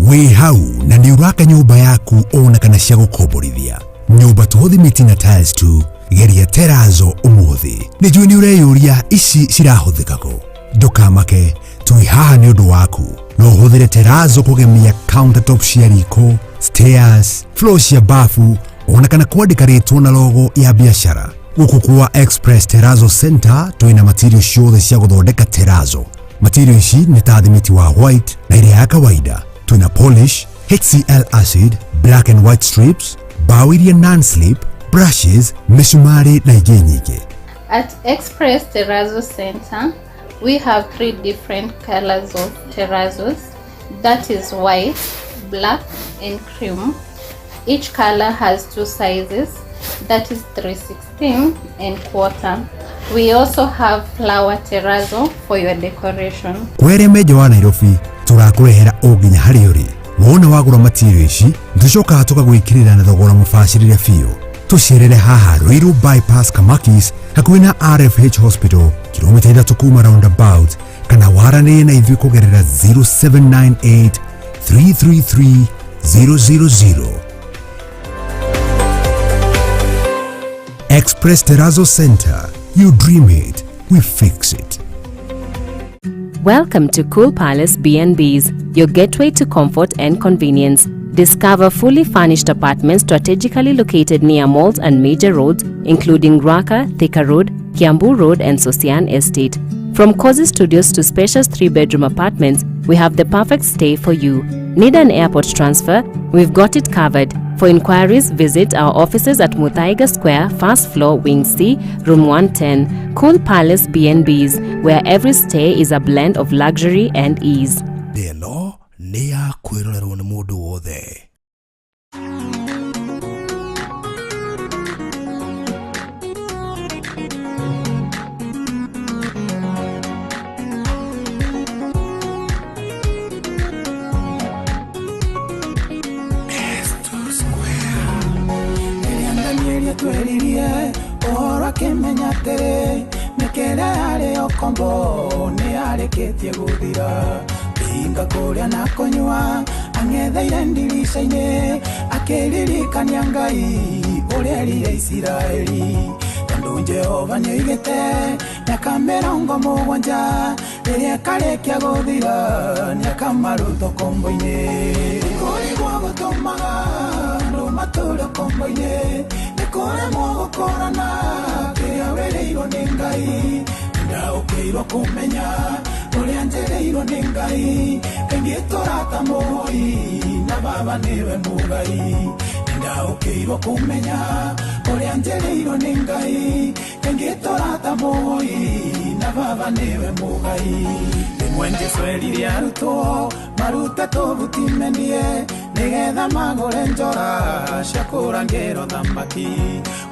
Wĩ hau na nĩ ũraka nyũmba yaku ona kana cia gũkomborithia. Nyũmba to thimiti na tiles tu, geria terazo ũmũthĩ. Nĩ njũĩ nĩ ũreyũria ici cirahũthĩka kũ. Ndũkamake, twĩ haha nĩ ũndũ waku. No ũhũthĩre terazo kũgemia countertop cia riko, stairs, floor cia bafu, ona kana kwandĩka rĩtwa na logo ya biacara. Gũkũ kwa Express Terrazzo Center twĩna material ciothe cia gũthondeka terazo. Material ici nĩ ta thimiti wa white na ĩrĩa ya kawaida. Twĩna polish, HCl acid, black and white strips, bao iria non-slip, brushes, mĩcumarĩ na ingĩ nyingĩ. At Express Terrazzo Center, we have three different colors of terrazos. That is white, black, and cream. Each color has two sizes, that is 3/16 and quarter. We also have flower terrazzo for your decoration. Kwa arĩa me nja wa Nairobi tũrakũrehera o nginya harĩa ũrĩ. Wona wagũra material ici tũcokaga tũgagwĩkĩrĩra na thogora mũbacĩrĩre biũ. Tũcerere haha Ruiru Bypass Kamakis hakuhĩ na RFH Hospital kilomita 3 kuma roundabout, kana waranĩrie na ithuĩ kũgerera 0798 333 000. Express Terrazzo Center. You dream it, we fix it. Welcome to Cool Palace B&Bs, your gateway to comfort and convenience. Discover fully furnished apartments strategically located near malls and major roads, including Ruaka, Thika Road, Kiambu Road, and Sosian Estate. From cozy studios to spacious 3-bedroom apartments, we have the perfect stay for you. Need an airport transfer? We've got it covered. For inquiries, visit our offices at Muthaiga Square, first floor, Wing C, Room 110. Cool Palace B&Bs, where every stay is a blend of luxury and ease. Ĩno nĩ ya kwĩrorerwo nĩ mũndũ wothe. Rĩrĩa Danieli atwĩririe ũhoro akĩmenya atĩrĩ, mĩkĩre yarĩ ũkombo nĩ yarĩkĩtie gũthira. Kĩhinga kũrĩa na kũnyua ang'etheire ndirica-inĩ, akĩririkania Ngai ũrĩa erire Isiraeli. Tondũ Jehova nĩoigĩte mĩaka 70 rĩrĩa ĩkarĩkia gũthira nĩakamaruta ũkombo-inĩ. Kũrigwo gũtũmaga andũ matũre ũkombo-inĩ, nĩ kũremwo gũkũrana kĩrĩa wĩrĩirwo nĩ Ngai. Ndaũkĩirwo kũmenya ũrĩa njĩrĩirwo nĩ Ngai, kaingĩ tũrata mũhoi na baba nĩwe mũgai. Ndaũkĩirwo kũmenya ũrĩa njĩrĩirwo nĩ Ngai, kaingĩ tũrata mũhoi na baba nĩwe mũgai. Rĩmwe Jesũ erire arutwo marute tũbuti mendie nĩgetha magũre njora cia kũrangĩrwo thamaki.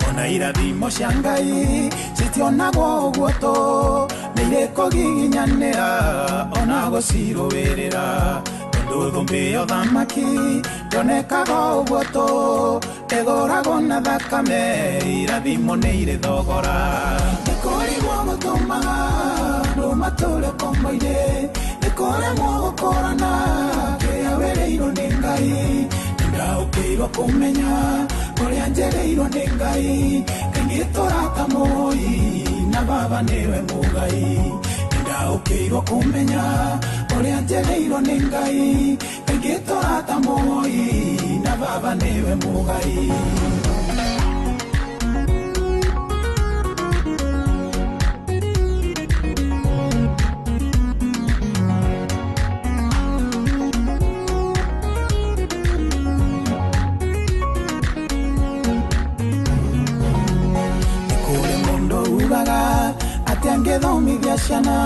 Ona irathimo cia Ngai citionagwo ũguo tũ, nĩ irĩkũgiginyanĩra ona gũcirũĩrĩra. Tondũ thũmbĩ ya ũthamaki ndĩonekaga ũguo tũ, ĩgũragwo na thakame, irathimo nĩ irĩ thogora. Nĩ kũrigwo gũtũmaga andũ matũre ũkombo-inĩ, nĩ kũremwo gũkũrana kĩrĩa wĩrĩirwo nĩ Ngai. Ndaũkĩirwo kũmenya ũrĩa njĩrĩirwo nĩ Ngai, kaingĩ tũrata mũhoi na baba nĩwe mũgai. Ndaũkĩirwo kũmenya ũrĩa njĩrĩirwo nĩ Ngai, kaingĩ tũrata mũhoi na baba nĩwe mũgai. Kũrĩ mũndũ ugaga atĩ angĩthomithia ciana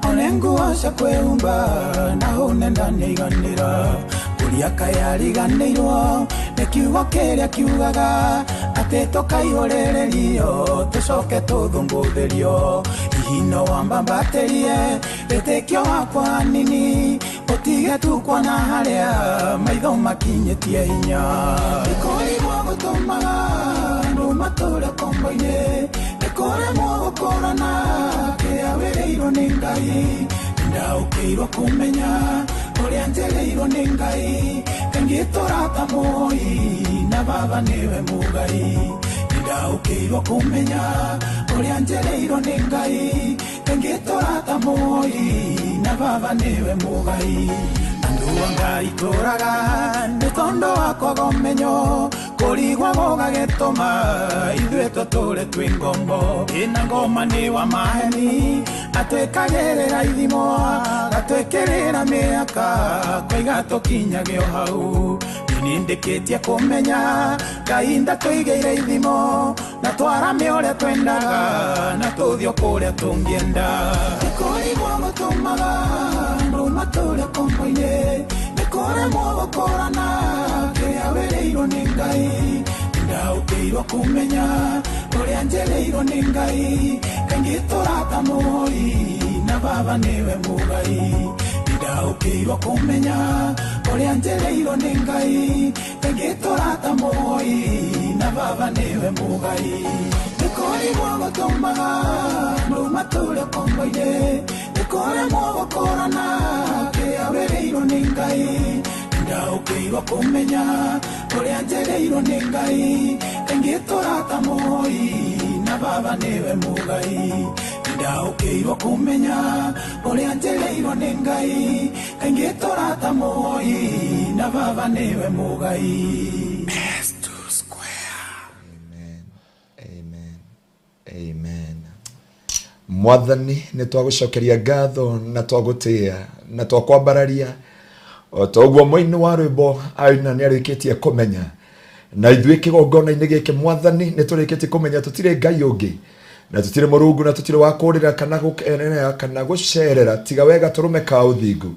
one nguo cia kwĩhumba na hũne ndanĩiganĩra. Kũria kaĩ ariganĩirwo nĩ kiugo kĩrĩa kiugaga atĩ tũkaihũrĩrĩrio tũcoke tũthũngũthĩrio. Hihi no wambambatĩrie wĩtĩkio wakwa hanini, ũtige tu kuona harĩa maitho makinyĩtie hinya. Nĩ kũrigwo gũtũmaga andũ matũre ũkombo-inĩ, nĩ kũremwo gũkũrana kĩrĩa wĩrĩirwo nĩ Ngai. Ndaũkĩirwo kũmenya Ũrĩa njereirwo nĩ Ngai kaingĩ tũrata moi na baba nĩwe mũgai. Nĩndaũkĩirwo kũmenya ũrĩa njereirwo nĩ Ngai kaingĩ tũrata moi na baba nĩwe mũgai. Andũ a Ngai tũraga nĩ tondũ wa kwaga ũmenyo kũrigwo gũgagĩtũma ithuĩ tũtũre twĩ ngombo. Ĩna ngoma nĩ wa maheni atwĩkagĩrĩra ithimo atwĩkĩrĩra mĩaka kwaiga tũkinyage o hau. Nĩndĩkĩtie kũmenya Ngai ndatũigĩire ithimo na twarame ũrĩa twendaga na tũthiĩ o kũrĩa tũngĩenda. Nĩ kũrigwo gũtũmaga andũ matũre kombo-inĩ, nĩ kũremwo gũkũrana kĩrĩa wĩrĩirwo nĩ Ngai. Nĩndaũkĩirwo kũmenya ũrĩa njereirwo nĩ Ngai kaingĩ tũrata moi na baba nĩwe mũgai. Nĩndaũkĩirwo kũmenya ũrĩa njereirwo nĩ Ngai kaingĩ tũrata moi na baba nĩwe mũgai. Nĩ kũrigwo gũtũmaga andũ matũre kombo-inĩ, nĩ kũremwo gũkũrana kĩrĩa wĩrĩirwo nĩ Ngai. Nĩndaũkĩirwo kũmenya ũrĩa njereirwo nĩ Ngai kaingĩ tũrata moi na baba nĩwe mũgai. Nĩndaũkĩirwo kũmenya ũrĩa njereirwo nĩ Ngai kaingĩ tũrata moi na baba nĩwe mũgai. S2 Square. Amen. Amen. Amen. Mwathani nĩ twagũcokeria ngatho na twagũtĩĩa na twakwambararia o ta ũguo mũini wa rwĩmbo aina nĩ arĩkĩtie kũmenya na ithuĩ kĩgongona-inĩ gĩkĩ mwathani nĩ tũrĩkĩtie kũmenya tũtirĩ Ngai ũngĩ na tũtirĩ mũrungu na tũtirĩ wa kũrĩra kana gũkenerera kana gũcerera tiga wega tũrũme ka ũthingu.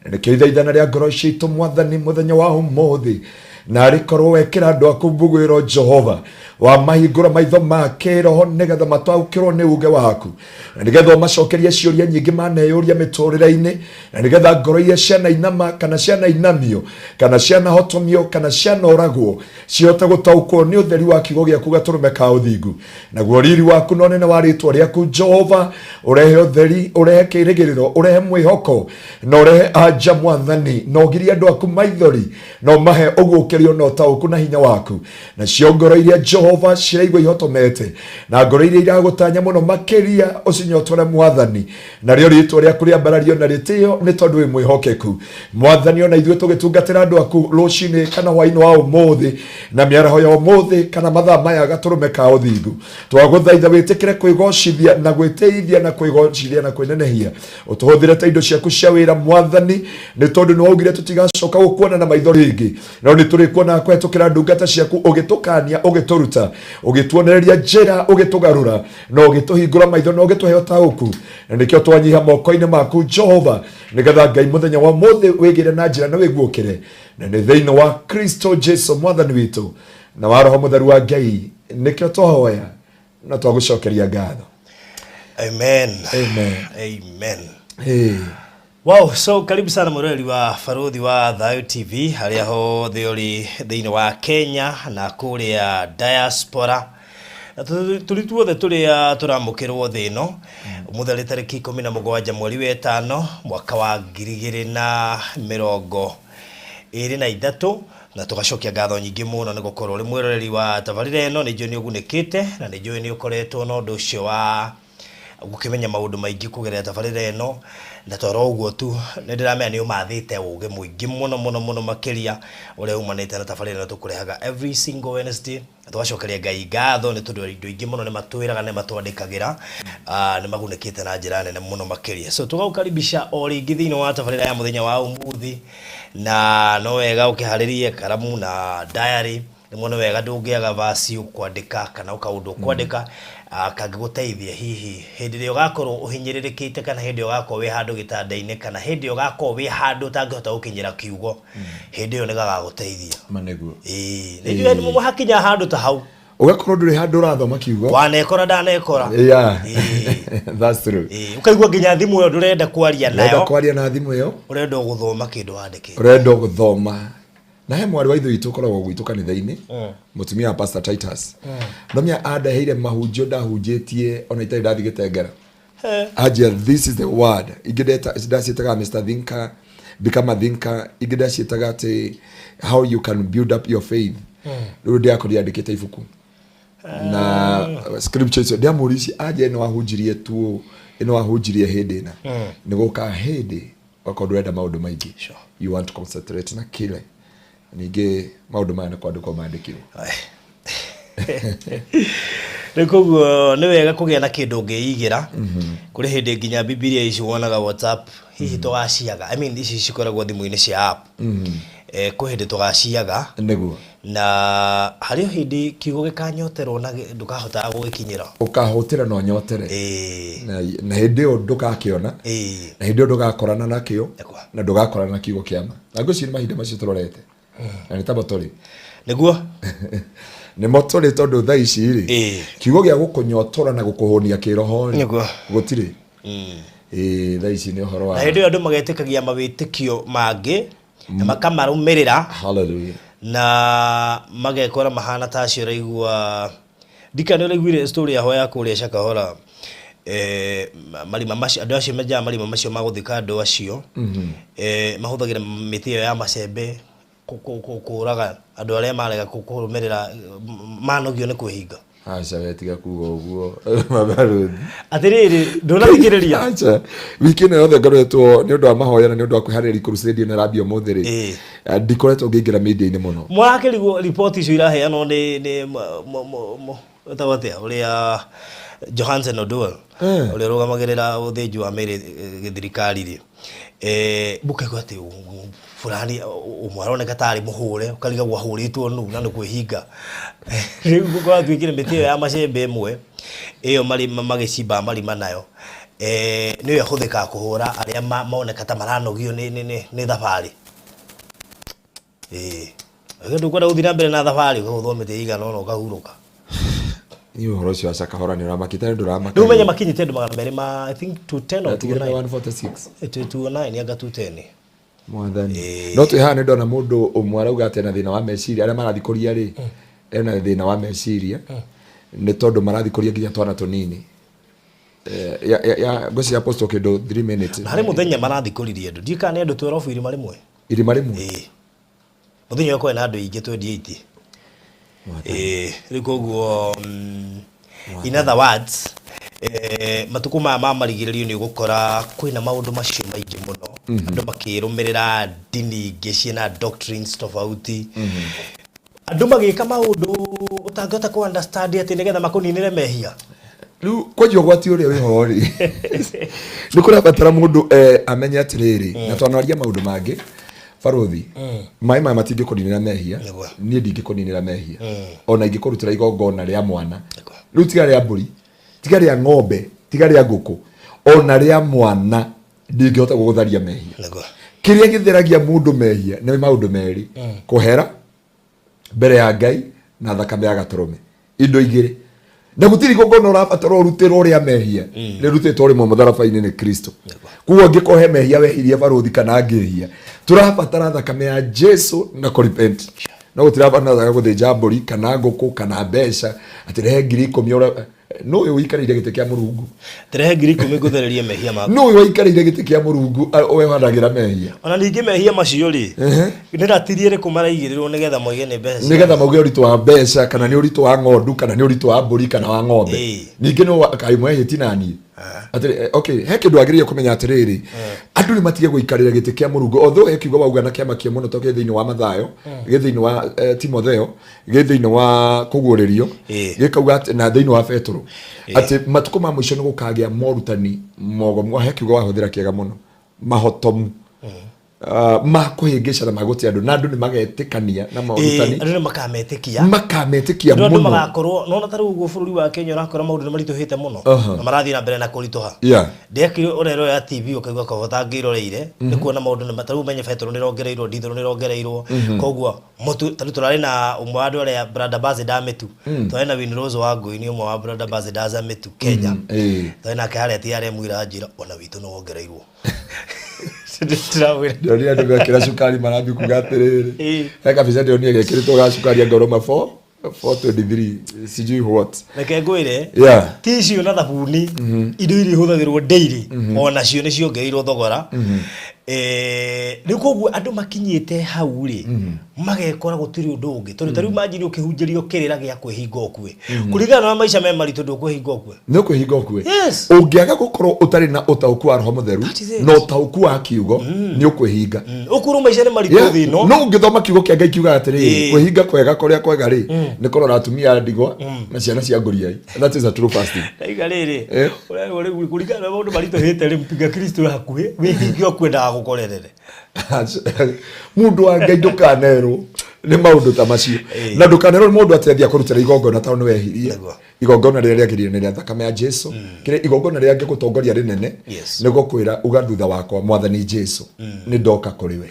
Na nĩkĩo ithaithana rĩa ngoro citũ mwathani mũthenya wa ũmũthĩ na arĩkorwo wekĩra andũ aku mbuguĩro Jehova wamahingũra maitho ma kĩroho nĩgetha mataũkĩrwo nĩ uge waku na nĩgetha ũmacokerie ciũria nyingĩ maneyũria mĩtũrĩre-inĩ na nĩgetha ngoro iria cianainama kana cianainamio kana cianahotomio kana cianoragwo cihote gũtaũkwo nĩ ũtheri wa kiugo gĩaku gatũrũme ka ũthingu. Naguo riri waku na ũnene wa rĩtwa rĩaku Jehova ũrehe ũtheri, ũrehe kĩrĩgĩrĩro, ũrehe mwĩhoko na ũrehe anja mwathani, na ũgirie andũ aku maithori na ũmahe ũguũkĩrio na ũtaũku na hinya waku. Nacio ngoro iria Jehova ciraigua ihotomete na ngoro iria iragũtanya mũno makĩria ũcinyotore mwathani, narĩo rĩtwa rĩaku rĩambarario na rĩtĩo nĩ tondũ wĩ mwĩhokeku mwathani. Ona ithuĩ tũgĩtungatĩra andũ aku rũcinĩ kana hwainĩ wa ũmũthĩ na mĩaraho ya ũmũthĩ kana mathaa maya gatũrũme ka ũthingu, twagũthaitha wĩtĩkĩre kwĩgocithia na gwĩtĩithia na kwĩgocithia na kwĩnenehia, ũtũhũthĩre ta indo ciaku cia wĩra mwathani, nĩ tondũ nĩ waugire tũtigacoka gũkuona na maitho rĩngĩ, no nĩ tũrĩkuonaga kũhetũkĩra ndungata ciaku ũgĩtũkania, ũgĩtũruta, ũgĩtuonereria njĩra, ũgĩtũgarũra na ũgĩtũhingũra maitho na ũgĩtũhe ũtaũku. Na nĩkĩo twanyiha moko-inĩ maku Jehova, nĩgetha Ngai mũthenya wa ũmũthĩ wĩgĩre na njĩra na wĩguũkĩre, na nĩ thĩinĩ wa Kristo Jesu mwathani witũ na wa Roho Mũtheru wa Ngai nĩkĩo twahoya na twagũcokeria ngatho. Amen. Amen. Amen. Hey. Wow, so karibu sana mwiroreri wa Baruthi wa Thayu TV harĩa hothe ũrĩ thĩinĩ wa Kenya na kũrĩa diaspora na tũrĩ tuothe tũrĩa tũramũkĩrwo thĩ ĩno. Ũmũthĩ arĩ tarĩki 17 mweri wa ĩtano mwaka wa 2023, na tũgacokia ngatho nyingĩ mũno nĩ gũkorwo ũrĩ mwĩroreri wa tabarĩra ĩno. Nĩ njũĩ nĩ ũgunĩkĩte na nĩ njũĩ nĩ ũkoretwo na ũndũ ũcio wa gũkĩmenya maũndũ maingĩ kũgerera tabarĩra ĩno, na toro ũguo tu nĩ ndĩramenya nĩ ũmathĩte ũgĩ mũingĩ mũno mũno mũno makĩria ũrĩa umanĩte na tabarĩra ĩno tũkũrehaga every single Wednesday. Tũgacokeria Ngai ngatho nĩ tondũ indo ingĩ mũno nĩ matwĩraga, nĩ matwandĩkagĩra, nĩ magunĩkĩte na njĩra nene mũno makĩria. So tũgagũkaribisha o rĩngĩ thĩinĩ wa tabarĩra ya mũthenya wa ũmũthĩ, na no wega ũkĩharĩrie karamu na diary nĩ muone wega ndũngĩaga verse ũkwandĩka kana kaũndũ ũkwandĩka kangĩgũteithia hihi hĩndĩ ĩrĩa ũgakorwo ũhinyĩrĩrĩkĩte, kana hĩndĩ ĩrĩa ũgakorwo wĩ handũ gĩtanda-inĩ, kana hĩndĩ ĩrĩa ũgakorwo wĩ handũ ũtangĩhota gũkinyĩra kiugo, hĩndĩ ĩyo nĩ gagagũteithia. Ma nĩguo. Ĩĩ, nĩ njũĩ nĩ hakinya handũ ta hau ũgakorwo ndũrĩ handũ ũrathoma kiugo. Wanekora ndanekora. Yeah. Ĩĩ. That's true. Ĩĩ, ũkaigua nginya thimũ ĩyo ndũrenda kwaria Ũrenda nayo, kwaria na thimũ ĩyo, ũrenda gũthoma kĩndũ wandĩkĩte, ũrenda gũthoma. Na he mwarĩ wa ithe witũ ũkoragwo gwitũ kanitha-inĩ, mũtumia wa Pastor Titus, nomia andeheire mahunjio ndahunjĩtie ona itarĩ ndathiĩ gĩtengera. Anjia, "This is the word." Ingĩ ndaciĩtaga Mr Thinker. Become a Thinker, ingĩ ndaciĩtaga atĩ How You Can Build Up Your Faith. Rĩu ndĩrakorire andĩkĩte ibuku na scripture icio. Ndĩamũria ici anje ĩno wahunjirie tu, ĩno wahunjirie hĩndĩ ĩna, nĩ gũka hĩndĩ okorwo ndũrenda maũndũ maingĩ. You want to concentrate na kile. Ningĩ maũndũ maya nĩ kwandĩkwo mandĩkirwo. Rĩu koguo nĩ wega kũgĩa na kĩndũ ũngĩigĩra. Kũrĩ hĩndĩ nginya Bibilia ici wonaga WhatsApp hihi tũgaciaga, I mean, ici cikoragwo thimũ-inĩ cia app. Kwĩ hĩndĩ tũgaciaga. Na harĩ o hĩndĩ kiugo gĩkanyoterwo na ndũkahotaga gũgĩkinyĩra. Ũkahũtĩra na ũnyotere. Na hĩndĩ ĩyo ndũgakĩona. Na hĩndĩ ĩyo ndũgakorana nakĩo. Na ndũgakorana na kiugo kĩa ma. Na ngwĩciria nĩ mahinda macio tũrorete na nĩ tamo tũrĩ. Nĩmo tũrĩ, tondũ thaa ici rĩ, kiugo gĩa gũkũnyotora na gũkũhũnia kĩroho rĩ, gũtirĩ. Ĩĩ, thaa ici nĩ ũhoro wa Na hĩndĩ ĩyo andũ magetĩkagia mawĩtĩkio mangĩ na makamarũmĩrĩra. Hallelujah. Na magekora mahana ta acio. Ũraigua, ndikana nĩ ũraiguire story yaho ya kũrĩa Shakahola, marima macio andũ acio menjaga, marima macio ma gũthika andũ acio, mahũthagĩra mĩtĩ ĩyo ya macembe kũraga andũ arĩa marega kũrũmĩrĩra, manogio nĩ kwĩhinga. Aca, we tiga kuga ũguo, mabarũthi. Atĩrĩrĩ, ndũnathikĩrĩria? Aca, wiki ĩno yothe ngoretwo nĩ ũndũ wa mahoya na nĩ ũndũ wa kwĩharĩrĩria crusade ĩno ĩrambia ũmũthĩ rĩ, ndikoretwo ngĩingĩra media-inĩ mũno. Mũrakĩrigwo riboti icio iraheanwo nĩ wĩtagwo atĩa ũrĩa Johansen Oduol, ũrĩa ũrũgamagĩrĩra ũthĩnji wa mĩĩrĩ, gĩthirikari rĩ, mũkaigua atĩ fulani ũmwe aroneka tarĩ mũhũre, ũkarigagwo ahũrĩtwo nũ na nĩ kwĩhinga. Rĩu kũratuĩkire mĩtĩ ĩyo ya macembe ĩmwe ĩyo magĩcimbaga marima nayo, nĩyo ĩhũthĩkaga kũhũra arĩa moneka ta maranogio nĩ thabarĩ. Ĩĩ, ndũkwenda gũthiĩ na mbere na thabarĩ, ũkagũthwo mĩtĩ ĩigana ũna ũkahurũka. Niĩ ũhoro ũcio wa Shakahola nĩ ũramakĩte, nĩ ndũramaka. Rĩu menye makinyĩte andũ 200 ma, I think, 210 or Ndatigire 209. 146. 209 anga 210. Mwathani. No twĩ haha nĩ ndona mũndũ ũmwe arauga atĩ ena thĩna wa meciria, arĩa marathiĩ kũria rĩ, ena thĩna wa meciria nĩ tondũ marathiĩ kũria nginya twana tũnini. Ya ngwĩciria Apostle kĩndũ 3 minutes. Na harĩ mũthenya marathikũririe andũ, ndiũĩ kana nĩ andũ 12 irima rĩmwe. Irima rĩmwe. Ĩĩ, mũthenya ũyũ kwarĩ na andũ aingĩ, 28. Ĩĩ, rĩu koguo, in other words, matukũ maya ma marigĩrĩrio nĩ ũgũkora kwĩna maũndũ macio maingĩ mũno, andũ makĩrũmĩrĩra ndini ingĩ ciĩna doctrines tofauti, andũ magĩka maũndũ ũtangĩhota kũ understand atĩ nĩgetha makũninĩre mehia. Rĩu kwanjia ũgwati ũrĩa wĩho rĩ, nĩ kũrabatara mũndũ amenye atĩrĩrĩ, na twanaria maũndũ mangĩ, barũthi, maĩ maya matingĩkũninĩra mehia. Niĩ ndingĩkũninĩra mehia ona ingĩkũrutĩra igongona rĩa mwana. Rĩu tiga rĩa mbũri, tiga rĩa ng'ombe, tiga rĩa ngũkũ, ona rĩa mwana ndingĩhota gũgũtharia mehia. Kĩrĩa gĩtheragia mũndũ mehia nĩ maũndũ merĩ: kũhera mbere ya Ngai na thakame ya gatũrũme, indo igĩrĩ. Na gũtirĩ igongona ũrabatara ũrutĩrwo rĩa mehia, rĩrutĩtwo rĩmwe mũtharaba-inĩ nĩ Kristo. Koguo angĩkorwo he mehia wehirie, barũthi, kana ngĩhia, tũrabatara thakame ya Jesu na kũrepent, no gũtirabatara gũthĩnja mbũri kana ngũkũ kana mbeca atĩ rehe 10,000. Ũrĩa no ũyũ ũikarĩire gĩtĩ kĩa Mũrungu? Terehe 10,000 ngũthererie mehia maku. No ũyũ waikarĩire gĩtĩ kĩa Mũrungu wehanagĩra mehia. Ona ningĩ mehia macio rĩ, nĩ ratiri ĩrĩkũ maraigĩrĩrwo nĩgetha moige nĩ mbeca nĩgetha mauge ũritũ wa mbeca, kana nĩ ũritũ wa ng'ondu, kana nĩ ũritũ wa mbũri kana wa ng'ombe? Ningĩ no kaĩ mwehĩti naniĩ atĩrĩ, okay, he kĩndũ wagĩrĩire kũmenya atĩrĩrĩ, andũ nĩ matige gũikarĩra gĩtĩ kĩa Mũrungu. Although he kiugo wauga na kĩama kĩa mũno, to gĩ thĩinĩ wa Mathayo, gĩ thĩinĩ wa Timotheo, gĩ thĩinĩ wa Kũguũrĩrio, gĩkauga atĩ na thĩinĩ wa Petũrũ atĩ matukũ ma mũico nĩ gũkagĩa morutani mogomu. He kiugo wahũthĩra kĩega mũno, mahotomu, ma kũhĩngĩca na magũte andũ, na andũ nĩ magetĩkania na morutani. Andũ nĩ makametĩkia. Makametĩkia Andũ mũno. Magakorwo nona ta rĩu ũguo bũrũri wa Kenya ũrakora maũndũ nĩ maritũhĩte mũno na marathiĩ na mbere na kũritũha. Ndekire ũrero ya TV ũkaigua kaba ũtangĩroreire nĩ kuona maũndũ nĩ ta rĩu menye betũrũ nĩ ĩrongereirwo, ndithũrũ nĩ ĩrongereirwo, koguo mũtu ta rĩu tũrarĩ na ũmwe wa andũ arĩa brand ambassador a mĩtu, twarĩ na Winrose wa Ngũi, nĩ ũmwe wa brand ambassadors a mĩtu Kenya. Twarĩ nake harĩa TRM iranjĩra ona witũ nĩ wongereirwo. Ndĩramwĩra Ndĩronire andũ mekĩra cukari marathiĩ kuga atĩrĩrĩ, he kabica ndĩronire gekĩrĩtwo ga cukari angorwo ma 4 423 sijui what. Reke ngwĩre, tissue na thabuni, indo iria ihũthagĩrwo daily, ona cio nĩ ciongereirwo thogora. Rĩu koguo andũ makinyĩte hau rĩ, magekora gũtirĩ ũndũ ũngĩ, tondũ ta rĩu manjiri ũkĩhunjĩrio kĩrĩra gĩa kwĩhinga ũkue, kũringana na maica me maritũ, ndũkwĩhinga ũkue. Nĩ ũkwĩhinga ũkue. Yes. Ũngĩaga gũkorwo ũtarĩ na ũtaũku wa Roho Mũtheru That is it. na ũtaũku wa kiugo, nĩ ũkwĩhinga. Ũkũrũ maica nĩ maritũ thĩ ĩno. No ũngĩthoma kiugo kĩa Ngai kiugaga atĩrĩrĩ, kwĩhinga kwega kũrĩa kwega rĩ, nĩ kũrora atumia a ndigwa na ciana cia ngũriai. That is a true fasting. Ndaiga rĩrĩ, ũrerwo rĩu kũringana na maũndũ maritũhĩte rĩ, mpinga Kristo wĩ hakuhĩ, wĩhinge ũkue ndagagũkorerere. Mũndũ wa Ngai, ndũkanerwo nĩ maũndũ ta macio, na ndũkanerwo nĩ mũndũ atĩ athiĩ akũrutĩra igongona tondũ nĩ wehirie. Igongona rĩrĩa rĩagĩrĩire nĩ rĩa thakame ya Jesu. Kĩrĩa igongona rĩrĩa angĩgũtongoria rĩnene nĩ gũkwĩra uga thutha wakwa, "Mwathani Jesu, nĩ ndoka kũrĩ we,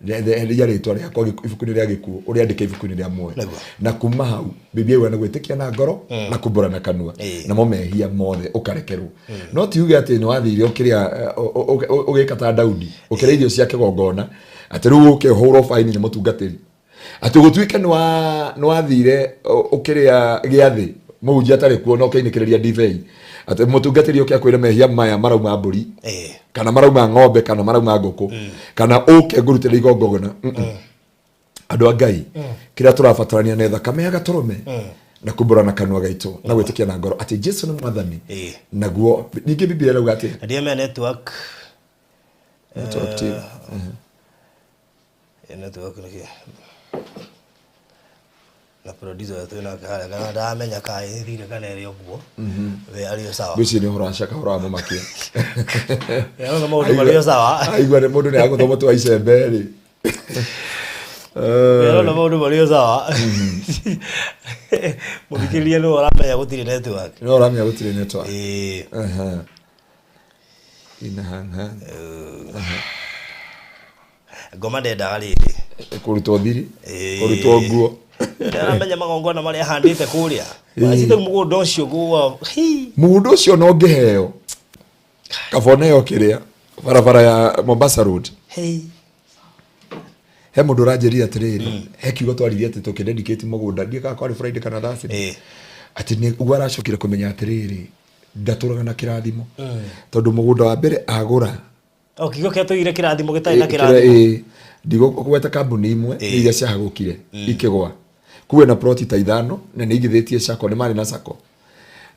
ria rĩtwa rĩakwa ibuku-inĩ rĩa gĩkuũ, ũrĩandĩke ibuku-inĩ rĩa muoyo." Na kuma hau Biblia yugaga nĩ gwĩtĩkia na ngoro na kumbũra na kanua, namo mehia mothe ũkarekerwo. No ti uge atĩ nĩ wathire ũkĩrĩa, ũgĩka ta Daudi, ũkĩrĩa irio cia kĩgongona, atĩ rĩu ũke ũhũrwo baini nĩ mũtungatĩri, atĩ gũtuĩke nĩ wathire ũkĩrĩa gĩathĩ mũhunjia atarĩ kuo na ũkĩinĩkĩrĩria ndibei, atĩ mũtungatĩri ũke akwĩre mehia maya marauma mbũri kana marauma ng'ombe kana marauma ngũkũ kana ũke ngũrutĩre igongona. Andũ a Ngai, kĩrĩa tũrabatarania nĩ thakame ya gatũrũme na kumbũra na kanua gaitũ na gwĩtĩkia na ngoro atĩ Jesu nĩ Mwathani. Naguo ningĩ Biblia ĩrauga atĩ Na ndiamenya network. Network team. Network nĩkĩ na producer wetũ nake harĩa, kana ndamenya kana ĩthire kana ĩrĩ ũguo, we arĩ o sawa. Ngwĩciria nĩ ũhoro wa caka, ũhoro wa mũmakia. Arona maũndũ marĩ o sawa. Aigua nĩ mũndũ nĩ agũthwo mũtĩ wa icembe rĩ. Arona maũndũ marĩ o sawa. Mũthikĩrĩria nĩwe ũramenya gũtirĩ network. No ũramenya gũtirĩ network. Ĩĩ. Aha. Ina hang hang. Ngoma ndendaga rĩrĩ Kũrutwo thiri, kũrutwo nguo. Aramenya magongona marĩa ahandĩte kũrĩa acite mũgũnda ũcio gũa hi. Mũgũnda ũcio no ngĩheo kaba oneo kĩrĩa barabara ya Mombasa Road. Hey. He mũndũ ũranjĩrire atĩrĩrĩ, he kiugo twaririe atĩ tũkĩdedicate mũgũnda, ndiĩ kana kwarĩ Friday kana Thursday, atĩ nĩ ũguo aracokire kũmenya atĩrĩrĩ, ndatũraga na kĩrathimo, tondũ mũgũnda wa mbere agũra O kiugo kĩa tũigire kĩrathimo gĩtarĩ na Kĩrĩa- kĩrathimo. Ndigũgweta kambuni imwe, nĩ iria ciahagũkire ikĩgwa kuwe na ploti ta ithano, na nĩ igithĩtie sacco, nĩ marĩ na sacco,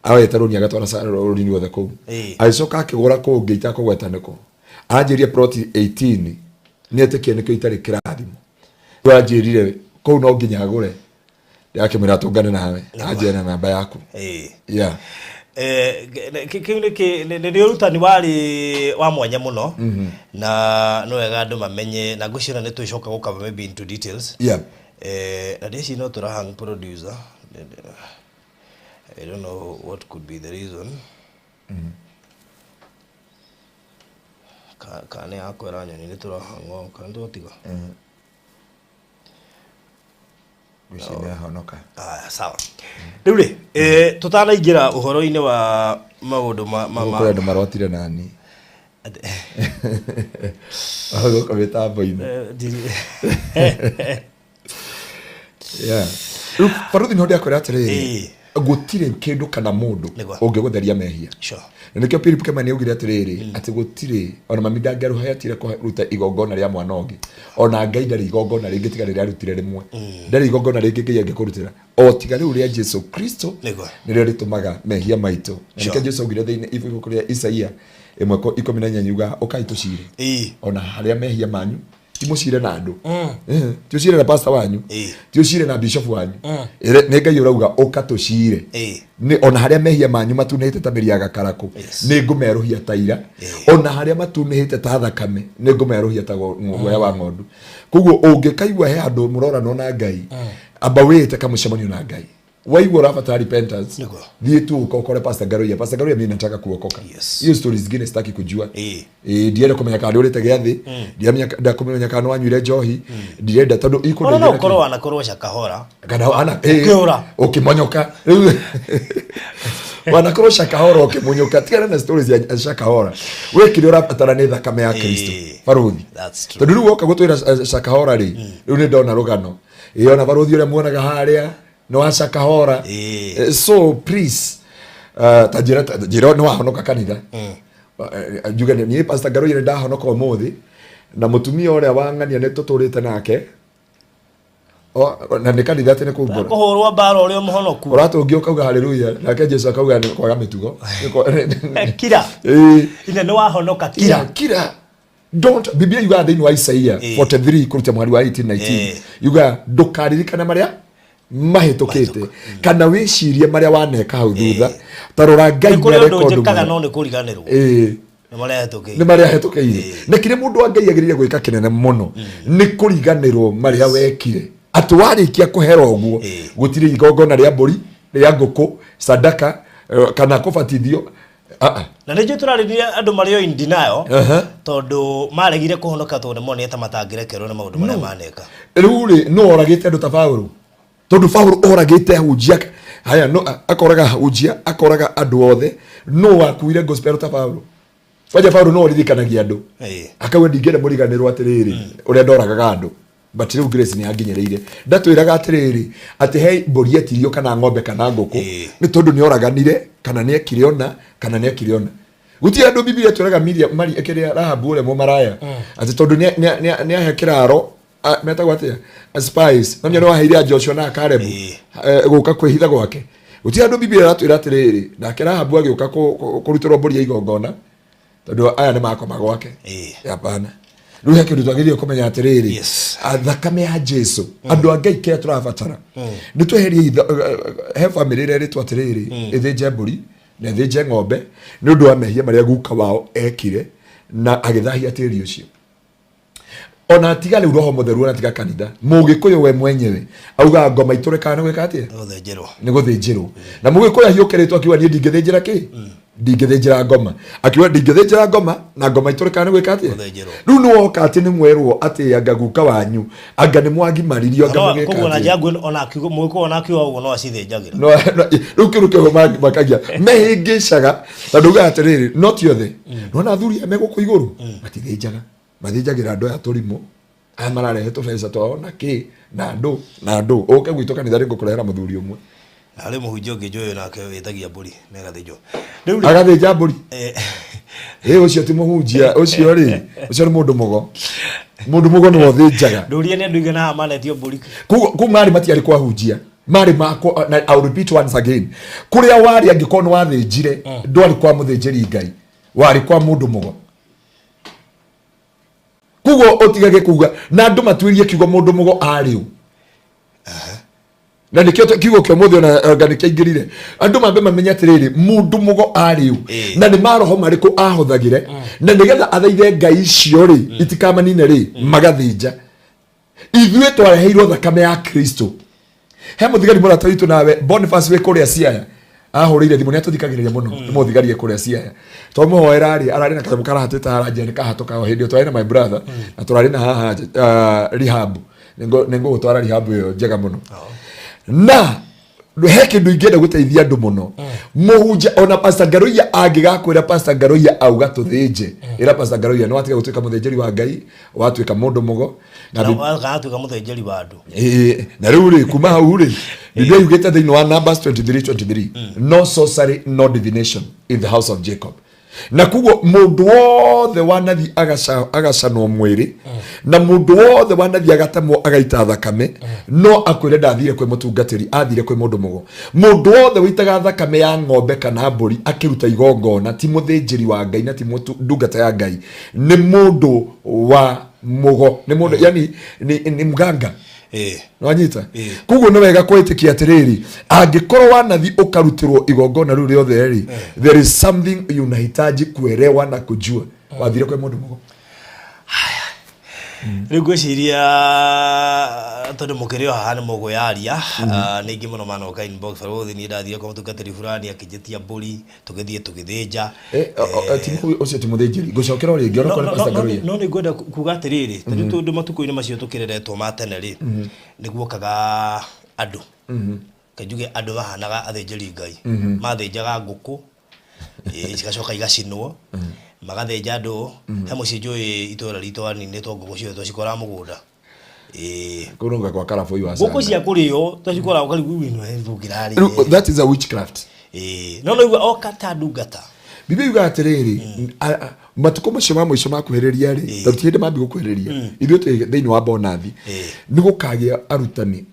aoete rũni agatwara rũni ruothe kũu. Agĩcoka akĩgũra kũngĩ itakũgweta nĩkũ, aranjĩrire ploti 18, nĩ etĩkia nĩkĩo itarĩ kĩrathimo. Rĩu aranjĩrire kũu no nginya agũre, ndĩrakĩmwĩra tũngane nawe, anjĩre na namba yaku. Yeah. Kĩu nĩ ũrutani warĩ wa mwanya mũno, na nĩ wega andũ mamenye, na ngwĩciria nĩ twĩcoka gũcover maybe into details. Na ndĩci no tũrahang producer. I don't know what could be the reason. Ka nĩ yakwĩra nyoni nĩ tũrahangwo kana nĩ twatiga. Ngwĩciria nĩ ahonoka. Aya, sawa. Rĩu rĩ, tũtanaingĩra ũhoro-inĩ wa maũndũ ma Kũrĩ andũ marotire nani gũkũ mĩtambo-inĩ. Yeah. Rĩu baruthi no ndĩakwĩra atĩrĩrĩ, gũtirĩ kĩndũ kana mũndũ ũngĩgũtheria mehia. Na nĩkĩo Philip Kimani augire atĩrĩrĩ, atĩ gũtirĩ ona mami ndangĩaruhatire kũruta igongona rĩa mwana ũngĩ, ona Ngai ndarĩ igongona rĩngĩ tiga rĩrĩa arutire rĩmwe. Ndarĩ igongona rĩngĩ Ngai angĩkũrutĩra o tiga rĩu rĩa Jesu Kristo, nĩrĩo rĩtũmaga mehia maitũ. Na nĩkĩo Jesu augire thĩinĩ ibuku rĩa Isaia 1:18 yugaga, "Ũkai tũcire ona harĩa mehia manyu." Ti mũcire na andũ, ti ũcire na pastor wanyu, ti ũcire na bishop wanyu. Nĩ Ngai ũrauga, "Ũka tũcire." Nĩ ona harĩa mehia manyu matunĩhĩte ta mĩri ya gakarakũ, nĩ ngũmerũhia ta ira. Ona harĩa matunĩhĩte ta thakame, nĩ ngũmerũhia ta guoya wa ng'ondu. Koguo ũngĩkaigua he handũ mũroranwo na Ngai, amba wĩĩte kamũcemanio na Ngai. Waigua ũrabatara repentance, thiĩ tu ũka ũkore Pastor Ngaruiya. "Pastor Ngaruiya, mimi nataka kuokoka." Hiyo stories zingine sitaki kujua. Ĩĩ, ndienda kũmenya kana nĩ ũrĩte gĩathĩ, ndiramenya kũmenya kana nĩ wanyuire njohi, ndirenda tondũ Ona no ikũndeithia. ũkorwo wanakorwo cakahora. Kana ana Ũkĩũra. Ũkĩmonyoka rĩu wanakorwo shakahora ũkĩmunyũka, tigana na stories ya shakahora. We kĩrĩa ũrabatara nĩ thakame ya Kristo, baruthi. That's true. Tondũ rĩu woka gũtwĩra shakahora rĩ, rĩu nĩ ndona rũgano ĩĩ, ona baruthi ũrĩa muonaga harĩa nĩ wa shakahora. So please, ta njĩra ta njĩra nĩ wahonoka kanitha. Njuge niĩ Pastor Ngaruiya nĩ ndahonoka ũmũthĩ. Na mũtumia ũrĩa wang'ania nĩ tũtũrĩte nake. Na nĩ kanitha atĩ nĩ kumbũra. Kũhũrwo mbara ũrĩa mũhonoku. Ũratũngio ũkauga haleluya, nake Jesu akauga nĩ kwaga mĩtugo. Kira. Ĩĩ. Ine nĩ wahonoka kira. Kira, kira. Don't Biblia yugaga thĩinĩ wa Isaia 43 kũruta mweri wa 18 19 yugaga ndũkaririkana marĩa mahĩtũkĩte kana wĩcirie marĩa waneka hau thutha. Ta rora Ngai Nĩ kũrĩ nĩareka ũndũ ũndũ njĩkaga mwega. no nĩ kũriganĩrwo. Nĩ marĩa hĩtũkĩire. Nĩ marĩa ahĩtũkĩire. Na kĩrĩa mũndũ wa Ngai agĩrĩire gwĩka kĩnene mũno nĩ kũriganĩrwo marĩa wekire, atĩ warĩkia kũhera ũguo gũtirĩ igongona rĩa mbũri, rĩa ngũkũ, sadaka, kana kũbatithio. Ah, ah. Na nĩ njũĩ tũrarĩrĩria andũ marĩ o in denial tondũ maregire kũhonoka tondũ nĩ monire ta matangĩrekerwo nĩ maũndũ marĩa maneka. Rĩu rĩ, nũ oragĩte andũ ta Paũlũ? Tondũ Paũlũ oragĩte ahunjia haya, no akoraga ahunjia, akoraga andũ othe. Nũ wakuire gospel ta Paũlũ? Kwanja Paũlũ no oririkanagia andũ, akauga ndingĩenda mũriganĩrwo atĩrĩrĩ ũrĩa ndoragaga andũ, but rĩu grace nĩ yanginyĩrĩire. Ndatwĩraga atĩrĩrĩ atĩ he mbũri etirio kana ng'ombe kana ngũkũ nĩ tondũ nĩ oraganire kana nĩ ekire ona kana nĩ ekire ona. Gũtirĩ andũ Biblia twĩraga Miriam Mari kĩrĩa Rahabu ũrĩa mũmaraya atĩ tondũ nĩ ahe kĩraro, metagwo atĩa, spies, no nĩ waheire a Joshua na Caleb gũka kwĩhitha gwake. Gũtirĩ andũ Biblia ĩratwĩra atĩrĩrĩ nake Rahabu agĩũka kũrutĩrwo mbũri ya igongona tondũ aya nĩ makoma gwake. Hapana. Rĩu he kĩndũ twagĩrĩire kũmenya atĩrĩrĩ, thakame ya Jesu, andũ a Ngai, kĩrĩa tũrabatara nĩ tweherie he bamĩrĩ ĩrĩa ĩrĩtwo atĩrĩrĩ ĩthĩnje mbũri na ĩthĩnje ng'ombe nĩ ũndũ wa mehia marĩa guka wao ekire na agĩthahia tĩri ũcio. Ona tiga rĩu roho mũtheru, ona tiga kanitha, mũgĩkũyũ we mwenyewe augaga ngoma itũrĩkaga nĩ gwĩka atĩa? Gũthĩnjĩrwo. Nĩ gũthĩnjĩrwo. Na mũgĩkũyũ ahiũkĩrĩtwo akiuga niĩ ndingĩthĩnjĩra kĩ, ndingĩthĩnjĩra ngoma. Akiuga ndingĩthĩnjĩra ngoma na ngoma itũrĩkaga nĩ gwĩka atĩa? Gũthĩnjĩrwo. Rĩu nĩ woka atĩ nĩ mwerwo atĩ anga guka wanyu, anga nĩ mwagimaririo, anga mũgĩka Koguo na atĩa. njangũ ona akiuga mũgĩkũyũ ona akiuga ũguo no acithĩnjagĩra. No, rĩu kĩndũ kĩu makagia mehĩngĩcaga na ndaugaga atĩrĩrĩ, no ti othe. Nona athuri aya me gũkũ igũrũ matithĩnjaga, mathĩnjagĩra andũ aya tũrimũ aya mararehe tũbeca twao na kĩ na andũ na andũ. Ũke gwitũ kanitha nĩngũkũrehera mũthuri ũmwe. Na harĩ mũhunjia ũngĩ njũĩ nake wĩtagia mbũri na ĩgathĩnjwo. Rĩu rĩ, Agathĩnja mbũri? Ĩ ũcio ti mũhunjia ũcio rĩ, ũcio nĩ mũndũ mũgo. Mũndũ mũgo nĩwe ũthĩnjaga. Ndũrie nĩ andũ igana haha manetio mbũri. Kũu marĩ matiarĩ kwahunjia, marĩ makwa. Na I'll repeat once again, kũrĩa warĩ angĩkorwo nĩ wathĩnjire, ndwarĩ kwa mũthĩnjĩri Ngai, warĩ kwa mũndũ mũgo. Koguo ũtigage kuga na andũ matuĩrie kiugo mũndũ mũgo arĩ ũ. Na nĩkĩo kiugo kĩa ũmũthĩ ona anga nĩkĩaingĩrire andũ mambe mamenye atĩrĩrĩ, mũndũ mũgo arĩ ũ na nĩ maroho marĩkũ ahũthagĩre, na nĩgetha athaithe ngai icio rĩ itikamanine rĩ magathĩnja. Ithuĩ twareheirwo thakame ya Kristo. He mũthigari mũrata witũ nawe Boniface wĩ kũrĩa Siaya ahũrĩire thimũ, nĩ atũthikagĩrĩria mũno, nĩ mũthigari e kũrĩa Siaya. Twamũhoera rĩ, ararĩ na kanyamũ karahatĩte aranjia nĩ kahatũka o hĩndĩ ĩyo twarĩ na my brother na tũrarĩ na haha rehab. Nĩ ngũgũtwara rehab ĩyo njega mũno. Na he kĩndũ ingĩenda gũteithia andũ mũno. Mũhunjia ona Pastor Ngaruiya angĩgakwĩra Pastor Ngaruiya auga tũthĩnje, ĩra Pastor Ngaruiya nĩ watiga gũtuĩka mũthĩnjĩri wa Ngai, watuĩka mũndũ mũgo. Na Kana atuĩka mũthĩnjĩri wa andũ. Ĩĩ, na rĩu rĩ, kuma hau rĩ, Biblia yugĩte thĩinĩ wa Numbers 23:23, "No sorcery, no divination in the house of Jacob." Na koguo mũndũ wothe wanathi agacanwo mwĩrĩ na mũndũ wothe wanathi agatemwo agaita thakame, no akwĩre ndathire kwĩ mũtungatĩri, athire kwĩ mũndũ mũgo. Mũndũ wothe wĩitaga thakame ya ng'ombe kana mbũri akĩruta igongona ti mũthĩnjĩri wa Ngai na ti ndungata ya Ngai, nĩ mũndũ wa mũgo, nĩ mũndũ yani nĩ mganga. Nwanyita? Koguo nĩ wega kwĩtĩkia atĩrĩrĩ, angĩkorwo wanathi ũkarutĩrwo igongona rĩu rĩothe rĩ, there is something unahitaji kuelewa na kujua wathire kwĩ mũndũ mũgo. Rĩu ngwĩciria tondũ mũkĩrĩ o haha nĩ mũgwĩyaria, nĩ aingĩ mũno manoka inbox, barũthi niĩ ndathire kwa mũtungatĩri fulani akĩnjĩtia mbũri, tũgĩthiĩ tũgĩthĩnja. Ũcio ti mũthĩnjĩri, ngũcokera o rĩngĩ onokorwo nĩ Pastor Ngaruiya. No nĩ ngwenda kuga atĩrĩrĩ, ta rĩu tondũ matukũ-inĩ macio tũkĩreretwo ma tene rĩ, nĩ guokaga andũ, reke njuge andũ mahanaga athĩnjĩri Ngai, mathĩnjaga ngũkũ, cigacoka igacinwo, magathĩnja andũ. He mũciĩ njũĩ itũra ritũ waninĩtwo ngũkũ ciothe twacikoraga mũgũnda. Kũu nĩ gwa karabũi wa Ngũkũ Canda. cia kũrĩo twacikoraga ũkarigwo ĩno ndũngĩrarĩa. Rĩu, that is a witchcraft. No naigua oka ta ndungata. Biblia yugaga atĩrĩrĩ, Matukũ macio ma mũico makuhĩrĩria rĩ, tondũ ti hĩndĩ mambi gũkuhĩrĩria, ithuĩ twĩ thĩinĩ wa bonathi, nĩ gũkagĩa arutani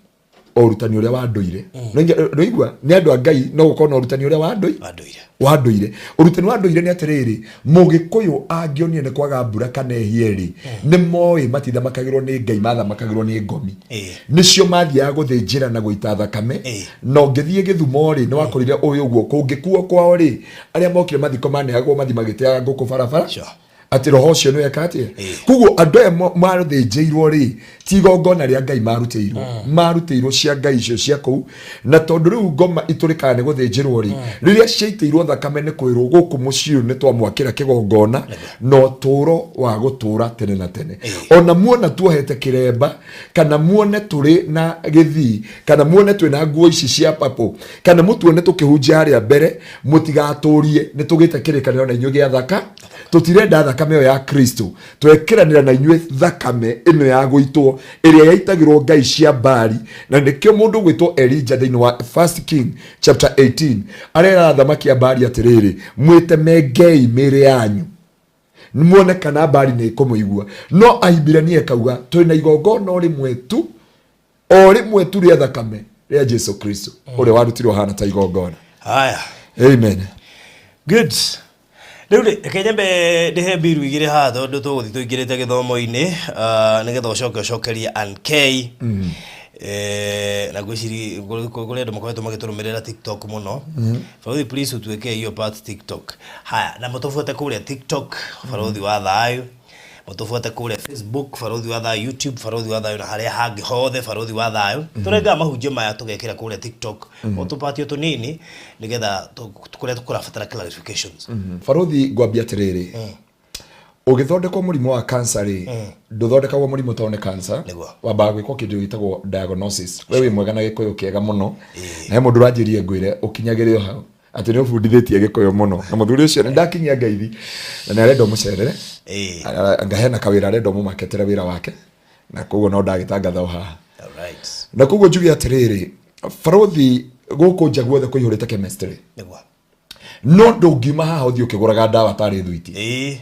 o ũrutani ũrĩa wa ndũire. Nĩwaigua nĩ andũ a Ngai, no gũkorwo na ũrutani ũrĩa wa ndũire. Wa ndũire. Wa ndũire. Ũrutani wa ndũire nĩ atĩrĩrĩ, mũgĩkũyũ angĩonire nĩ kwaga mbura kana ehie rĩ, nĩ moĩ matithamakagĩrwo nĩ Ngai, mathamakagĩrwo nĩ ngomi. Nĩcio mathiaga gũthĩnjĩra na gũita thakame. Na ũngĩthiĩ Gĩthumo rĩ, nĩ wakorire ũyũ ũguo kũngĩkuo kwao rĩ, arĩa mokire mathiko maneagwo mathi magĩteaga ngũkũ barabara. Atĩ roho ũcio nĩ weka atĩa. Koguo andũ aya mathĩnjĩirwo rĩ, ti igongona rĩa Ngai marutĩirwo, marutĩirwo cia Ngai icio cia kũu. Na tondũ rĩu ngoma itũrĩkaga nĩ gũthĩnjĩrwo rĩ, rĩrĩa ciaitĩirwo thakame nĩ kwĩrwo gũkũ mũciĩ ũyũ nĩ twamwakĩra kĩgongona na ũtũũro wa gũtũũra tene na tene. Ona muona tuohete kĩremba, kana muone tũrĩ na gĩthii, kana muone twĩ na nguo ici cia papũ, kana mũtuone tũkĩhunjia harĩa mbere, mũtigatũrie nĩ tũgĩte kĩrĩkanĩro na inyuĩ gĩa thaka. Tũtirenda thakame ĩyo ya Kristo, twekĩranĩra na inyuĩ thakame ĩno ya gũitwo ĩrĩa yaitagĩrwo ngai cia Baali. Na nĩkĩo mũndũ gwĩtwo Elija thĩinĩ wa First King chapter 18 arera athamaki a Baali atĩrĩrĩ, mwĩtemengei mĩĩrĩ yanyu muone kana Baali nĩ ĩkũmũigua. No Ahibirania ĩkauga twĩ na igongona o rĩmwe tu, o rĩmwe tu rĩa thakame rĩa Jesu Kristo ũrĩa warutirwo hana ta igongona. Haya. Amen. Good. Rĩu rĩ, reke nyambe ndĩhe mbiru igĩrĩ haha tondũ tũgũthiĩ tũingĩrĩte gĩthomo-inĩ, nĩgetha ũcoke ũcokerie Ann K. Na ngwĩciria kũrĩ andũ makoretwo magĩtũrũmĩrĩra TikTok mũno. Baruthi, please ũtuĩke hiyo part TikTok. Haya, na mũtũbuate kũrĩa TikTok, Baruthi wa Thayũ. Mũtũbuate kũrĩa Facebook, Baruthi wa Thayũ, YouTube, Baruthi wa Thayũ, na harĩa hangĩ hothe Baruthi wa Thayũ. Tũrengaga mahunjio maya tũgekĩra kũrĩa TikTok, o tũpatio tũnini nĩgetha kũrĩa kũrabatara clarifications. Baruthi, ngwambia atĩrĩrĩ, ũgĩthondekwo mũrimũ wa cancer rĩ, ndũthondekagwo mũrimũ tondũ nĩ cancer. Wambaga gwĩkwo kĩndũ gĩtagwo diagnosis. We wĩ mwega na gĩkũyũ kĩega mũno, na he mũndũ ũranjĩrie ngwĩre ũkinyagĩre o hau atĩ nĩ ũbundithĩtie gĩkũyũ mũno, na mũthuri ũcio nĩ ndakinyia ngeithi na nĩ arenda ũmũcerere. Ngahena kawĩra arenda ũmũmaketere wĩra wake, na koguo no ndagĩtangatha o haha. Na koguo njuge atĩrĩrĩ, barothi, gũkũ nja guothe kũihũrĩte chemistry. No ndũngiuma haha ũthiĩ ũkĩgũraga ndawa tarĩ thwiti.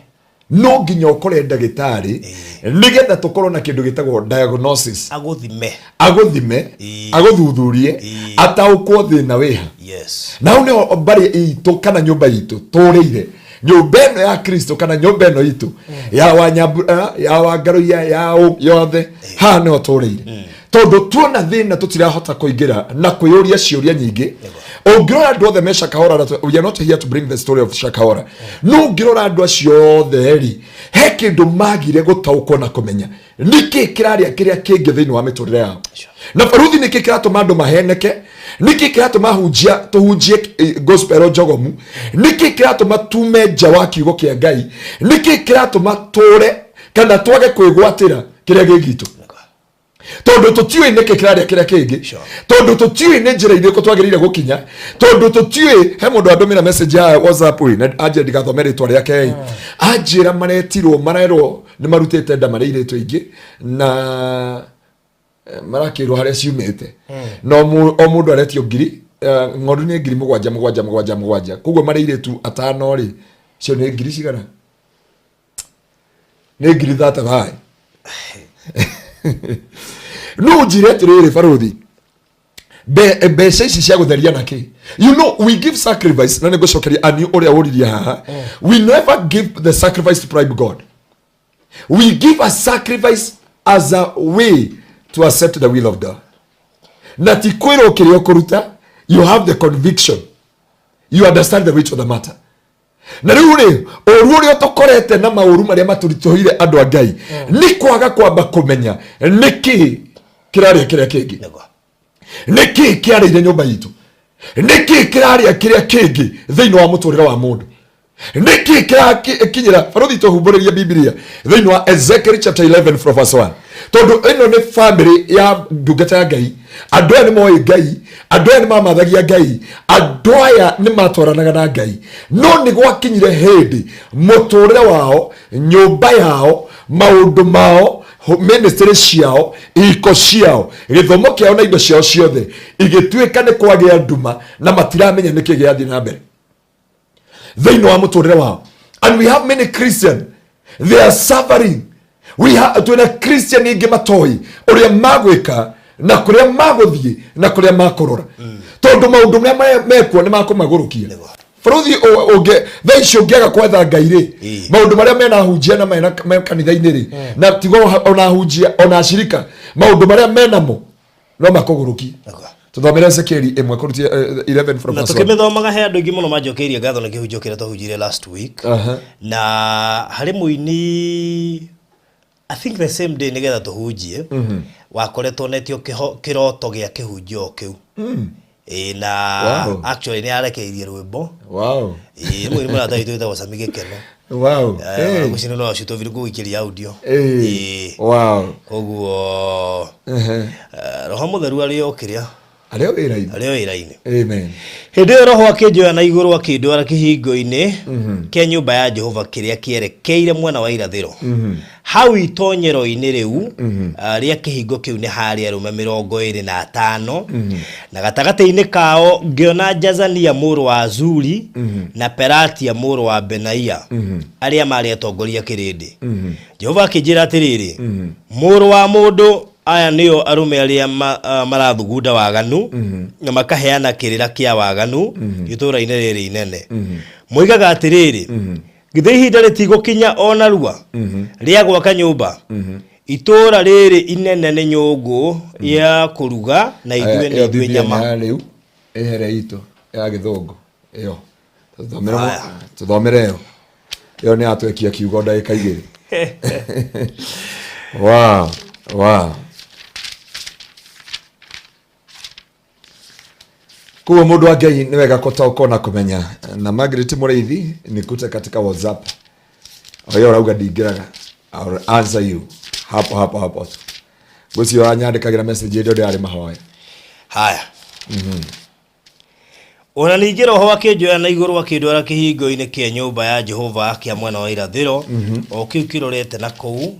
No nginya ũkore ndagĩtarĩ nĩgetha tũkorwo na kĩndũ gĩtagwo diagnosis. Agũthime. Agũthime, agũthuthurie, ataũkwo thĩna wĩha. Na hau nĩho mbarĩ itũ kana nyũmba itũ tũrĩire, nyũmba ĩno ya Kristo kana nyũmba ĩno itũ ya Wanyambura, ya Wangaruiya, ya ũ yothe, haha nĩho tũrĩire, tondũ tuona thĩna tũtirahota kũingĩra na kwĩyũria ciũria nyingĩ. Ũngĩrora andũ othe me Shakahola, na we are not here to bring the story of Shakahola, no ũngĩrora andũ acio othe rĩ, he kĩndũ magire gũtaũkwo na kũmenya nĩkĩ kĩrarĩa kĩrĩa kĩngĩ thĩinĩ wa mĩtũrĩre yao. Na baruthi, nĩkĩ kĩratũma andũ maheneke? Nĩkĩ kĩratũma hunjia tũhunjie gospel njogomu? Nĩkĩ kĩratũma tume nja wa kiugo kĩa Ngai? Nĩkĩ kĩratũma tũre kana twage kwĩgwatĩra kĩrĩa gĩ gitũ? Tondũ tũtiũĩ nĩkĩ kĩrarĩa kĩrĩa kĩngĩ. Tondũ tũtiũĩ nĩ njĩra irĩkũ twagĩrĩire gũkinya. Tondũ tũtiũĩ, he mũndũ andũmĩra message ya WhatsApp ĩ, na anjĩra ndigathome rĩtwa rĩake ĩ, anjĩra maretirwo, marerwo nĩ marutĩte nda marĩ airĩtu aingĩ na marakĩrwo harĩa ciumĩte, na o mũndũ aretio ngiri, ng'ondu nĩ ngiri mũgwanja mũgwanja mũgwanja mũgwanja. Koguo marĩ airĩtu atano rĩ, cio nĩ ngiri cigana? Nĩ ngiri 35. No njire atĩrĩrĩ, baruthi, mbeca ici cia gũtheria na kĩ, we give sacrifice, na nĩngũcokeria ani ũrĩa ũririe haha. We never give the sacrifice to bribe God. We give a sacrifice as a way to accept the will of God. Na ti kwĩrwo kĩrĩa ũkũruta, you have the conviction, you understand the reach of the matter. Na rĩu rĩ, ũru ũrĩa tũkorete na maũru marĩa matũritũhĩire andũ a Ngai nĩ kwaga kwamba kũmenya nĩkĩ kĩrarĩa kĩrĩa kĩngĩ. Nĩkĩ kĩarĩire nyũmba itũ? Nĩkĩ kĩrarĩa kĩrĩa kĩngĩ thĩinĩ wa mũtũrĩre wa mũndũ? Nĩkĩ kĩrakinyĩra? Baruthi, tũhumbũrĩrie Bibilia thĩinĩ wa Ezekiel chapter 11 from verse 1, tondũ ĩno nĩ family ya ndungata ya Ngai. Andũ aya nĩ moĩ Ngai, andũ aya nĩ mamathagia Ngai, andũ aya nĩ matwaranaga na Ngai, no nĩ gwakinyire hĩndĩ mũtũrĩre wao, nyũmba yao, maũndũ mao, ministry ciao, ihiko ciao, gĩthomo kĩao na indo ciao ciothe igĩtuĩka nĩ kwagĩa nduma, na matiramenya nĩkĩ gĩathiĩ na mbere thĩinĩ wa mũtũrĩre wao. And we have many Christian, they are suffering. We have twina Christian ingĩ matoi ũrĩa magwĩka na kũrĩa magũthiĩ na kũrĩa makũrora, tondũ maũndũ marĩa mekuo nĩ makũmagũrũkia. Bũrũthi ũngĩ thaa ici ũngĩaga kwetha Ngai rĩ, maũndũ marĩa mena ahunjia na mena me kanitha-inĩ rĩ, na tigo ona ahunjia ona ashirika, maũndũ marĩa menamo no makũgũrũkie. Tũthomere Ezekieli 1 kũrutia 11 from na verse 1. Tũkĩmĩthomaga he andũ aingĩ mũno manjokeirie ngatho nĩ kĩhunjio kĩrĩa twahunjirie last week. Na harĩ mũini, I think the same day nĩgetha tũhunjie, wakoretwo netio kĩroto gĩa kĩhunjio o kĩu. Ĩ, na actually nĩ arekeirie rwĩmbo. Ĩ, mũini mũrata witũ wĩtagwo Sami Gĩkeno. Ngwĩciria no acio tũbiri ngũgũikĩria audio. Ĩ. Koguo Roho Mũtheru arĩ o kĩrĩa arĩ o wĩra-inĩ. Arĩ o wĩra-inĩ. Amen. Hĩndĩ ĩyo Roho akĩnjoya na igũrũ akĩndwara kĩhingo-inĩ kĩa nyũmba ya Jehova kĩrĩa kĩerekeire mwena wa irathĩro. Hau itonyero-inĩ rĩu rĩa kĩhingo kĩu nĩ harĩ arũme 25, na gatagatĩ-inĩ kao ngĩona Jazania mũrũ wa Azuri na Pelatia mũrũ wa Benaia, arĩa maarĩ atongoria kĩrĩndĩ. Jehova akĩnjĩra atĩrĩrĩ, mũrũ wa mũndũ, aya nĩo arũme arĩa marathugunda waganu na makaheana kĩrĩra kĩa waganu itũũra-inĩ rĩrĩ inene. Moigaga atĩrĩrĩ, githĩ ihinda rĩtigũkinya o narua rĩa gwaka nyũmba? Itũũra rĩrĩ inene nĩ nyũngũ ya kũruga na ithuĩ nĩ Ĩyo ithuĩ Biblia nyama. nĩ ya rĩu ĩhere itũ ya gĩthũngũ ĩyo. Tũthomere. Haya. Tũthomere ĩyo. Ĩyo nĩ yatwekia kiugo ndagĩka 2. Wow. Koguo mũndũ wa Ngai, nĩ wega kũtaũkwo na kũmenya. Na Margaret Mũrĩithi, nikute katika WhatsApp o ĩyo ũrauga ndingĩraga. I'll answer you hapo hapo hapo tu. Ngwĩciria wanyandĩkagĩra message ĩyo ndĩrarĩ mahoya. Haya. Ona ningĩ Roho akĩnjoya na igũrũ akĩndwara kĩhingo-inĩ kĩa nyũmba ya Jehova kĩa mwena wa irathĩro, o kĩu kĩrorete na kũu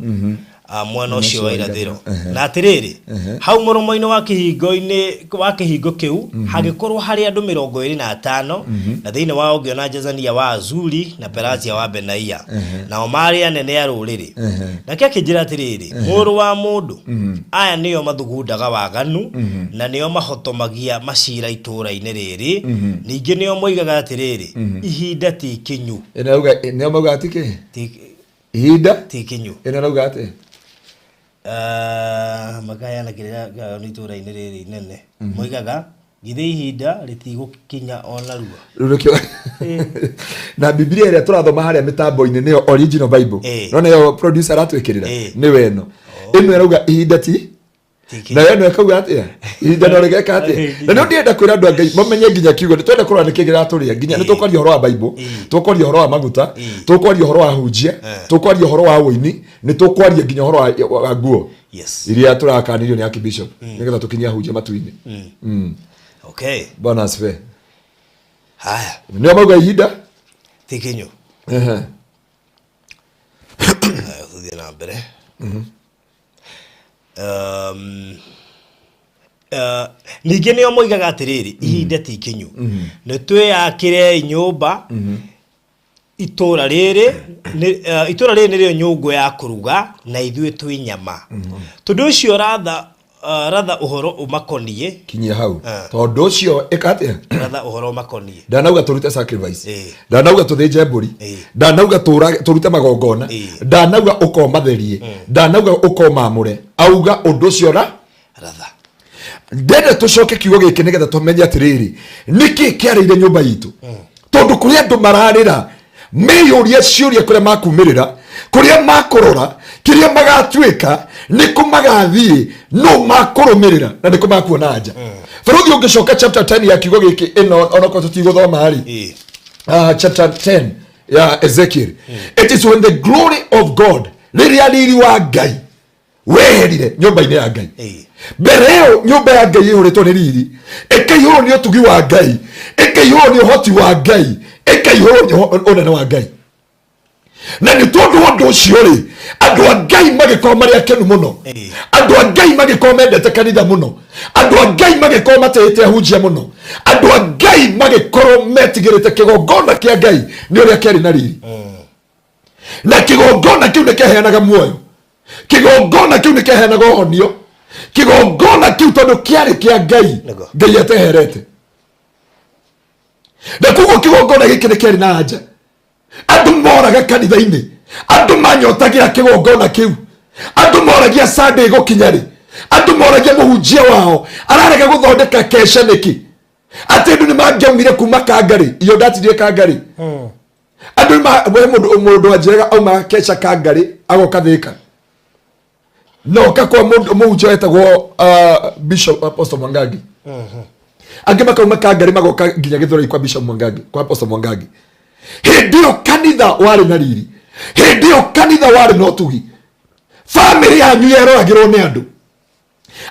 mwena ũcio wa irathĩro. Na atĩrĩrĩ, hau mũromo-inĩ wa kĩhingo-inĩ wa kĩhingo kĩu hagĩkorwo harĩ andũ 25, na thĩinĩ wao ngĩona Jezania wa Azuri na Pelatia wa Benaia, nao maarĩ anene a rũrĩrĩ. Nake akĩnjĩra atĩrĩrĩ, mũrũ wa mũndũ, aya nĩo mathugundaga waganu na nĩo mahotomagia macira itũũra-inĩ rĩrĩ. Ningĩ nĩo moigaga atĩrĩrĩ, ihinda ti ikinyu. Ĩno yauga nĩo mauga atĩ kĩ? Ti Ihinda ti ikinyu. Ĩno ĩrauga atĩ Makaheana kĩrĩra kĩa itũũra-inĩ rĩrĩ inene, moigaga githĩ ihinda rĩtigũkinya o narua? Rĩu nĩkĩo na Bibilia ĩrĩa tũrathoma harĩa mĩtambo-inĩ nĩyo original Bible. No nĩyo producer aratwĩkĩrĩra. Nĩwe ĩno ĩno ĩrauga ihinda ti Ti ikinyu. Nayo ĩno ĩkauga atĩa? Ihinda no rĩgeka atĩa? Na nĩ ndĩrenda kwĩra andũ a Ngai mamenye nginya kiugo nĩ twenda kũrora nĩkĩ kĩratũrĩa. Nginya nĩ tũkwaria ũhoro wa Bible, tũkwaria ũhoro wa maguta, tũkwaria ũhoro wa hunjia, tũkwaria ũhoro wa ũini, nĩ tũkwaria nginya ũhoro wa nguo iria tũrakanirio nĩ Archbishop nĩgetha tũkinyie ahunjia matu-inĩ. Bwana asifiwe. Haya. Nĩo mauga ihinda ti ikinyu. Ehe. Haya, tũthiĩ na mbere. Ningĩ nĩo moigaga atĩrĩrĩ, ihinda ti ikinyu, nĩ twĩyakĩrei nyũmba. Itũũra rĩrĩ nĩrĩo nyũngũ ya kũruga na ithuĩ twĩ nyama. Tondũ ũcio ratha ũhoro ũmakoniĩ. Kinyia hau. Tondũ ũcio ĩka atĩa? Ratha ũhoro ũmakoniĩ. Ndanauga tũrute sacrifice, ndanauga tũthĩnje mbũri, ndanauga tũrute magongona, ndanauga ũkomatherie, ndanauga ũkomamũre. Auga ũndũ ũcio ra ratha. Ndenda tũcoke kiugo gĩkĩ nĩgetha tũmenye atĩrĩrĩ, nĩkĩ kĩarĩire nyũmba itũ, tondũ kũrĩ andũ mararĩra meyũria ciũria kũrĩa makumĩrĩra, kũrĩa makũrora, kĩrĩa magatuĩka, nĩkũ magathiĩ, no makũrũmĩrĩra na nĩkũ makuona nja. Barũthi, ũngĩcoka chapter 10 ya kiugo gĩkĩ ĩno, onokorwo tũtigũthoma rĩ, chapter 10 ya Ezekiel, it is when the glory of God, rĩrĩa riri wa Ngai weherire nyũmba-inĩ ya Ngai. Mbere ĩyo nyũmba ya Ngai ĩihũrĩtwo nĩ riri, ĩkaihũrwo nĩ ũtugi wa Ngai, ĩkaihũrwo nĩ ũhoti wa Ngai, ĩkaihũrwo nĩ ũnene wa Ngai. Na nĩ tondũ wa ũndũ ũcio rĩ, andũ a Ngai magĩkorwo marĩ akenu mũno, andũ a Ngai magĩkorwo mendete kanitha mũno, andũ a Ngai magĩkorwo matĩĩte ahunjia mũno, andũ a Ngai magĩkorwo metigĩrĩte kĩgongona kĩa Ngai nĩ ũrĩa kĩarĩ na riri. Na kĩgongona kĩu nĩ kĩaheanaga muoyo, kĩgongona kĩu nĩ kĩaheanaga ũhonio, kĩgongona kĩu tondũ kĩarĩ kĩa Ngai. Nĩguo. Ngai ateherete, na koguo kĩgongona gĩkĩ nĩ kĩarĩ na anja. Andũ moraga kanitha-inĩ, andũ manyotagĩra kĩgongona kĩu, andũ moragia Sunday gũkinya rĩ, andũ moragia mũhunjia wao ararega gũthondeka kesha nĩkĩ, atĩ andũ nĩ mangĩaumire kuma Kangarĩ, iyo ndatindire Kangarĩ. Andũ we mũndũ wanjĩraga aumaga kesha Kangarĩ agoka Thĩka, noka kwa mũndũ mũhunjia wetagwo Bishop Apostle Mwangangi. Angĩ makauma Kangarĩ magoka nginya Gĩthũrai kwa Bishop Mwangangi, kwa Apostle Mwangangi. Hĩndĩ ĩyo kanitha warĩ na riri, hĩndĩ ĩyo kanitha warĩ na ũtugi, bamĩrĩ yanyu yeroragĩrwo nĩ andũ,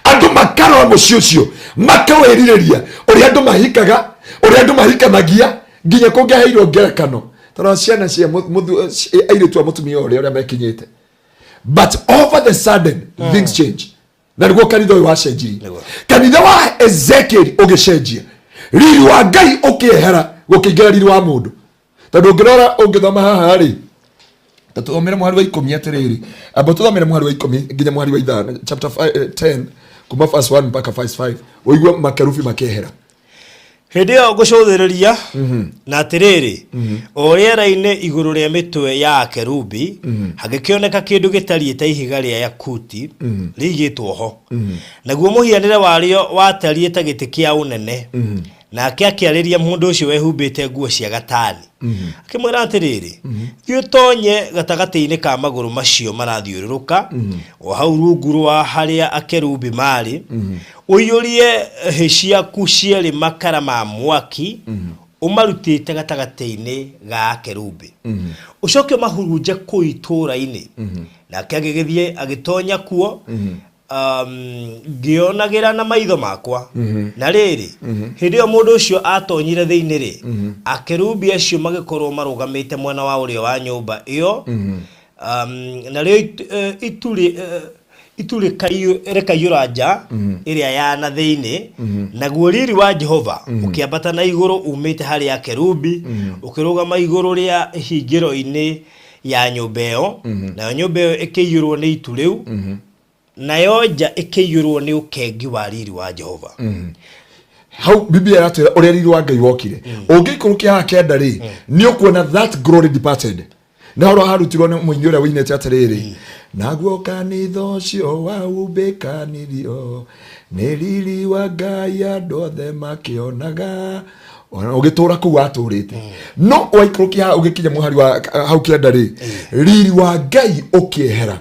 andũ makarora mũciĩ ũcio makawĩrirĩria, ũrĩa andũ mahikaga, ũrĩa andũ mahikanagia, nginya kũngĩaheirwo ngerekano tondũ ciana cia airĩtu a mũtumia ũrĩa ũrĩa mekinyĩte. But over the sudden things change, na nĩguo kanitha ũyũ wacenjirie. Kanitha wa Ezekiel ũgĩcenjia, riri wa Ngai ũkĩehera, gũkĩingĩra riri wa mũndũ. Tondũ ũngĩrora, ũngĩthoma haha rĩ, ta tũthomere mũhari wa 10 atĩrĩrĩ, amba tũthomere mũhari wa 10 nginya mũhari wa 5, chapter 10 kuma verse 1 mpaka verse 5, ũigue makerubi makĩehera. Hĩndĩ ĩyo ngũcũthĩrĩria, na atĩrĩrĩ, o rĩera-inĩ igũrũ rĩa mĩtwe ya akerubi hagĩkĩoneka kĩndũ gĩtariĩ ta ihiga rĩa yakuti rĩigĩtwo ho, naguo mũhianĩre warĩo watariĩ ta gĩtĩ kĩa ũnene. Nake akĩarĩria mũndũ ũcio wehumbĩte nguo cia gatani, akĩmwĩra atĩrĩrĩ, "Thiĩ ũtonye gatagatĩ-inĩ ka magũrũ macio marathiũrũrũka, o hau rungu rwa harĩa akerubi marĩ, ũiyũrie hĩ ciaku cierĩ makara ma mwaki ũmarutĩte gatagatĩ-inĩ ga akerubi, ũcoke ũmahurunje kũu itũũra-inĩ." Nake agĩgĩthiĩ agĩtonya kuo, ngĩonagĩra na maitho makwa. Na rĩrĩ, hĩndĩ ĩyo mũndũ ũcio atonyire thĩinĩ rĩ, akerubi acio magĩkorwo marũgamĩte mwena wa ũrĩo wa nyũmba ĩyo, narĩo itu rĩkaiyũra nja ĩrĩa ya na thĩinĩ. Naguo riri wa Jehova ũkĩambata na igũrũ umĩte harĩ akerubi, ũkĩrũgama igũrũ rĩa hingĩro-inĩ ya nyũmba ĩyo, nayo nyũmba ĩyo ĩkĩiyũrwo nĩ itu rĩu, nayo nja ĩkĩiyũrwo nĩ ũkengi wa riri wa Jehova. Hau Biblia ĩratwĩra ũrĩa riri wa Ngai wokire. Ũngĩikũrũkia haha kenda rĩ, nĩ ũkuona that glory departed, na horo harutirwo nĩ mũini ũrĩa wĩinĩte atĩrĩrĩ, "Naguo kanitha ũcio waumbĩkanirio nĩ riri wa Ngai, andũ othe makĩonaga." Ona ũgĩtũra kũu watũrĩte, no waikũrũkia haha ũgĩkinya mũhari wa hau kenda rĩ, riri wa Ngai ũkĩehera,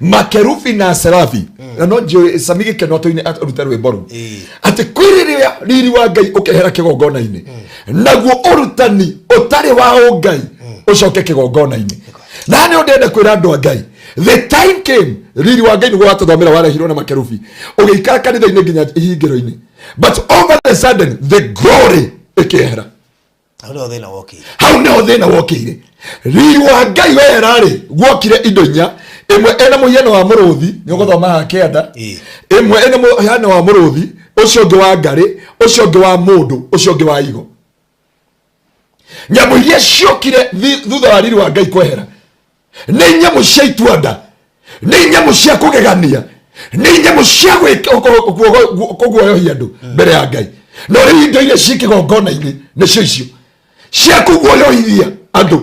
makerubi na serafi. Na no njũĩ Sami Gĩkeno atũine arute rwĩmbo rũu atĩ kwĩ rĩrĩa riri wa Ngai ũkehera kĩgongona-inĩ, naguo ũrutani ũtarĩ wa ũngai ũcoke kĩgongona-inĩ. Na nĩ ndĩrenda kwĩra andũ a Ngai, the time came riri wa Ngai nĩguo watũthomera warehirwo na makerubi, ũgĩikara kanitha-inĩ nginya ihingĩro-inĩ, but over the sudden the glory ĩkĩehera. Hau nĩho thĩna wokĩire. Hau nĩho thĩna wokĩire. Riri wa Ngai wehera rĩ, guokire indo inya. Ĩmwe ĩna mũhiano wa mũrũthi, nĩ ũgũthoma haha kĩanda. Ĩmwe ĩna mũhiano wa mũrũthi, ũcio ũngĩ wa ngarĩ, ũcio ũngĩ wa mũndũ, ũcio ũngĩ wa igo. Nyamũ iria ciokire thutha wa riri wa Ngai kwehera nĩ nyamũ cia ituanda, nĩ nyamũ cia kũgegania, nĩ nyamũ cia kũguoyohia andũ mbere ya Ngai. No rĩu indo iria ciĩ kĩgongona-inĩ nĩcio icio cia kũguoyohithia andũ,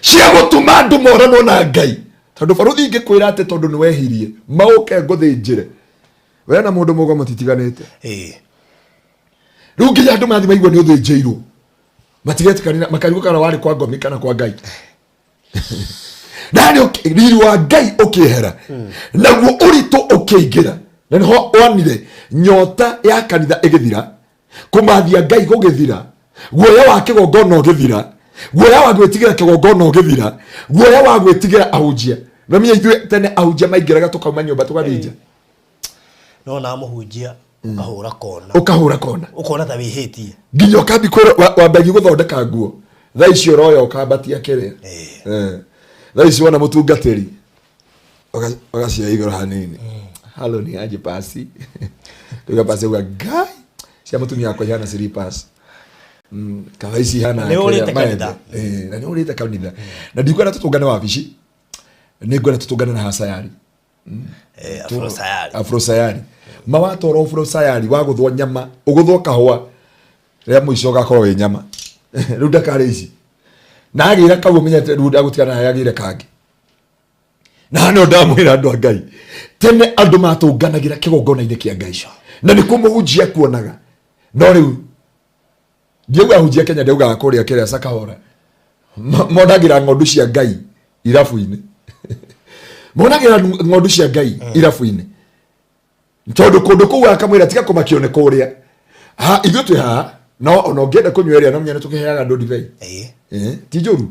cia gũtũma andũ moranwo na Ngai. Tondũ barũthi ingĩkwĩra atĩ tondũ nĩ wehirie maũke ngũthĩnjĩre, we na mũndũ mũgo mũtitiganĩte. Rĩu nginya andũ mathi maigua nĩ ũthĩnjĩirwo, matigetĩkanĩra, makarigwo kana warĩ kwa ngomi kana kwa Ngai. Nani riri wa Ngai ũkĩehera, naguo ũritũ ũkĩingĩra, na nĩho wonire nyota ya kanitha ĩgĩthira, kũmathia Ngai gũgĩthira, guoya wa kĩgongona ũgĩthira, guoya wa gwĩtigĩra kĩgongona ũgĩthira, guoya wa gwĩtigĩra ahunjia. Na menya ithuĩ tene ahunjia maingĩraga tũkauma nyũmba tũgathiĩ nja. No na mũhunjia ũkahũra kona. Ũkahũra kona. Ũkona ta wĩhĩtie. Nginya ũkambi wambagia gũthondeka nguo. Thaa ici ũroya ũkambatia kĩrĩa. Thaa ici wona mũtungatĩri ũgacioya igũrũ hanini, "Halo, ni aje pasi?" Tuga pasi, uga, "Ngai, cia mũtumia wakwa ihana slippers." Kaba ici ihana Nĩ ũrĩte kĩrĩa, maembe. kanitha. Eh, na nĩ ũrĩte kanitha na ndikwenda tũtũngane wabici nĩ ngwenda tũtũngane na hasayari. Eh, afrosayari. Afrosayari mawatwara ũfrosayari wagũthwo nyama ũgũthwo kahũa rĩa mũico ũgakorwo wĩ nyama rĩu ndakarĩ ici na agĩra kau ũmenyete rĩu ndagũtigana naye agĩre kangĩ na hano ndamwĩra andũ a Ngai tene andũ matũnganagĩra kĩgongona-inĩ kĩa Ngai na nĩkuo mũhunjia kuonaga no rĩu ndiauga hunjia Kenya ndiaugaga kũrĩa kĩrĩa Sakahora monagĩra ng'ondu cia Ngai irabu-inĩ monagĩra ng'ondu cia Ngai irabu-inĩ tondũ kũndũ kũu akamwĩra tiga kũmakio nĩ kũrĩa ha ithuĩ twĩ haha no ona ũngĩenda kũnyua ĩrĩa no nginya nĩtũkĩheaga andũ ndibei. Eh. Eh, ti njũru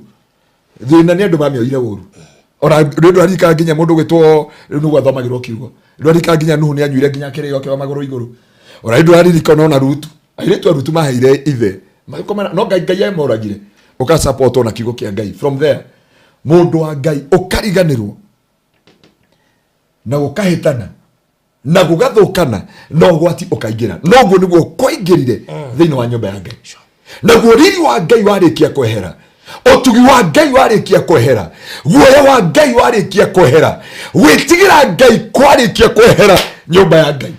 thĩna nĩ andũ mamĩoire ũru ona rĩ ndwarika nginya mũndũ gwĩtwo rĩu nĩguo athomagĩrwo kiugo ndwarika nginya Nuhu nĩ anyuire nginya kĩrĩo kĩo magũrũ igũrũ ona rĩ ndwaririkana ona Rutu airĩtu a Rutu maheire ithe magĩkomana no Ngai Ngai emoragire ũkasapotwo na kiugo kĩa Ngai from there mũndũ wa Ngai ũkariganĩrwo na gũkahĩtana na gũgathũkana na ũgwati ũkaingĩra noguo nĩguo kwaingĩrire thĩinĩ wa nyũmba ya Ngai naguo riri wa Ngai warĩkia kwehera ũtugi wa Ngai warĩkia kwehera guoya wa Ngai warĩkia kwehera gwĩtigĩra Ngai kwarĩkia kwehera nyũmba ya Ngai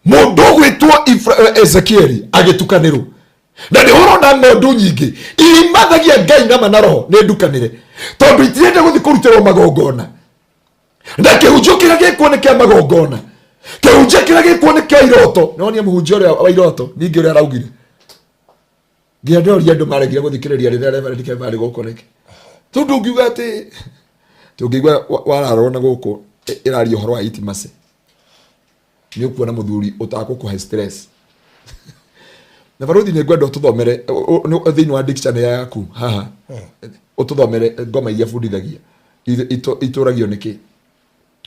mũndũ ũgwĩtwo Ezekieli agĩtukanĩrwo na nĩ ũrona ng'ondu nyingĩ imathagia Ngai nama na roho nĩ ndukanĩre tondũ itirenda gũthiĩ kũrutĩrwo magongona na kĩhunjio kĩrĩa gĩkuo nĩ kĩa magongona kĩhunjio kĩrĩa gĩkuo nĩ kĩa iroto nĩwonie mũhunjia ũrĩa wa iroto ningĩ ũrĩa araugire nginya ndĩroria andũ maregire gũthikĩrĩria rĩrĩa Reverend Kemba arĩ gũkũ nĩkĩ tondũ ndũngiuga atĩ tũngĩigua wararwo na gũkũ ĩraria ũhoro wa intimacy nĩ ũkuona mũthuri ũtagũkũhe stress na barothi nĩ ngwenda ũtũthomere thĩinĩ wa dictionary yaku haha ũtũthomere ngoma iria bundithagia itũragio nĩkĩ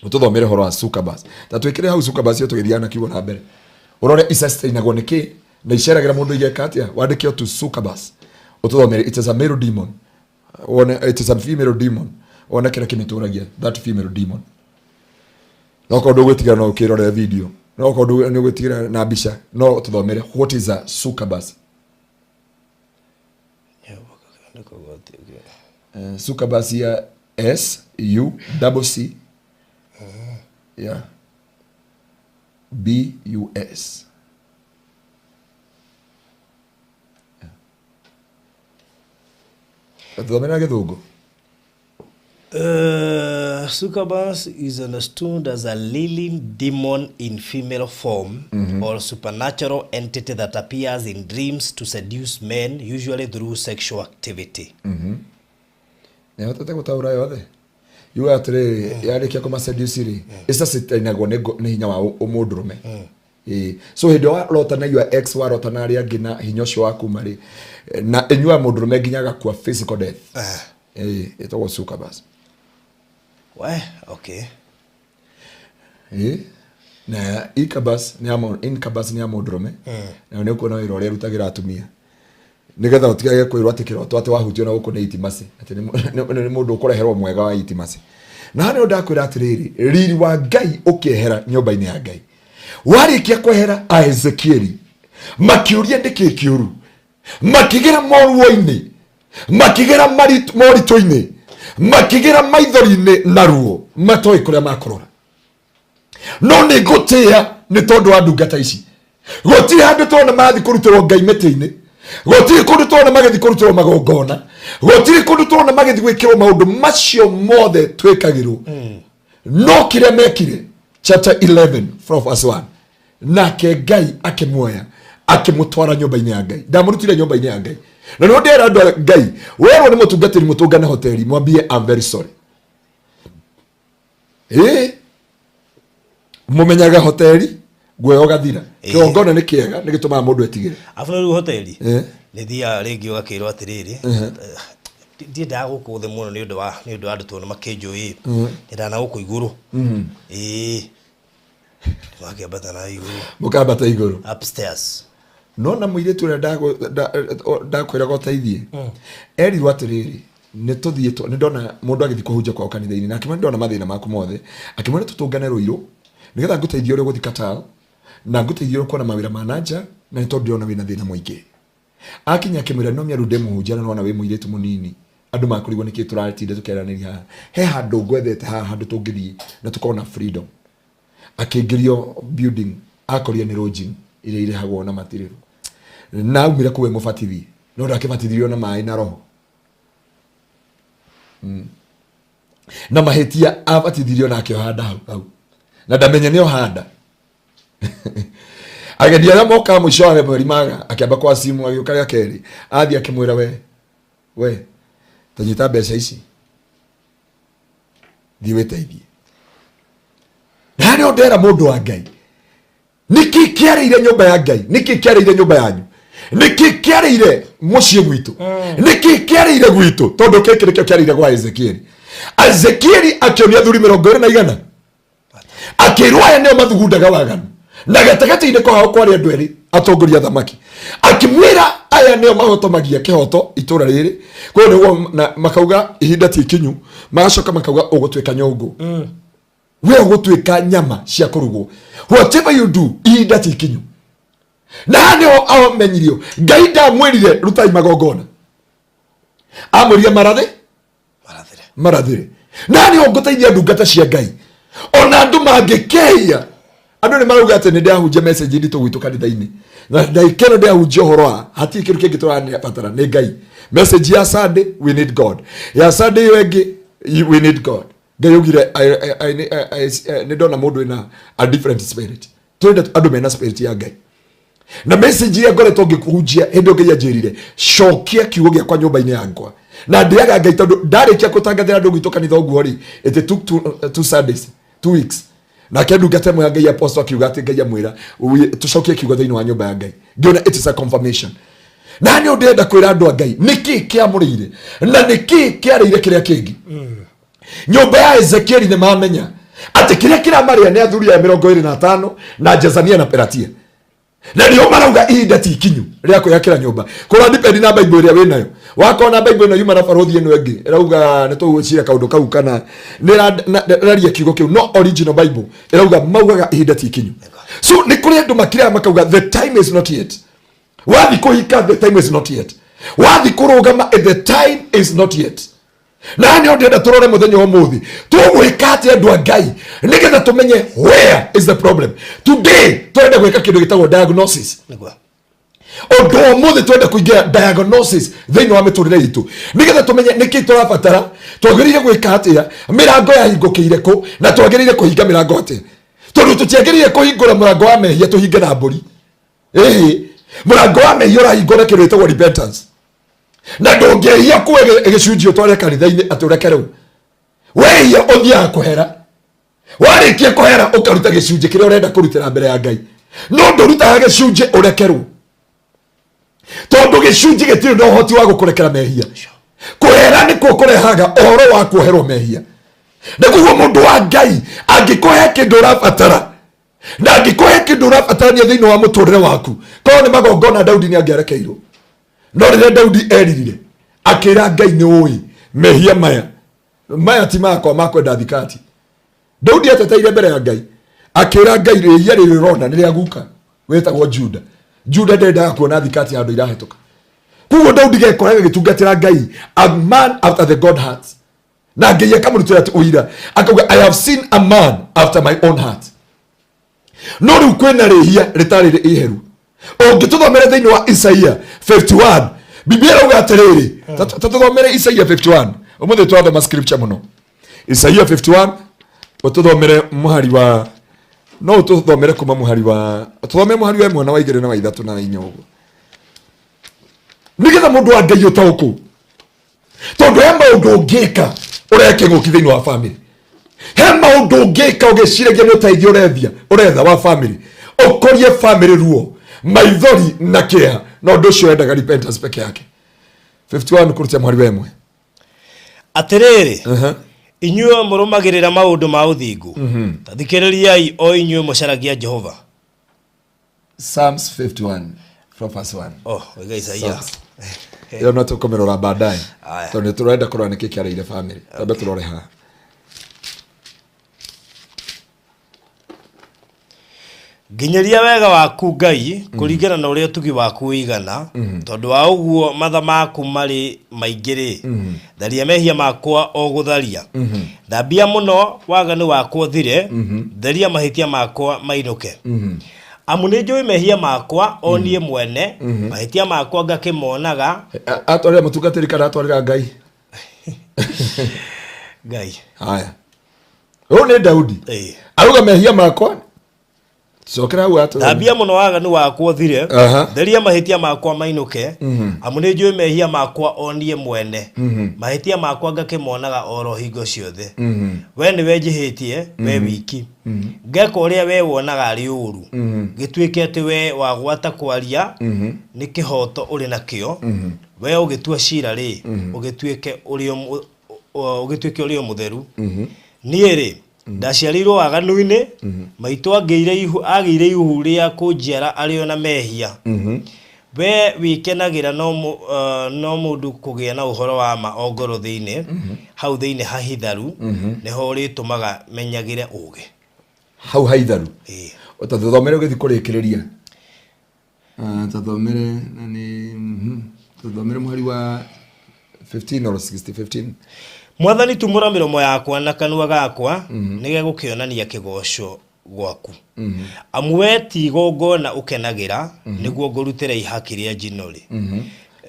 ũtũthomere ũhoro wa succubus ta twĩkĩre hau succubus ĩyo tũgĩthiaga na kiugo na mbere ũrore isustainagwo nĩkĩ na iceragĩra mũndũ igeka atĩa wandĩke tu succubus ũtũthomere it is a male demon wone it is a female demon wone kĩrĩa kĩmĩtũragia that female demon no korwo ndũgwĩtigĩra no ũkĩrorere video no korwo nĩ ũgwĩtigĩra na mbica no tũthomere what is a succubus. Succubus ya S U double C yeah B U S. Thomera gĩthũngũ. Succubus is understood as a living demon in female form or supernatural entity that appears in dreams to seduce men, usually through sexual activity. Nĩahotete gũtaũra yothe yuga atĩrĩrĩ yarĩkia kũmaseduce rĩ ĩcacitainagwo nĩ hinya wa ũmũndũrũme. Ĩĩ. So hĩndĩ ĩyo warota na your ex warota na arĩa angĩ na hinya ũcio wa kuma rĩ na ĩnyuaga mũndũrũme nginya agakua physical death. Ĩĩ, ĩtagwo succubus. We, okay. Ĩĩ. Na incubus nĩ ya incubus nĩ ya mũndũrũme nayo nĩ ũkuona wĩra ũrĩa ĩrutagĩra atumia nĩgetha ũtigage kwĩrwo atĩ kĩroto atĩ wahutio na gũkũ nĩ intimacy atĩ nĩ mũndũ ũkũreherwo mwega wa intimacy na haha nĩho ndakwĩra atĩrĩrĩ riri wa Ngai ũkĩehera nyũmba-inĩ ya Ngai warĩkia kwehera a Ezekieli makĩũria nĩkĩ kĩũru makĩgera moruo-inĩ makĩgera moritũ-inĩ makĩgera maithori-inĩ na ruo matoĩ kũrĩa makũrora no nĩ ngũtĩĩa nĩ tondũ wa ndungata ici gũtirĩ handũ tũrona marathiĩ kũrutĩrwo Ngai mĩtĩ-inĩ gũtirĩ kũndũ tũrona magĩthiĩ kũrutĩrwo magongona gũtirĩ kũndũ tũrona magĩthiĩ gwĩkĩrwo maũndũ macio mothe twĩkagĩrwo no kĩrĩa mekire chapter 11 from verse 1 nake Ngai akĩmuoya akĩmũtwara nyũmba-inĩ ya Ngai ndamũrutire nyũmba-inĩ ya Ngai na nĩho ndĩra andũ a Ngai werwo nĩ mũtungatĩri mũtũngane hoteli mwambie I'm very sorry ĩĩ mũmenyaga hoteli guoya ũgathira kĩgongona nĩ kĩega nĩ gĩtũmaga mũndũ etigĩre. Afu rĩu hoteli nĩ thiaga rĩngĩ ũgakĩrwo atĩrĩrĩ ndiendaga gũkũ thĩ mũno nĩ ũndũ wa andũ tondũ makĩnjũĩ nyendaga na gũkũ igũrũ ĩĩ makĩambata na igũrũ. Mũkambata igũrũ. Upstairs. No na mũirĩtu ũrĩa ndakwĩraga ũteithie erirwo atĩrĩrĩ nĩ tũthiĩ nĩ ndona mũndũ agĩthiĩ kũhunjia kwao kanitha-inĩ na akĩmwĩra ndona mathĩna maku mothe akĩmwĩra tũtũngane Rũirũ nĩgetha ngũteithie ũrĩa ũgũthiĩ Qatar na ngũteithie ũrĩa ũkuona mawĩra ma nanja na nĩ tondũ ndĩrona wĩna thĩna mũingĩ. Akinya akĩmwĩra no mĩaru ndĩ mũhunjia na nĩwona wĩ mũirĩtu mũnini andũ makũrigwo nĩkĩ tũratinda tũkĩaranĩria haha he handũ ngwethete haha handũ tũngĩthiĩ na tũkorwo na freedom. Akĩingĩrio building akorire nĩ lodging iria irĩhagwo na matirĩrũ na aumire kũu e mũbatithie no ndakĩbatithirio na maĩ na roho na mahĩtia abatithirio na akĩoha nda hau hau na ndamenya nĩ oha nda. Ageni arĩa mokaga mũico wa mweri maga akĩamba kwa simu agĩũka rĩa kerĩ athiĩ akĩmwĩra we tanyita mbeca ici thiĩ wĩteithie. Na nĩ ndera mũndũ wa Ngai nĩkĩ kĩarĩire nyũmba ya Ngai, nĩkĩ kĩarĩire nyũmba yanyu, nĩkĩ kĩarĩire mũciĩ gwitũ, nĩkĩ kĩarĩire gwitũ, tondũ kĩkĩ nĩkĩo kĩarĩire gwa Ezekieli. Ezekieli akĩonia athuri 200 akĩrwo aya nĩo mathugundaga waganu na gatagatĩ-inĩ kwao kwarĩ andũ erĩ atongoria thamaki, akĩmwĩra aya nĩo mahotomagia kĩhoto itũra rĩrĩ koguo nĩguo na makauga ihinda ti ikinyu, magacoka makauga ũgũtuĩka nyũngũ, we ũgũtuĩka nyama cia kũrugwo, whatever you do ihinda ti ikinyu. Na haha nĩho amenyirio Ngai ndamwĩrire rutai magongona, amwĩrire marathire. Na nĩho ngũteithia ndungata cia Ngai ona andũ mangĩkehia. Andũ nĩ marauga atĩ nĩ ndĩrahunjia message nditũ gwitũ kanitha-inĩ na ndagĩka ĩno ndĩrahunjia ũhoro wa hatirĩ kĩndũ kĩngĩ tũrabatara nĩ Ngai. Message ya Sunday we need God, ya Sunday ĩyo ĩngĩ we need God. Ngai augire nĩ ndona mũndũ wĩna a different spirit, tũrenda andũ mena spirit ya Ngai. Na message ĩrĩa ngoretwo ngĩkũhunjia hĩndĩ ĩyo Ngai anjĩrire cokia kiugo gĩakwa nyũmba-inĩ yakwa, na ndĩaga Ngai tondũ ndarĩkia kũtangathĩra andũ gwitũ kanitha ũguo rĩ, it took two Sundays, 2 weeks. Nake ndungata ĩmwe ya Ngai apostle akiuga atĩ Ngai amwĩra tũcokie kiugo thĩinĩ wa nyũmba ya Ngai. Ngĩona it is a confirmation. Na nĩ ndĩrenda kwĩra andũ a Ngai nĩkĩ kĩamũrĩire na nĩkĩ kĩarĩire kĩrĩa kĩngĩ. Nyũmba ya Ezekieli nĩ mamenya atĩ kĩrĩa kĩramarĩa nĩ athuri aya 25 na Jezania na Pelatia, na nĩo marauga ihinda ti ikinyu rĩa kwĩyakĩra nyũmba. Kũrora depend na Bible ĩrĩa wĩnayo, wakorwo na Bible ĩno yuma na barũthi ĩno ĩngĩ ĩrauga nĩ tũgwĩciria kaũndũ kau kana nĩ ĩraria kiugo kĩu, no original Bible ĩrauga maugaga ihinda ti ikinyu. So nĩ kũrĩ andũ makĩrĩa makauga the time is not yet. Wathi kũhika the time is not yet, wathi kũrũgama the time is not yet. Na nĩ ndĩrenda tũrore mũthenya wa ũmũthĩ tũgwĩka atĩa andũ a Ngai nĩgetha tũmenye where is the problem. Today tũrenda gwĩka kĩndũ gĩtagwo diagnosis. Ũndũ wa ũmũthĩ tũrenda kũingĩra diagnosis thĩinĩ wa mĩtũrĩre itũ nĩgetha tũmenye nĩkĩ tũrabatara, twagĩrĩire gwĩka atĩa, mĩrango yahingũkĩire kũ, na twagĩrĩire kũhinga mĩrango atĩa, tondũ tũtiagĩrĩire kũhingũra mũrango wa mehia tũhinge na mbũri. Ĩhĩ, mũrango wa mehia ũrahingũra kĩndũ gĩtagwo repentance, na ndũngĩhia kuwe gĩcunjĩ ũtware kanitha-inĩ atĩ ũrekerwo. Wehia ũthiaga kũhera, warĩkia kũhera ũkaruta gĩcunjĩ kĩrĩa ũrenda kũrutĩra mbere ya Ngai, no ndũrutaga gĩcunjĩ ũrekerwo, tondũ gĩcunjĩ gĩtirĩ na ũhoti wa gũkũrekera mehia. Kũhera nĩkuo kũrehaga ũhoro wa kuoherwo mehia. Na koguo mũndũ wa Ngai angĩkũhe kĩndũ ũrabatara na angĩkũhe kĩndũ ũrabatarania thĩinĩ wa mũtũrĩre waku, korwo nĩ magongona Daudi nĩ angĩarekeirwo. No rĩrĩa Daudi eririre akĩra Ngai nĩ ũĩ mehia maya ti makwa makwenda thikati. Daudi ateteire mbere ya Ngai akĩra Ngai rĩhia rĩrĩ ũrona nĩ rĩa guka wĩtagwo Juda. Juda ndendaga kuona thikati handũ irahĩtũka. Koguo Daudi gekoraga agĩtungatĩra Ngai a man after the God heart, na Ngai akamũrutĩra ũira akauga I have seen a man after my own heart. No rĩu kwĩna rĩhia rĩtarĩ iheru. Ũngĩtũthomere thĩinĩ wa Isaia 51, Biblia ĩrauga atĩrĩrĩ, ta tũthomere Isaia 51. Ũmũthĩ twathoma scripture mũno. Isaia 51 ũtũthomere mũhari wa, no ũtũthomere kuma mũhari wa, tũthomere mũhari wa 1 na wa 2 na wa 3 na wa 4 ũguo, nĩgetha mũndũ wa Ngai ũtaũkwo, tondũ he maũndũ ũngĩka ũrehe kĩng'ũki thĩinĩ wa family, he maũndũ ũngĩka ũgĩciragia nĩ ũteithio ũretha wa family, ũkorie family ruo, maithori na kĩeha, na ũndũ ũcio wendaga repentance peke yake. 51 kũrutia mũhari wa 1. Atĩrĩrĩ, inyuĩ mũrũmagĩrĩra maũndũ ma ũthingu, ta thikĩrĩriai o inyuĩ mũcaragia Jehova. Psalms 51 from verse 1. Oh, oiga Isaia. Ĩyo no tũkũmĩrora baadaye, tondũ nĩ tũrenda kũrora nĩkĩ kĩarĩire family. Twambe tũrore haha. Nginyĩria wega waku Ngai kũringana na ũrĩa ũtugi waku ũigana, tondũ wa ũguo matha maku marĩ maingĩ rĩ, tharia mehia makwa o gũtharia. Thambia mũno waganu wakwa ũthire, theria mahĩtia makwa mainũke. Amu nĩ njũĩ mehia makwa o niĩ mwene, mahĩtia makwa ngakĩmonaga. Atwarĩra mũtungatĩri kana atwarĩra Ngai? Ngai. Haya, ũyũ nĩ Daudi. Ĩĩ. Arauga mehia makwa, cokera hau atũ. Thambia mũno waganu wakwa ũthire, Aha. theria mahĩtia makwa mainũke, amu nĩ njũĩ mehia makwa o niĩ mwene, mahĩtia makwa ngakĩmonaga oro hingo ciothe. We nĩwe njĩhĩtie, we wiki, ngeka ũrĩa we wonaga arĩ ũũru, gĩtuĩke atĩ we wagwata kwaria nĩ kĩhooto ũrĩ nakĩo, we ũgĩtua cira rĩ, ũgĩtuĩke ũrĩ o mũtheru. Niĩ rĩ, ndaciarĩirwo waganu-inĩ, maitũ agĩire ihu rĩa kũnjiara arĩ o na mehia. We wĩkenagĩra no mũndũ kũgĩa na ũhoro wa ma o ngoro thĩinĩ, hau thĩinĩ hahitharu, nĩho ũrĩtũmaga menyagĩre ũũgĩ. Hau haitharu. Ĩĩ. Ũtathomere ũgĩthiĩ kũrĩkĩrĩria. Tathomere na nĩ tathomere mũhari wa 15 or 60 15. Mwathani tumũra mĩromo yakwa na kanua gakwa nĩgegũkĩonania kĩgoco gwaku. Amu we ti igongona ũkenagĩra, nĩguo ngũrutĩre ihaki rĩa njino rĩ.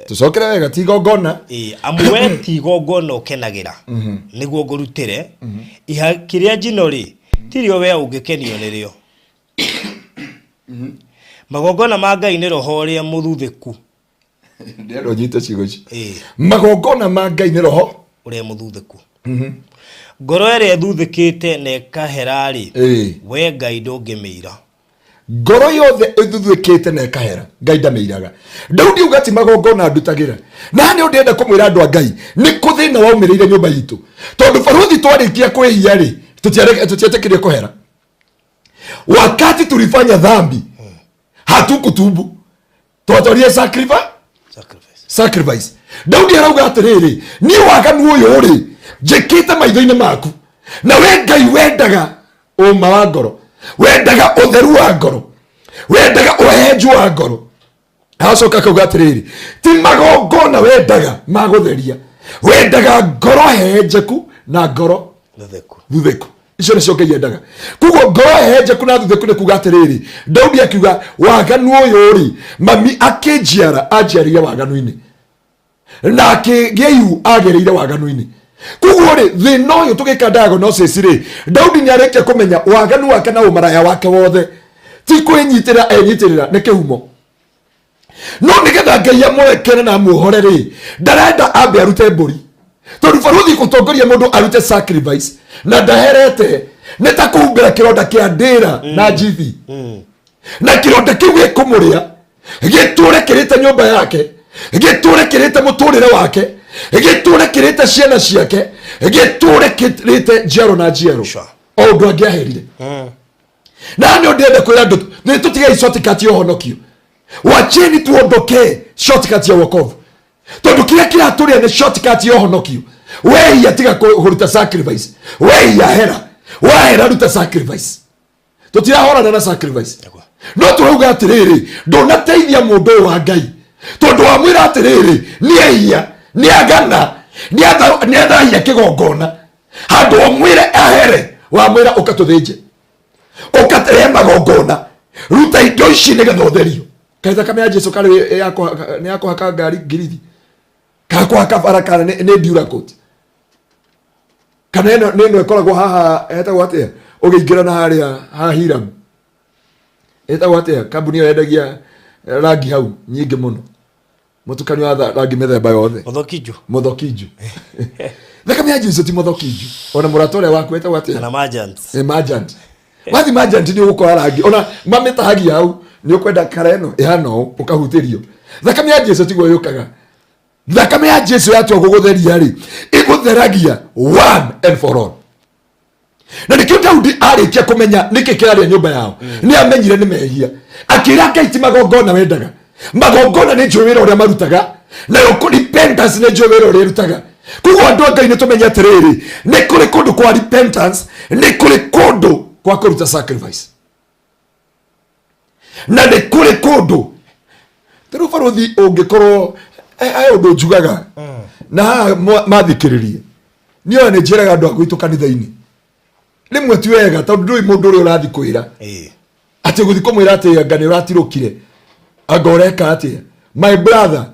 Tũcokere wega, ti igongona. Ĩĩ, amu we ti igongona ũkenagĩra, nĩguo ngũrutĩre ihaki rĩa njino rĩ, tirĩo we ũngĩkenio nĩrĩo. Magongona ma Ngai nĩ roho ũrĩa mũthuthĩku. Ndĩrenda ũnyite ciugo ici. Ĩĩ. Magongona ma Ngai nĩ roho ũrĩa mũthuthĩku. Ngoro ĩrĩa ĩthuthĩkĩte na ĩkahera rĩ, Ĩĩ. we Ngai ndũngĩmĩira. Ngoro yothe ĩthuthĩkĩte na ĩkahera, Ngai ndamĩiraga. Daudi auga ti magongona ndutagĩra. Na nĩ ndĩrenda kũmwĩra andũ a Ngai, nĩ kũ thĩna waumĩrĩire nyũmba itũ, tondũ baruthi twarĩkia kwĩhia rĩ, tũtietĩkĩrie kũhera. Wakati tulifanya dhambi hatukutubu, twatwarie sacrifice. Sacrifice. Sacrifice. Daudi arauga atĩrĩrĩ, niĩ waganu ũyũ rĩ njĩkĩte maitho-inĩ maku, na we Ngai wendaga ũma wa ngoro, wendaga ũtheru wa ngoro, wendaga ũhenju wa ngoro. Acoka akauga atĩrĩrĩ, ti magongona wendaga ma gũtheria, wendaga ngoro hehenjeku na ngoro Thuthĩku. Thuthĩku. Icio nĩcio Ngai endaga. Koguo ngoro hehenjeku na thuthĩku nĩ kuga atĩrĩrĩ, Daudi akiuga waganu ũyũ rĩ, mami akĩnjiara anjiarĩire waganu-inĩ, na akĩgĩa ihu agereire waganu-inĩ. Koguo rĩ, thĩna ũyũ tũgĩka diagnosis rĩ, Daudi nĩ arĩkia kũmenya waganu wake na ũmaraya wake wothe ti kwĩnyitĩrĩra enyitĩrĩra nĩ kĩhumo. No nĩgetha Ngai amũrekere na amuohore rĩ, ndarenda ambe arute mbũri, tondũ baruthi gũtongoria mũndũ arute sacrifice na ndaherete nĩ ta kũhumbĩra kĩronda kĩa ndĩra na njithi, na kĩronda kĩu gĩkũmũrĩa gĩtũre kĩrĩte nyũmba yake, gĩtũre kĩrĩte mũtũrĩre wake, gĩtũre kĩrĩte ciana ciake, gĩtũre kĩrĩte njiaro na njiaro. O ũndũ angĩaherire. Na nĩ ndĩrenda kwĩra andũ nĩ tũtige shortcut ya ũhonokio. Wacheni tuondoke shortcut ya wokovu, tondũ kĩrĩa kĩratũrĩa nĩ shortcut ya ũhonokio. Wehia tiga kũruta sacrifice, wehia hera, wahera ruta sacrifice. Tũtirahorana na sacrifice, no tũrauga atĩrĩrĩ, ndũnateithia mũndũ ũyũ wa Ngai, tondũ wamwĩra atĩrĩrĩ, nĩ ehia, nĩ agana, nĩ athahia kĩgongona, handũ ũmwĩre ahere, wamwĩra ũka tũthĩnje, ũka rehe magongona, ruta indo ici nĩgetha ũtherio. Kaĩ thakame ya Jesu karĩ nĩ ya kũhaka ngari ngirithi, kana kũhaka bara, kana nĩ Duracoat, kana ĩno nĩ ĩno ĩkoragwo haha etagwo atĩa ũgĩingĩra na harĩa ha Hiram, ĩtagwo atĩa kambuni ĩyo yendagia rangi hau nyingĩ mũno, mũtukanio wa rangi mĩthemba yothe? Mũthokiju. Mũthokiju. Thakame ya Jesu ti mũthokiju. Ona mũrata ũrĩa waku etagwo atĩa? Kana Majant. Majant. Wathi Majant nĩ ũgũkora rangi ona mamĩtahagia hau, nĩ ũkwenda kara ĩno ĩhana ũũ, ũkahutĩrio. Thakame ya Jesu tiguo yũkaga. Thakame ya Jesu yatua gũgũtheria rĩ, ĩgũtheragia one and for all. Na nĩkĩo Daudi arĩkia kũmenya nĩkĩ kĩrarĩa nyũmba yao, nĩ amenyire nĩ mehia, akĩra Ngai ti magongona wendaga, magongona nĩ njũĩ wĩra ũrĩa marutaga, nayo repentance nĩ njũĩ wĩra ũrĩa ĩrutaga. Koguo andũ a Ngai nĩ tũmenye atĩrĩrĩ, nĩ kũrĩ kũndũ kwa repentance, nĩ kũrĩ kũndũ kwa kũruta sacrifice. Na nĩ kũrĩ kũndũ ta rĩu barũthi ũngĩkorwo he ũndũ njugaga na haha mathikĩrĩrie niĩ ona nĩ njĩraga andũ a gwitũ kanitha-inĩ rĩmwe ti wega tondũ ndũĩ mũndũ ũrĩa ũrathiĩ kwĩra atĩ gũthiĩ kũmwĩra atĩ anga nĩ ũratirũkire, anga ũreka atĩa. My brother,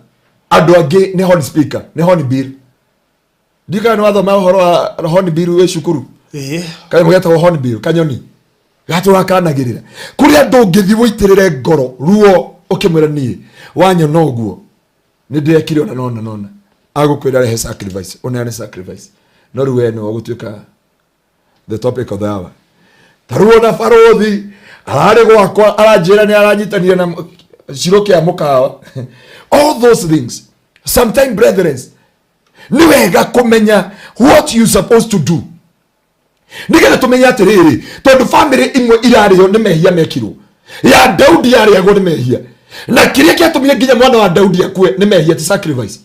andũ angĩ nĩ horn speaker, nĩ horn bill. Ndikana nĩ wathoma ũhoro wa horn bill wĩ cukuru? Kanyamũ getagwo hornbill, kanyoni gatũra kanagĩrĩra kũrĩ andũ ũngĩthiĩ wũitĩrĩre ngoro ruo ũkĩmwĩra niĩ wanyona ũguo nĩ ndĩrekire ona nona nona, agũkwĩra rehe sacrifice, ũneane sacrifice, no rĩu we nĩwe ũgũtuĩka the topic of the hour. Ta rĩu ona barũthi ararĩ gwakwa aranjĩra nĩ aranyitanire na ciro kĩa mũkawa. All those things, sometime, brethren, nĩ wega kũmenya what you supposed to do nĩgetha tũmenye atĩrĩrĩ, tondũ famĩlĩ imwe irarĩo nĩ mehia mekirwo. Ya Daudi yarĩagwo nĩ mehia, na kĩrĩa kĩatũmire nginya mwana wa Daudi akue nĩ mehia, ti sacrifice.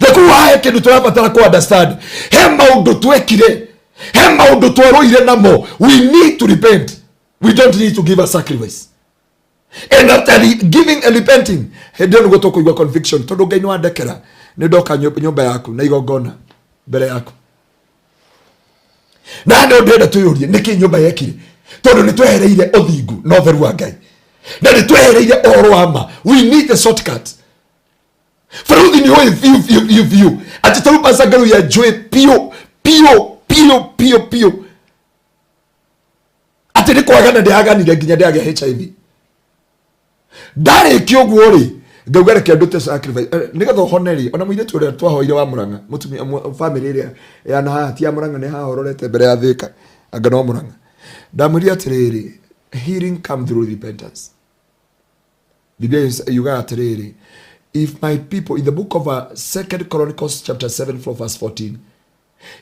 Na koguo hahe kĩndũ tũrabatara kũ understand, he maũndũ twekire, he maũndũ twarũire namo. We need to repent, we don't need to give a sacrifice. And after giving and repenting, hĩndĩ ĩyo nĩguo tũkũigua conviction, tondũ Ngai nĩ wandekera, nĩ ndoka nyũmba yaku na igongona mbere yaku. Na nĩ ndĩrenda twĩyũrie nĩkĩ nyũmba yekire, tondũ nĩ twehereire ũthingu na ũtheru wa Ngai na nĩ twehereire ũhoro wa ma. We need the shortcut. Barũthi nĩ ũĩ biũ biũ biũ biũ atĩ tarĩu Pastor ya njũĩ biũ biũ biũ biũ biũ atĩ nĩ kwagana ndĩaganire nginya ndĩagĩa HIV. Ndarĩkia ũguo rĩ, ngauga reke ndute sacrifice nĩgetha ũhone rĩ. Ona mũirĩtu ũrĩa twahoire wa Mũrang'a, mũtumia family ĩrĩa ya na haha ti ya Mũrang'a, nĩ haha ũrorete mbere ya Thĩka, anga no Mũrang'a, ndamwĩrire atĩrĩrĩ, healing come through repentance. Biblia yugaga atĩrĩrĩ, if my people, in the book of Second Chronicles chapter 7 from verse 14,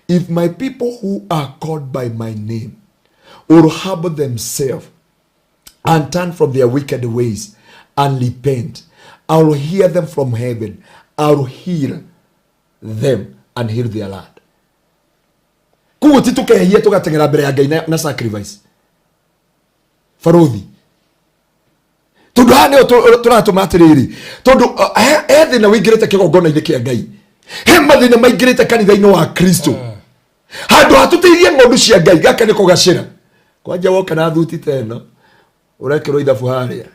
"If my people who are called by my name will humble themselves and turn from their wicked ways and repent, I will hear them from heaven. I will heal them and heal their land." Koguo ti tũkehia tũgateng'era mbere ya Ngai na sacrifice, barũthi, tondũ haha nĩho tũratũma atĩrĩrĩ, tondũ he thĩna wĩingĩrĩte kĩgongona-inĩ kĩa Ngai, he mathĩna maingĩrĩte kanitha-inĩ wa Kristo. Handũ ha tũteithie ng'ondu cia Ngai, gaka nĩko gacĩra kwanja. Woka na thuti ta ĩno, ũrekĩrwo ithabu harĩa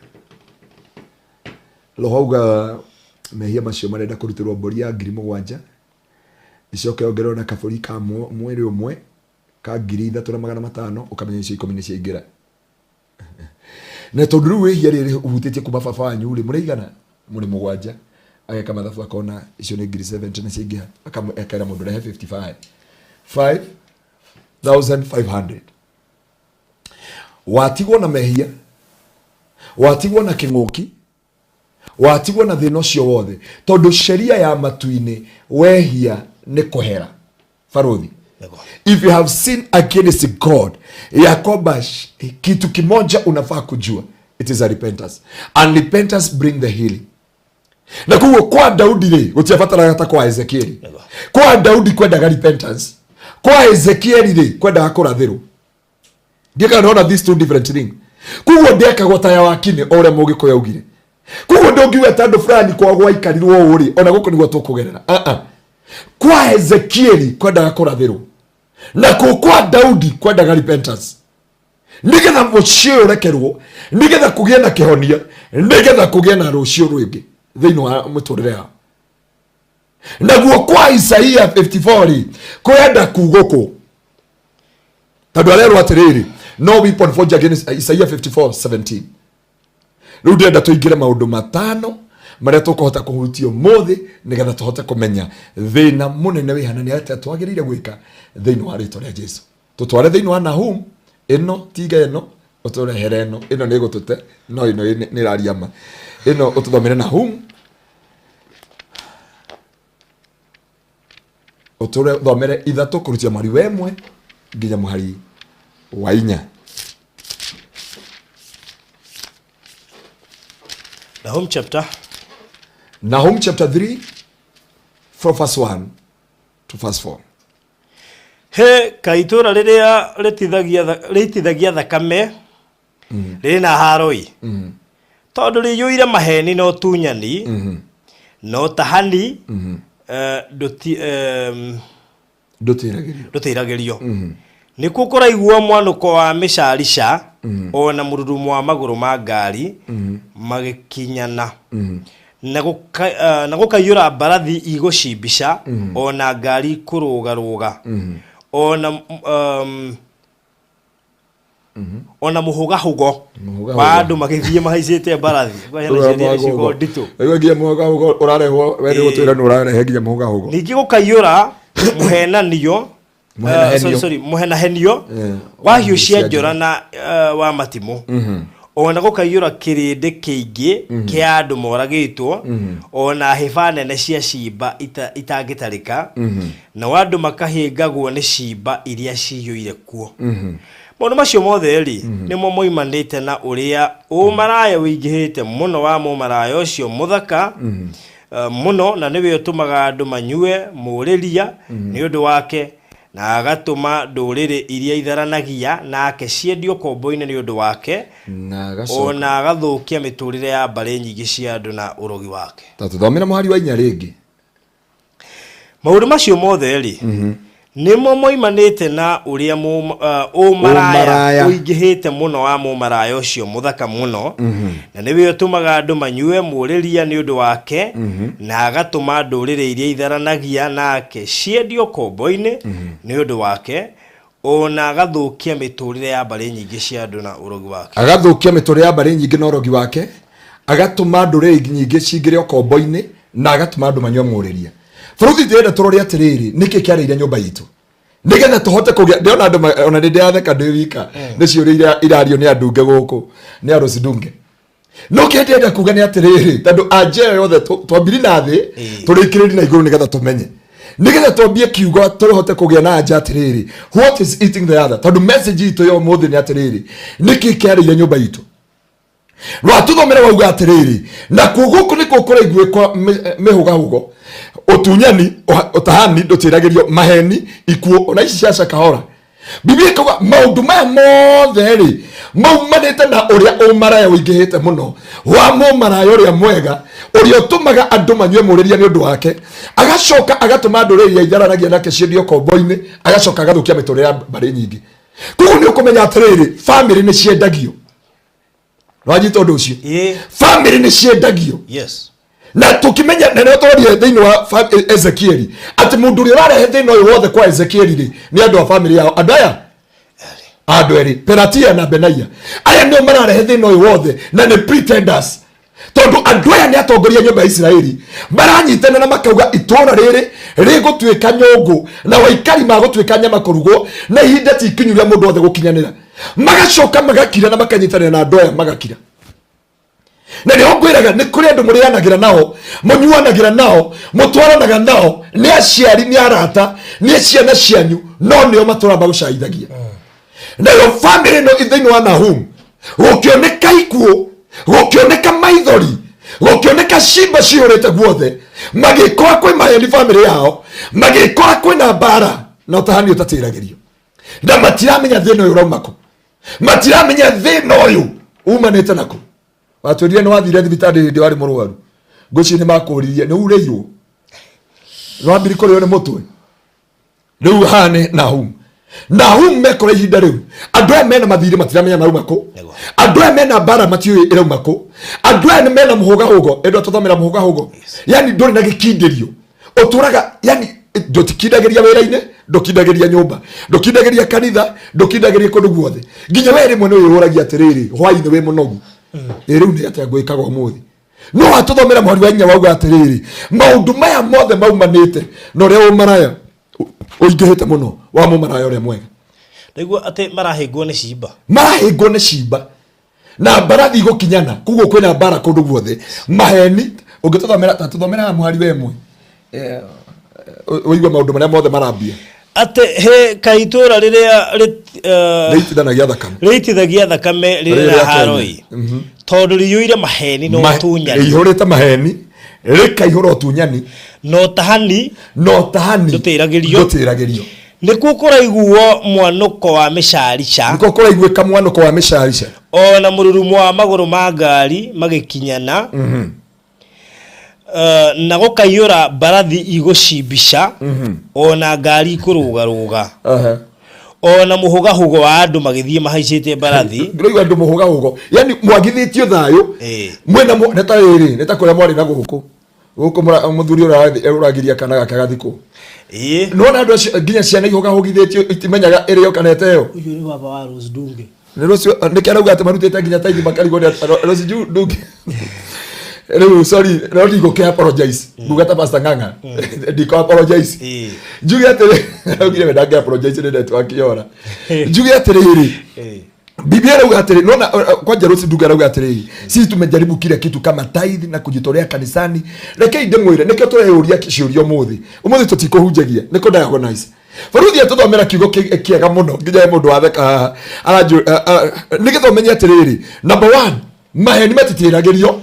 roho auga mehia macio marenda kũrutĩrwo mbũri ya 7,000, icoke ongererwo na kabũri ka mwĩrĩ ũmwe ka 3,500. Ũkamenya icio 10 nĩ ciaingĩra. Na tondũ rĩu wĩhia rĩrĩ ũhutĩtie kuma baba wanyu rĩ, mũrĩigana mũrĩ mũgwanja, ageka mathabu akona icio nĩ 70,000 na ciaingĩha, akera mũndũ rehe 55 5500. Watigwo na mehia, watigwo na kĩng'ũki, watigwo na thĩna ũcio wothe, tondũ sheria ya matu-inĩ wehia nĩ kũhera, barũthi. If you have sinned against God, ya kwamba kitu kimoja unafaa kujua, it is a repentance, and repentance bring the healing. Na koguo kwa Daudi rĩ, gũtiabataraga ta kwa Ezekieli. Kwa Daudi kwendaga repentance, kwa Ezekieli rĩ kwendaga kũrathĩrwo. Ndiĩ ndona these two different thing. Koguo ndĩakagwo ta ya wakini o ũrĩa Mũgĩkũyũ augire. Koguo ndũngiuga ta andũ fulani kwa gwaikarirwo ũũ rĩ, ona gũkũ nĩguo tũkũgerera. Ah ah, kwa Ezekieli kwendaga kũrathĩrwo, na kũ kwa Daudi kwendaga repentance, nĩgetha mũciĩ ũyũ ũrekerwo, nĩgetha kũgĩe na kĩhonia, nĩgetha kũgĩe na rũciũ rwĩngĩ thĩinĩ wa mũtũrĩre yao. Naguo kwa Isaia 54 rĩ, kwenda kugũkũ tondũ arerwo atĩrĩrĩ, "No weapon forged against." Isaia 54:17. Rĩu ndĩrenda tũingĩre maũndũ matano marĩa tũkũhota kũhutia ũmũthĩ, nĩgetha tũhote kũmenya thĩna mũnene wĩ hana, nĩ atĩa twagĩrĩire gwĩka thĩinĩ wa rĩtwa rĩa Jesu. Tũtware thĩinĩ wa Nahum ĩno, tiga ĩno, ũtũrehere ĩno. Ĩno nĩ ĩgũtũte, no ĩno nĩ ĩraria ma. Ĩno ũtũthomere Nahum, ũtũthomere 3 kũrutia mũhari wa 1 nginya mũhari wa 4. Nahum chapter Nahum chapter 3 from verse 1 to verse 4. He ka itũũra rĩrĩa rĩtithagia thakame. Rĩrĩ na haro-ĩ, tondũ rĩiyũire maheni na ũtunyani na ũtahani, Ndũtĩragĩrio. Ndũtĩragĩrio. Nĩkuo kũraiguo mwanũko wa mĩcarica ona mũrurumo wa magũrũ ma ngari magĩkinyana, na gũkaiyũra mbarathi igũcimbica ona ngari kũrũgarũga, ona mũhũgahũgo Mũhũgahũgo. Wa andũ magĩthiĩ mahaicĩte mbarathi. Ũgaheana ciugo nditũ. Rĩu nginya mũhũgahũgo ũrarehwo, we nĩ gũtwĩra nĩ ũrarehe nginya mũhũgahũgo. Ningĩ gũkaiyũra mũhenanio. Mũhenahenio. Sorry, sorry, mũhenahenio wa hiũ cia njora na wa matimũ, ona gũkaiyũra kĩrĩndĩ kĩingĩ kĩa andũ moragĩtwo, ona hĩba nene cia cimba itangĩtarĩka, nao andũ makahĩngagwo nĩ cimba iria ciyũire kuo. Maũndũ macio mothe rĩ, nĩmo moimanĩte na ũrĩa ũmaraya ũingĩhĩte mũno wa mũmaraya ũcio mũthaka mũno, na nĩwe ũtũmaga andũ manyue mũrĩria nĩ ũndũ wake, na agatũma ndũrĩrĩ iria itharanagia nake ciendio kombo-inĩ nĩ ũndũ wake, Na agacoka ona agathũkia mĩtũrĩre ya mbarĩ nyingĩ cia andũ na ũrogi wake. Ta tũthomere mũhari wa 4 rĩngĩ. Maũndũ macio mothe rĩ, nĩmo moimanĩte na ũrĩa ũmaraya Ũmaraya. ũingĩhĩte mũno wa mũmaraya ũcio mũthaka mũno, na nĩwe ũtũmaga andũ manyue mũrĩria nĩ ũndũ wake, na agatũma ndũrĩrĩ iria itharanagia nake ciendio kombo-inĩ nĩ ũndũ wake, ona agathũkia mĩtũrĩre ya mbarĩ nyingĩ cia andũ na ũrogi wake. Agathũkia mĩtũrĩre ya mbarĩ nyingĩ na ũrogi wake, agatũma ndũrĩrĩ nyingĩ cingĩre ũkombo-inĩ, na agatũma andũ manyue mũrĩria. Bũrũri, ndĩrenda tũrore atĩrĩrĩ, nĩkĩ kĩarĩire nyũmba itũ nĩgetha tũhote kũgĩa. Ndĩrona andũ ona nĩ ndĩratheka ndĩ wika nĩ ciũria iria irario nĩ andunge gũkũ, nĩ arũci ndunge. No kĩrĩa ndĩrenda kuga nĩ atĩrĩrĩ, tondũ anja ĩyo yothe twambiri na thĩ, tũrĩkĩrĩri na igũrũ, nĩgetha tũmenye, nĩgetha twambie kiugo tũhote kũgĩa na anja atĩrĩrĩ, what is eating the other? Tondũ message itũ ya ũmũthĩ nĩ atĩrĩrĩ, nĩkĩ kĩarĩire nyũmba itũ? Rwatũthomere wauga atĩrĩrĩ, nakuo gũkũ nĩkuo kũraiguĩkwa mĩhũgahũgo, ũtunyani, ũtahani ndũtĩragĩrio, maheni, ikuũ, ona ici cia Shakahola. Biblia ĩkauga maũndũ maya mothe rĩ, maumanĩte na ũrĩa ũmaraya ũingĩhĩte mũno wa mũmaraya ũrĩa mwega, ũrĩa ũtũmaga andũ manyue mũrĩria nĩ ũndũ wake, agacoka agatũma ndũrĩrĩ iria itharanagia nake ciendio kombo-inĩ, agacoka agathũkia mĩtũrĩre ya mbarĩ nyingĩ. Koguo nĩ ũkũmenya atĩrĩrĩ, bamĩrĩ nĩ ciendagio. Wanyita ũndũ ũcio? Bamĩrĩ nĩ ciendagio. Na tukimenya na nĩo tworie thĩinĩ wa Ezekieli atĩ mũndũ ũrĩa ũrarehe thĩna ũyũ wothe kwa Ezekieli rĩ, nĩ andũ a bamĩrĩ yao, andũ aya, andũ erĩ, Pelatia na Benaia. Aya nĩo mararehe thĩna ũyũ wothe na nĩ pretenders, tondũ andũ aya nĩ atongoria a nyũmba ya Isiraeli. Maranyitana na makauga itũũra rĩrĩ rĩgũtuĩka nyũngũ na waikari magũtuĩka nyama kũrugwo, na ihinda ti ikinyu rĩa mũndũ wothe gũkinyanĩra. Magacoka magakira na makanyitanĩra na andũ aya magakira. Na nĩho ngwĩraga nĩ kũrĩ andũ mũrĩanagĩra nao, mũnyuanagĩra nao, mũtwaranaga nao, nĩ aciari, nĩ arata, nĩ ciana cianyu, no nĩo matũraga magũcaithagia. Nayo bamĩrĩ ĩno thĩinĩ wa Nahum gũkĩoneka ikuũ, gũkĩoneka maithori, gũkĩoneka cimba cihũrĩte guothe, magĩkora kwĩ maheni bamĩrĩ yao, magĩkora kwĩna mbara na ũtahani ũtatĩragĩrio, na matiramenya thĩna ũyũ ũrauma kũ, matiramenya thĩna ũyũ umanĩte nakũ. Watwĩrire nĩ wathire thibitarĩ hĩndĩ warĩ mũrwaru, ngwĩciria nĩ makũririe nĩ urĩirwo, nĩ wambiri kũrĩo nĩ mũtwe. Rĩu haha nĩ Nahum. Nahum mekora ihinda rĩu andũ aya mena mathirĩ matiramenya marauma kũ, andũ aya mena mbara matiũĩ ĩrauma kũ, andũ aya nĩ mena mũhũgahũgo. Ĩndũ atũthomera mũhũgahũgo, yani ndũrĩ na gĩkindĩrio, ũtũraga yani ndũtikindagĩria wĩra-inĩ, ndũkindagĩria nyũmba, ndũkindagĩria kanitha, ndũkindagĩria kũndũ guothe. Nginya we rĩmwe nĩ wĩyũragia atĩrĩrĩ, hwainĩ wĩ mũnogu, ĩ rĩu nĩ atĩa ngwĩkaga ũmũthĩ? No watũthomera mũhari wa 4 wauga atĩrĩrĩ, maũndũ maya mothe maumanĩte na ũrĩa ũmaraya ũingĩhĩte mũno wa mũmaraya ũrĩa mwega. Nĩguo atĩ marahĩngwo nĩ cimba. Marahĩngwo nĩ cimba na mbarathi gũkinyana, koguo kwĩna mbara kũndũ guothe, maheni. Ũngĩtũthomera, ta tũthomera haha mũhari wa 1, ũigue maũndũ marĩa mothe marambia. Atĩ he kaitũra rĩrĩa rĩitithanagia thakame. Rĩitithagia thakame rĩrĩ Rĩrĩa na Kenya. haroi, tondũ rĩiyũire maheni na ũtunyani. Rĩihũrĩte maheni, rĩkaihũra ũtunyani na ũtahani na ũtahani ndũtĩragĩrio. Ndũtĩragĩrio. Nĩkuo kũraiguo mwanũko wa mĩcarica. Nĩkuo kũraiguĩka mwanũko wa mĩcarica. O na mũrurumo wa magũrũ ma ngari magĩkinyana. Na gũkaiyũra mbarathi igũcimbica. O na ngari ikũrũgarũga. O na mũhũgahũgo wa andũ magĩthiĩ mahaicĩte mbarathi. Ndĩraigua andũ mũhũgahũgo, yani mwagithĩtio thayũ. Mwĩna nĩ ta rĩrĩ, nĩ ta kũrĩa mwarĩ na gũkũ gũkũ mũthuri ũrĩa ũragiria kana gake gathikwo. Nĩwona andũ acio nginya ciana ihũgahũgithĩtio itimenyaga ĩrĩo kana ĩteo. Ũcio nĩ baba wa Rose Ndunge. Nĩ rũcio nĩkĩo arauga atĩ marutĩte nginya taithi makarigwo nĩ Rose Ndunge. Rĩu sorry, no ndigũkĩ apologize, nguga ta Pastor Ng'ang'a, ndikũ apologize. Njuge atĩrĩ, augire we ndangĩ apologize nĩ network yora. Njuge atĩrĩrĩ, Biblia arauga atĩrĩ, nona kwanja Rose Ndunge arauga atĩrĩrĩ, sisi tumejaribu kila kitu kama tithe na kujitolea kanisani. Rekei ndĩmwĩre nĩkĩo tũreyũria ciũria ũmũthĩ. Ũmũthĩ tũtikũhunjagia, nĩ kũ diagnose. Baruthi atũthomera kiugo kĩega mũno nginya he mũndũ watheka haha. Nĩgetha ũmenye atĩrĩrĩ, number one, maheni matitĩragĩrio,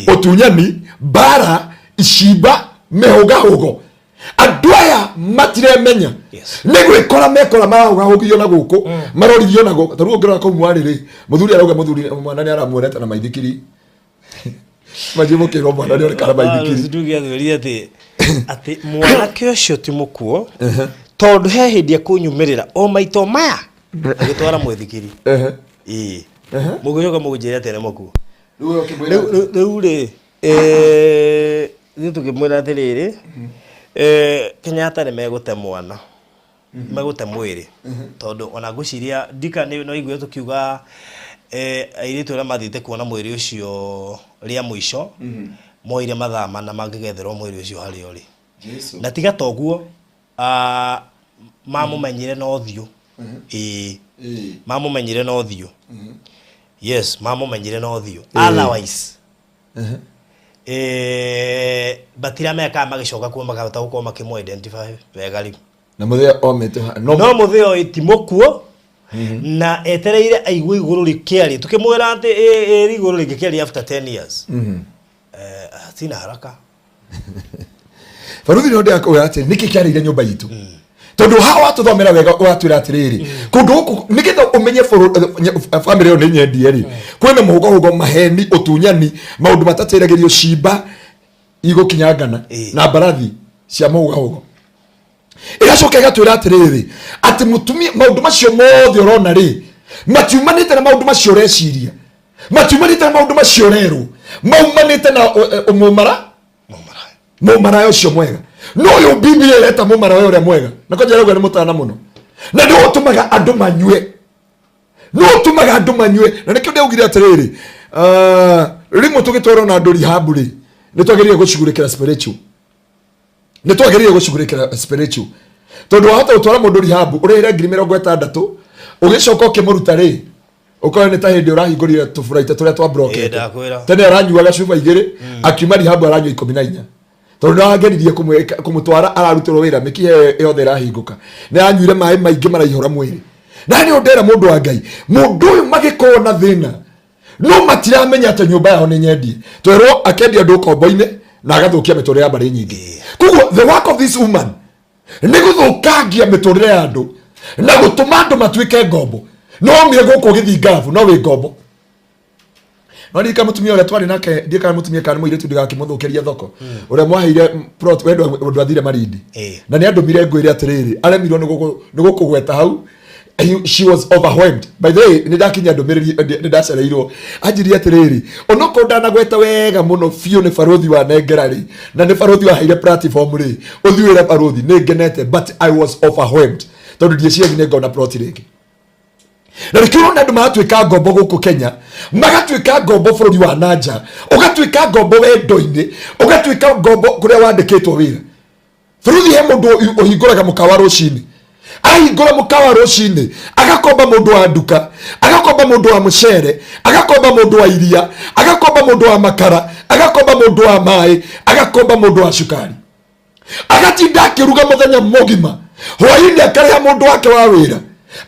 ũtunyani, mbara, icimba, mĩhũgahũgo. Andũ aya matiremenya. Nĩ gwĩkora mekora marahũgahũgio na gũkũ, marorithio na gũkũ. Ta rĩu ũngĩrora kũu mwarĩ rĩ, mũthuri arauga mũthuri mwana nĩ aramuonete na maithikiri. Manjie mũkĩrwo mwana nĩ onekana maithikiri. Nduge athwĩrire atĩ mwanake ũcio ti mũkuo, tondũ he hĩndĩ ekũnyumĩrĩra o maito maya agĩtwara mwĩthikiri. Ĩĩ. Mũgĩcoka mũgĩnjĩra atĩ nĩ mũkuo. Rĩu we ũkĩmwĩra Rĩu rĩu rĩ, ithuĩ tũkĩmwĩra atĩrĩrĩ, Kenyatta nĩ megũte mwana, megũte mwĩrĩ, tondũ ona ngwĩciria ndika nĩ no iguire tũkiuga airĩtu arĩa mathiĩte kuona mwĩrĩ ũcio rĩa mũico, moire mathaa mana mangĩgetherwo mwĩrĩ ũcio harĩa ũrĩ. Na tiga toguo, mamũmenyire na ũthiũ. Ĩĩ. Mamũmenyire na ũthiũ. Yes, mamũmenyire na ũthiũ. Otherwise, batiramenya kana magĩcoka kuo makahota gũkorwo makĩmũ identify wega rĩu. Na mũthĩa omĩte no no mũthĩa ũyũ ti mũkuo, na etereire aigue igũrũ rĩkĩaria. Tukĩmwĩra atĩ ĩ igũrũ rĩngĩkĩaria after 10 years. Sina haraka. Baruthi no ndĩrakwĩra atĩ nĩkĩ kĩarĩire nyũmba itũ, tondũ haha watũthomera wega watwĩra atĩrĩrĩ, kũndũ gũkũ nĩgetha ũmenye bamĩrĩ ĩyo nĩ nyendie rĩ, kwĩna mũhũgahũgo, maheni, ũtunyani, maũndũ matatĩragĩrio, cimba igũkinyangana na mbarathi cia mũhũgahũgo. Ĩgacoka ĩgatwĩra atĩrĩrĩ, atĩ mũtumia maũndũ macio mothe ũrona rĩ, matiumanĩte na maũndũ macio ũreciria, matiumanĩte na maũndũ macio ũrerwo, maumanĩte na mũmara mũmaraya ũcio mwega. No ũyũ Biblia ĩreta mũmaraya ũrĩa mwega, na kwanja ĩrauga nĩ mũtana mũno, na nĩ ũtũmaga andũ manyue, nĩ ũtũmaga andũ manyue. Na nĩkĩo ndĩaugire atĩrĩrĩ, rĩmwe tũgĩtwarwo na andũ rehab rĩ, nĩ twagĩrĩire gũcugurĩkĩra spiritual, nĩ twagĩrĩire gũcugurĩkĩra spiritual, tondũ wahota gũtwara mũndũ rehab ũrĩhĩre ngiri mĩrongo ĩtandatũ, ũgĩcoka ũkĩmũruta rĩ, ũkorwo nĩ ta hĩndĩ ũrahingũrire tũburaita tũrĩa twa brokete. Ndakwĩra. Tene aranyuaga cuba igĩrĩ, akiuma rehab aranyua 14, tondũ nĩ arageririe kũmũtwara, ararutĩrwo wĩra, mĩkiha ĩyo yothe ĩrahingũka, nĩ aranyuire maĩ maingĩ maraihũra mwĩrĩ. Na nĩ ũndera mũndũ wa Ngai, mũndũ ũyũ magĩkorwo na thĩna no matiramenya atĩ nyũmba yao nĩ nyendie, twerwo akendia andũ ũkombo-inĩ na agathũkia mĩtũrĩre ya mbarĩ nyingĩ. Koguo the work of this woman nĩ gũthũkangia mĩtũrĩre ya andũ na gũtũma andũ matuĩke ngombo. No ũmire gũkũ gĩthingabu no wĩ ngombo. No ndirikana mũtumia ũrĩa twarĩ nake, ndirikana mũtumia kana mũirĩtu ndigakĩmũthũkĩrie thoko, ũrĩa mwaheire plot, we ndwathire Malindi. Na nĩ andũmire ngwĩre atĩrĩrĩ, aremirwo nĩ gũkũgweta hau. She was overwhelmed. By the way, nĩ ndakinya ndũmĩrĩri, nĩ ndacereirwo, anjirie atĩrĩrĩ, onokorwo ndanagweta wega mũno biũ nĩ barũthi wa nengera rĩ, na nĩ barũthi waheire platform rĩ, ũthiĩ wĩre barũthi nĩ ngenete, but I was overwhelmed tondũ ndieciragia nĩ ngona plot rĩngĩ. Na nĩkĩo ũrona andũ maratuĩka ngombo gũkũ Kenya, magatuĩka ngombo bũrũri wa nanja, ũgatuĩka ngombo wendo-inĩ, ũgatuĩka ngombo kũrĩa wandĩkĩtwo wĩra. Bũrũri he mũndũ ũhingũraga mũkawa rũcinĩ, ahingũra mũkawa rũcinĩ agakomba mũndũ wa nduka, agakomba mũndũ wa mũcere, agakomba mũndũ wa iria, agakomba mũndũ wa makara, agakomba mũndũ wa maĩ, agakomba mũndũ wa cukari, agatinda akĩruga mũthenya mũgima, hwainĩ akarĩha mũndũ wake wa wĩra,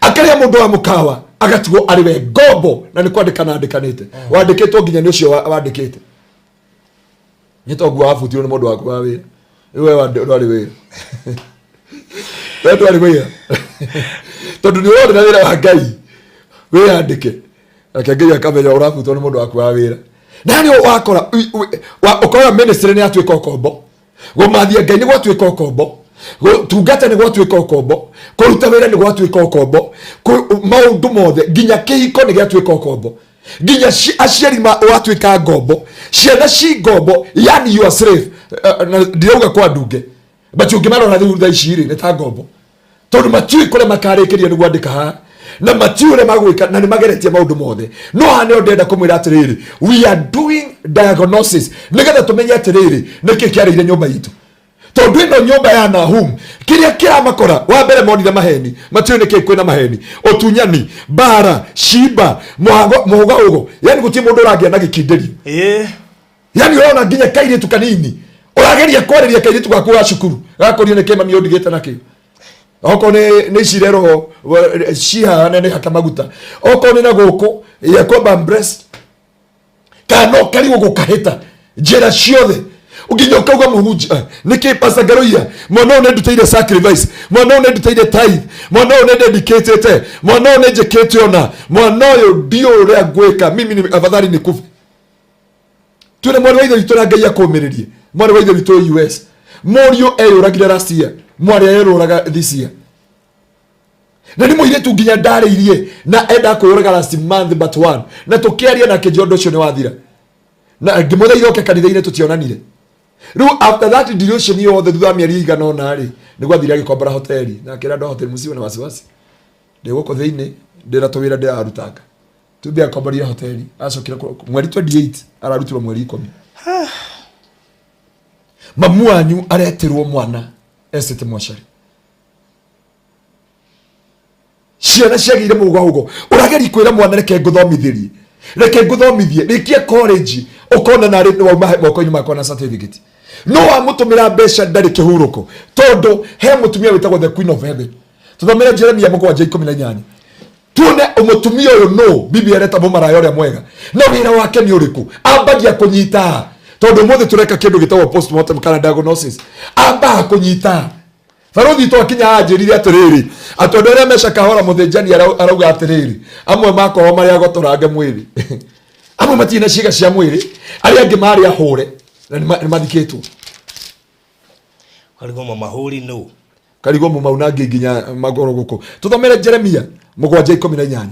akarĩha mũndũ wa mũkawa, agatigwo arĩ we ngombo. Na nĩ kwandĩkana andĩkanĩte, wandĩkĩtwo nginya nĩ ũcio wandĩkĩte. Nĩ toguo wabutirwo nĩ mũndũ waku wa wĩra, rĩu we ndwarĩ wĩra. We ndwarĩ wĩra tondũ nĩ ũrona wĩra wa Ngai wĩyandĩke, nake Ngai akamenya ũrabutwo nĩ mũndũ waku wa wĩra. Na nĩ wakora ũkora ministry nĩ yatuĩka ũkombo, gũmathia Ngai nĩ gwatuĩka ũkombo, gũtungata nĩ gwatuĩka ũkombo, kũruta wĩra nĩ gwatuĩka ũkombo, maũndũ mothe nginya kĩhiko nĩ gĩatuĩka ũkombo, nginya aciari watuĩka ngombo, ciana ci ngombo, yani you are slave. Na ndirauga kwa ndunge, but ũngĩmarora rĩu thaa ici rĩ nĩ ta ngombo, tondũ matiũĩ kũrĩa makarĩkĩria nĩ gwandĩka haha, na matiũĩ ũrĩa magwĩka, na nĩ mageretie maũndũ mothe. No haha nĩho ndĩrenda kũmwĩra atĩrĩrĩ, we are doing diagnosis nĩgetha tũmenye atĩrĩrĩ nĩkĩ kĩarĩire nyũmba itũ, tondũ ĩno nyũmba ya Nahum kĩrĩa kĩramakora, wa mbere monire maheni, matiũĩ nĩkĩ kwĩna maheni, ũtunyani, mbara, cimba, mũhũgahũgo, yani gũtirĩ mũndũ ũragĩa na gĩkindĩrio. Yani ũrona nginya kairĩtu kanini ũrageria kwarĩria kairĩtu gaku ga cukuru gakũria nĩkĩ mami ũndigĩte nakĩo, okorwo nĩ cirerwo cihana nĩ haka maguta, okorwo nĩ na gũkũ ya kwamba breast kana no karigwo gũkahĩta njĩra ciothe nginya ũkauga mũhunjia nĩkĩ Pastor Ngaruiya, mwana ũyũ nĩndutĩire sacrifice, mwana ũyũ nĩndutĩire tithe, mwana ũyũ nĩndedicatĩte, mwana ũyũ nĩnjĩkĩte ona mwana ũyũ ndiũĩ ũrĩa ngwĩka, mimi ni afadhali nikufe. Twĩna mwarĩ wa ithe witũ na Ngai akũmĩrĩrie, mwarĩ wa ithe witũ US, mũriũ eyũragire last year, mwarĩ eyũraga this year, na nĩ mũirĩtu nginya ndarĩirie na enda kwĩyũraga last month but one, na tũkĩaria nake njĩra ũndũ ũcio nĩ wathira, na ngĩmũthaitha oke kanitha-inĩ, tũtionanire. Rĩu after that duration yothe thutha wa mĩeri ĩigana ũna rĩ, nĩguo athire agĩkombora hoteli, na akĩra andũ a hoteli mũciwe na wasiwasi, ndĩ gũkũ thĩinĩ ndĩna tũwĩra ndĩrarutanga. Tumbe akomborire hoteli, acokire mweri 28 ararutirwo mweri 10. Mamu wanyu aretirwo mwana esete mocarĩ, ciana ciagĩire mũgahũgo, ũrageria kwĩra mwana reke ngũthomithĩrie, reke ngũthomithie rĩkie college, ũkona narĩ nĩ wauma moko-inĩ makwa na certificate, no wamũtũmĩra mbeca ndarĩ kĩhurũko, tondũ he mũtumia wĩtagwo the Queen of Heaven. Tũthomere Jeremia 7:18 tuone mũtumia ũyũ nũ Biblia ĩreta mũmaraya ũrĩa mwega, na wĩra wake nĩ ũrĩkũ. Ambagia kũnyita, tondũ ũmũthĩ tũreka kĩndũ gĩtagwo postmortem kana diagnosis, ambaga kũnyita. Barothi twakinya anjĩrire atĩrĩrĩ, atĩ andũ arĩa meca kahora mũthĩnjani arauga atĩrĩrĩ, amwe makorwo marĩ agotorange mwĩrĩ, amwe matirĩ na ciĩga cia mwĩrĩ, arĩa angĩ marĩ ahũre na nĩ mathikĩtwo. Karigwo mamahũri nũ karigwo mumaunangi nginya magoro gũkũ. Tũthomere Jeremia 7:18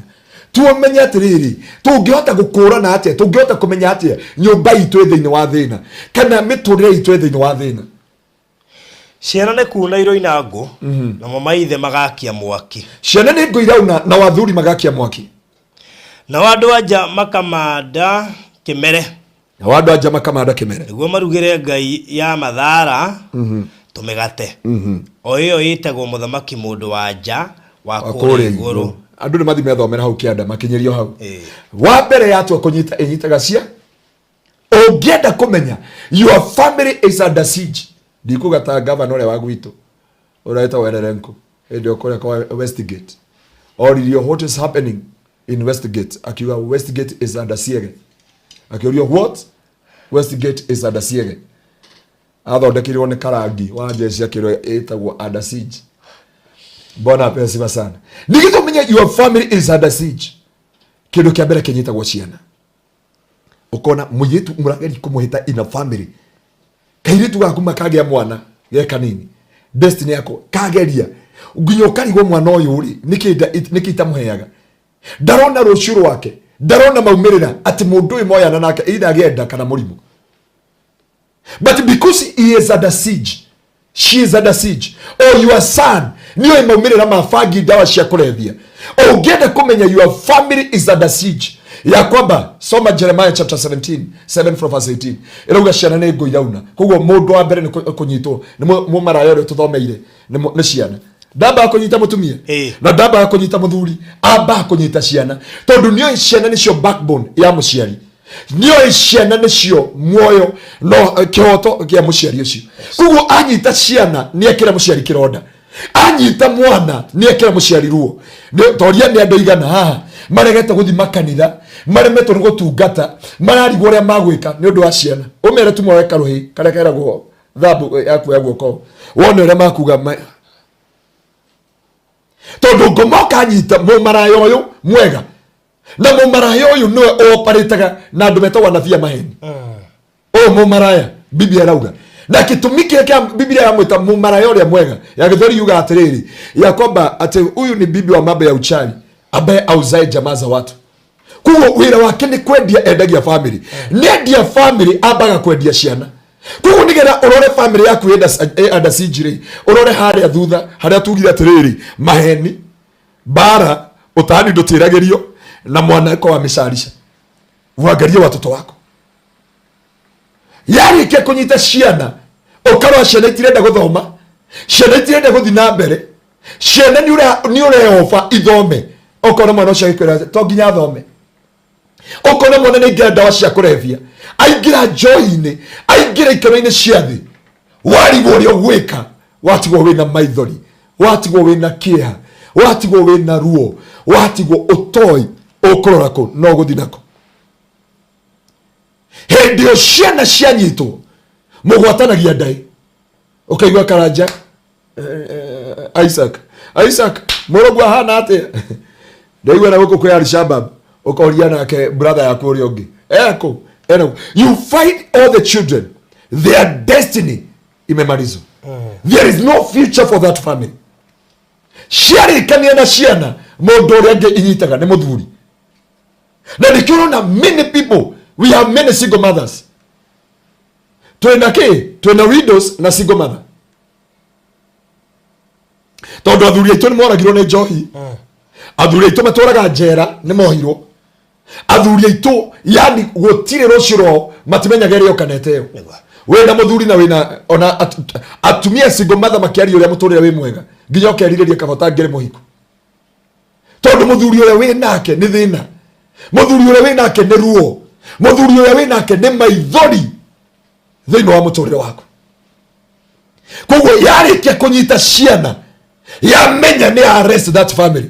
tuomenye atĩrĩrĩ, tũngĩhota gũkũrana atĩa, tũngĩhota kũmenya atĩa nyũmba itũ ĩ thĩinĩ wa thĩna kana mĩtũrĩre itũ ĩ thĩinĩ wa thĩna. Ciana nĩ kuna iroina ngũ, namo maithe magakia mwaki. Ciana nĩ ngũ irauna na wathuri magakia mwaki. Nao andũ anja makamanda kĩmere. Nao andũ anja makamanda kĩmere. Nĩguo marugĩre ngai ya mathara tũmĩgate, o ĩyo ĩtagwo mũthamaki mũndũ wa nja wa kũrĩa igũrũ. Andũ nĩ mathi methomera hau kĩanda makinyĩrio hau. Wa mbere yatua kũnyita ĩnyitaga cia ũngĩenda kũmenya your family is under siege, ndikuga ta gavana ũrĩa wa gwitũ ũrĩa wĩtagwo Ererenko hĩndĩ ĩyo kũrĩa kwa Westgate oririo what is happening in Westgate, akiuga Westgate is under siege. Akĩũrio what Westgate is under siege, athondekeirwo nĩ karangi wa jeshi akĩrwo ĩtagwo under siege. Bwana apewe sifa sana. Nĩgetha ũmenye your family is under siege, kĩndũ kĩa mbere kĩnyitagwo ciana. Ũkona mũirĩtu mũrageria kũmũhĩta in a family, kairĩtu gaku makagĩa mwana ge kanini, destiny yako kageria nginya ũkarigwo mwana ũyũ rĩ nĩkĩ itamũheaga, ndarona rũciũ rwake, ndarona maumĩrĩra atĩ mũndũ ũyũ moyana nake either agĩe nda kana mũrimũ, but because he is under siege, she is under siege, or your son nĩoĩ maumĩrĩra ma bangi, ndawa cia kũrebia. Ũngĩenda kũmenya your family is under siege ya kwamba, soma Jeremiah chapter 17 7 from verse 18, ĩrauga ciana nĩ ngũ irauna. Koguo mũndũ wa mbere nĩ kũnyitwo nĩ mũmaraya ũrĩa tũthomeire nĩ ciana. Ndambaga kũnyita mũtumia na ndambaga kũnyita mũthuri, ambaga kũnyita ciana, tondũ nĩoĩ ciana nĩcio backbone ya mũciari, nĩoĩ ciana nĩcio muoyo no kĩhoto kĩa mũciari ũcio. Koguo anyita ciana nĩ ekĩra mũciari kĩronda, anyita mwana nĩ ekĩra mũciari ruo. Toria nĩ andũ igana haha maregete gũthiĩ makanitha, maremetwo nĩ gũtungata, mararigwo ũrĩa magwĩka nĩ ũndũ wa ciana. Ũmere tu moe karũhĩ karĩa keragwo thambu yaku ya guoko, wone ũrĩa makuga. Tondu ngoma ukanyita mumaraya uyu mwega na mumaraya uyu niwe oparĩtaga na andũ metagwo anabii a maheni. Ũyũ mumaraya Biblia ĩrauga na gĩtũmi kĩrĩa kĩa Biblia yamwĩta mumaraya ũrĩa mwega ya Gĩthweri yuga atĩrĩrĩ ya kwamba atĩ huyu ni bibi wa mambo ya uchawi ambaye auzae jamaa za watu. Koguo wĩra wake nĩ kwendia endagia family. Nĩ endia family ambaga kwendia ciana. Koguo nĩgetha ũrore family yaku ĩ under siege rĩ, ũrore harĩa thutha harĩa tugire atĩrĩrĩ maheni bara ũtani ndũtĩragĩrio na mwanako wa mĩcarica. Uangalie watoto wako. Yarĩkia kũnyita ciana ũkarora ciana itirenda gũthoma, ciana itirenda gũthiĩ na mbere, ciana nĩ ũreoba ithome. Ũkona mwana ũcio agĩkwĩra to nginya athome. Ũkona mwana nĩ aingĩra ndawa cia kũrebia, aingĩra njohi-inĩ, aingĩra ikeno-inĩ cia thĩ. Warigwo ũrĩa ũgwĩka, watigwo wĩna maithori, watigwo wĩna kĩeha, watigwo wĩna ruo, watigwo ũtoi ũkũrora kũ no ũgũthiĩ nako. Hĩndĩ ĩyo ciana cianyitwo mũgwatanagia ndaĩ, ũkaigua Karanja Isaac Isaac mũrũguo ahana atĩa? Ndaigua na gũkũ kwĩ Al-Shabab, ũkoria nake brother yaku ũrĩa ũngĩ eko eno. You find all the children, their destiny imemalizwa. There is no future for that family. Ciarĩkania na ciana mũndũ ũrĩa ũngĩ inyitaga nĩ mũthuri. Na nĩkĩo ũrona many people, we have many single mothers. Twĩna kĩ? Twĩna widows na single mother. Tondũ athuri aitũ nĩ moragirwo nĩ njohi, athuri aitũ matũraga njera nĩ mohirwo, athuri aitũ yani gũtirĩ rũciũ rwao matimenyaga ĩrĩa ũkanete ĩyo. Wĩna mũthuri na wĩna ona atumia single mother makĩaria ũrĩa mũtũrĩre wĩ mwega nginya ũkerirĩria kaba ũtangĩrĩ mũhiko. Tondũ mũthuri ũrĩa wĩ nake nĩ thĩna, mũthuri ũrĩa wĩ nake nĩ ruo, mũthuri ũrĩa wĩ nake nĩ maithori thĩinĩ wa mũtũrĩre waku. Koguo yarĩkia kũnyita ciana yamenya nĩ arrest that family,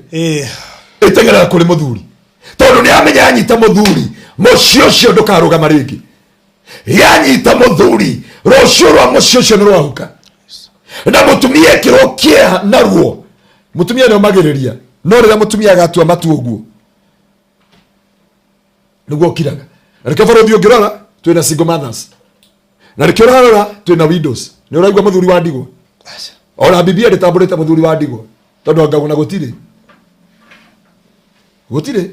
ĩteng'eraga kũrĩ mũthuri tondũ nĩ yamenya yanyita mũthuri mũciĩ ũcio ndũkarũgama rĩngĩ. Yanyita mũthuri rũciũ rwa mũciĩ ũcio nĩ rwahuka. Na mũtumia ekĩrwo kĩeha na ruo, mũtumia nĩ omagĩrĩria, no rĩrĩa mũtumia agatua matua ũguo nĩguo ũkiraga. Na nĩkĩo bũrũri ũngĩrora twĩna single mothers, na nĩkĩo ũrarora twĩna widows. Nĩ ũraigua mũthuri wa ndigwa? Ona Biblia ndĩtambũrĩte mũthuri wa ndigwa tondũ anga ona gũtirĩ gũtirĩ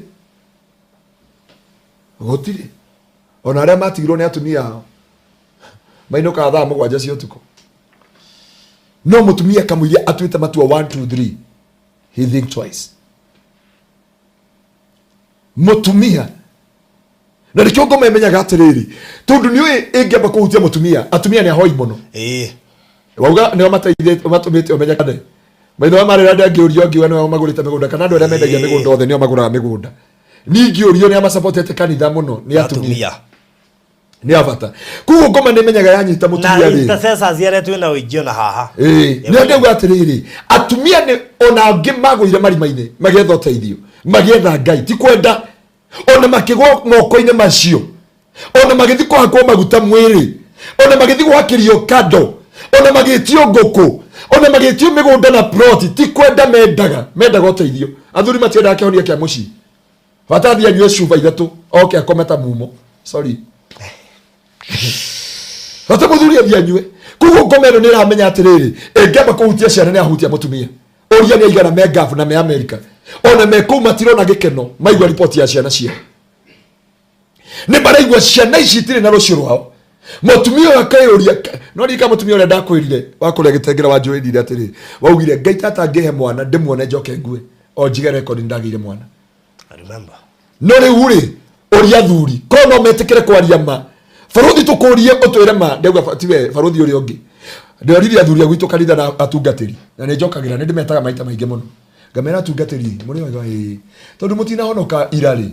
gũtirĩ ona arĩa matigirwo nĩ atumia ao mainũkaga thaa 7 cia ũtukũ. No mũtumia kamũiria atuĩte matua 1 2 3, he think twice. Mũtumia na nĩkĩo ngoma ĩmenyaga atĩrĩrĩ, tondũ nĩũĩ ĩngĩamba kũhutia mũtumia, atumia nĩ ahoi mũno. Wauga nĩo mateithĩtie matũmĩte ũmenyekane. Maitho wa marĩra ndangĩũrio ngiuga nĩo magũrĩte mĩgũnda kana andũ arĩa mendagia mĩgũnda othe nĩo magũraga mĩgũnda. Ningĩũrio nĩ amasapotete kanitha mũno nĩ atumia. Nĩ a bata. Koguo ngoma nĩ ĩmenyaga yanyita mũtumia Na rĩ. intercessors arĩa twĩna ũingĩ ona haha. Nĩ ndauga atĩrĩrĩ, atumia nĩ ona angĩ magũire marima-inĩ magĩetha ũteithio, magĩetha Ngai, ti kwenda ona makĩgwa moko-inĩ macio, ona magĩthiĩ kũhakwo maguta mwĩrĩ, ona magĩthiĩ gwakĩrio kando, ona magĩtio ngũkũ, ona magĩtio mĩgũnda na ploti, ti kwenda mendaga, mendaga ũteithio. Athuri matiendaga kĩhonia kĩa mũciĩ. Bata athiĩ anyue cuba 3 oke akome ta mumo. Sorry. Bata mũthuri athiĩ anyue. Koguo ngoma ĩno nĩ ĩramenya atĩrĩrĩ, ĩngĩamba kũhutia ciana nĩ ahutia mũtumia. Ũria nĩ aigana me Gulf na me America. Ona me kũu matirona gĩkeno, maigua riboti ya ciana ciao. Nĩ maraigua ciana ici itirĩ na rũciũ rwao. Mũtumia ũyũ akeyũria, no ririkana mũtumia ũrĩa ndakwĩrire wa kũrĩa Gĩtengera wanjũrĩrire atĩrĩ, waugire Ngai tata ngĩhe mwana ndĩmuone njoke ngue, o njige rekondi ndagĩire mwana. I remember. No rĩu rĩ, ũria athuri korwo no metĩkĩre kwaria ma. Barũthi tũkũrie ũtwĩre ma, ndauga tiwe barũthi ũrĩa ũngĩ. Ndĩroririe athuri a gwitũ kanitha na atungatĩri, na nĩ njokagĩra, nĩ ndĩmetaga maita maingĩ mũno. Ngamera atungatĩri, mũrĩ wega ĩĩ. Tondũ mũtinahonoka ira rĩ,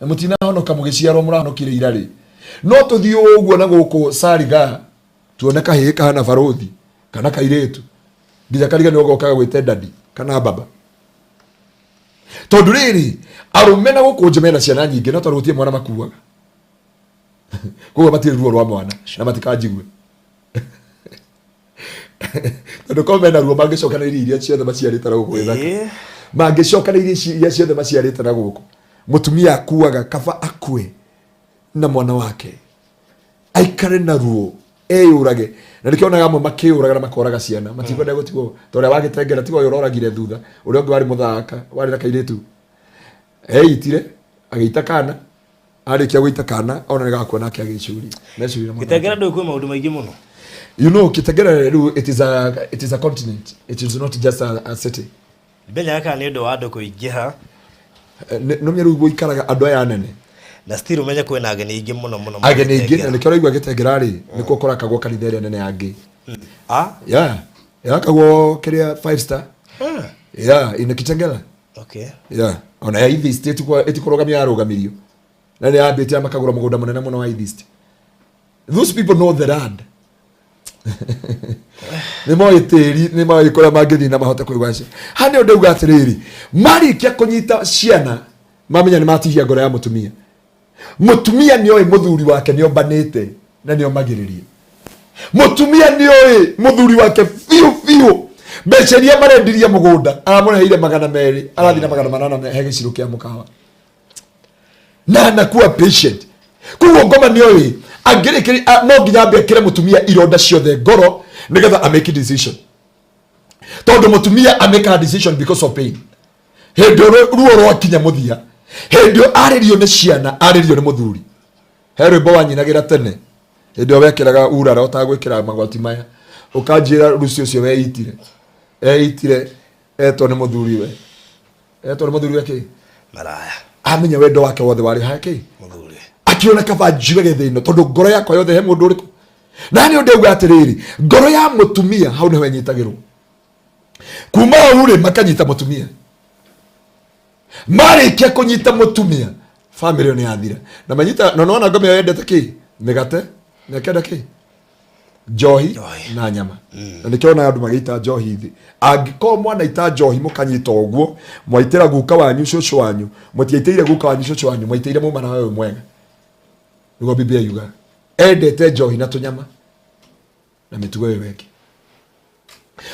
na mũtinahonoka mũgĩciarwo mũrahonokire ira rĩ. No tũthiĩ ũguo na gũkũ Sariga, tuone kahĩĩ kahana barũthi, kana kairĩtu. Nginya kariganĩrwo gokaga gwĩte dadi, kana baba. Tondũ rĩrĩ, arũme na gũkũ nja mena ciana nyingĩ, no tondũ gũtirĩ mwana makuaga. Koguo matirĩ ruo rwa mwana, na matikanjigue. Tondũ korwo mena ruo mangĩcokanĩria iria ciothe maciarĩte na gũkũ gĩthaka. Ĩĩ. Mangĩcokanĩria ici iria ciothe maciarĩte na gũkũ. Mũtumia akuaga kaba akue na mwana wake. Aikare na ruo eyũrage. Na nĩkĩo onaga amwe makĩyũraga na makoraga ciana. Matikwenda gũtigwo ta ũrĩa wagĩtengera tiga ũyũ ũroragire thutha. Ũrĩa ũngĩ warĩ mũthaka warĩ na kairĩtu. Eitire agĩita kana arĩkia gũita kana ona nĩ gakua nake agĩcuria. Meciria mwana. Gĩtengera ndũĩ kwĩ maũndũ maingĩ mũno. You know, Kitengela rĩu it is a continent. It is not just a city. Menyaga kana nĩ ũndũ wa andũ kũingĩha. Nĩmenya rĩu gũikaraga andũ aya anene. Na still ũmenye kwĩna ageni aingĩ mũno mũno. Ageni aingĩ na nĩkĩo ũraigua Gĩtengera rĩ nĩkuo kũrakagwo kanitha ĩrĩa nene ya ngĩ. Ah? Yeah. Ĩrakagwo kĩrĩa five star. Ah. Yeah, in Kitengela. Okay. Yeah. Ona ya Atheist ĩtikũrũgamio yarũgamirio. Na nĩ yambĩtie makagũra mũgũnda mũnene mũno wa Atheist. Those people know the land. Nĩ moĩ tĩri, nĩ moĩ kũrĩa mangĩthiĩ na mahote kwĩgwacia. Haha nĩho ndauga atĩrĩrĩ, marĩkia kũnyita ciana, mamenya nĩ matihia ngoro ya mũtumia. Mũtumia nĩ oĩ mũthuri wake nĩ ombanĩte na nĩ omagĩrĩria. Mũtumia nĩ oĩ mũthuri wake biũ biũ. Mbeca iria marendirie mũgũnda, aramũreheire 200, arathiĩ na 800 he gĩcirũ kĩa mũkawa. Na anakuwa patient. Koguo ngoma nĩ oĩ angĩrĩkĩria no nginya ambe ekĩre mũtumia ironda ciothe ngoro nĩgetha a make decision. Tondũ mũtumia amekaga decision because of pain. Hĩndĩ ĩyo ruo rwakinya mũthia, hĩndĩ ĩyo arĩrio nĩ ciana, arĩrio nĩ mũthuri. He rwĩmbo wanyinagĩra tene, hĩndĩ ĩyo wekĩraga urara ũtagwĩkĩra magoti maya, ũkanjĩra Lucy ũcio weitire, eitire etwo nĩ mũthuriwe. Etwo nĩ mũthuriwe kĩ? Maraya. Amenya wendo wake wothe warĩ ha kĩ? Mũthuri. Akiona kaba njuge thĩna tondũ ngoro yakwa yothe he mũndũ ũrĩkũ. Na nĩ ndauga atĩrĩrĩ, ngoro ya mũtumia hau nĩho ĩnyitagĩrwo. Kuma hau rĩ makanyita mũtumia. Marĩkia kũnyita mũtumia, family ĩyo nĩ yathira. Na manyita, na nĩwona ngoma ĩyo yendete kĩ? Mĩgate, na ĩkenda kĩ? Njohi na nyama. Na nĩkĩo onaga andũ magĩita njohi thĩ. Angĩkorwo mwanaita njohi mũkanyita ũguo, mwaitĩra guka wanyu cũcũ wanyu, mũtiaitĩire guka wanyu cũcũ wanyu, mwaitĩire mũmara ũyũ mwega. Nĩguo Biblia yugaga. Endete njohi na tũnyama na mĩtugo ĩyo ĩngĩ.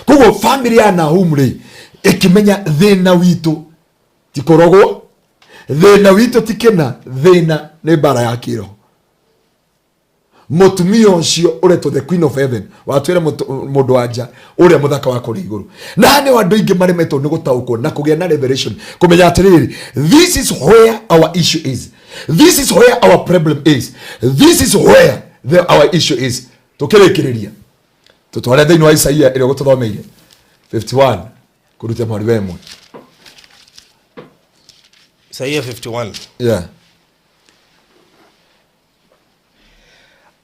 Koguo family ya Nahum rĩ ĩkĩmenya thĩna witũ ti kũrogwo, thĩna witũ ti kĩna, thĩna nĩ mbara ya kĩroho. Mũtumia ũcio ũretwo the Queen of Heaven watwĩra mũndũ wa nja ũrĩa mũthaka wa kũrĩa igũrũ. Na haha nĩho andũ aingĩ maremetwo nĩ gũtaũkwo na kũgĩa na revelation, kũmenya atĩrĩrĩ, this is where our issue is, this is where our problem is, this is where our issue is. Tũkĩrĩkĩrĩria tũtware thĩinĩ wa Isaia ĩrĩa ũgũtũthomeire 51 kũruta mwari wa ĩmwe. Isaia 51. Yeah.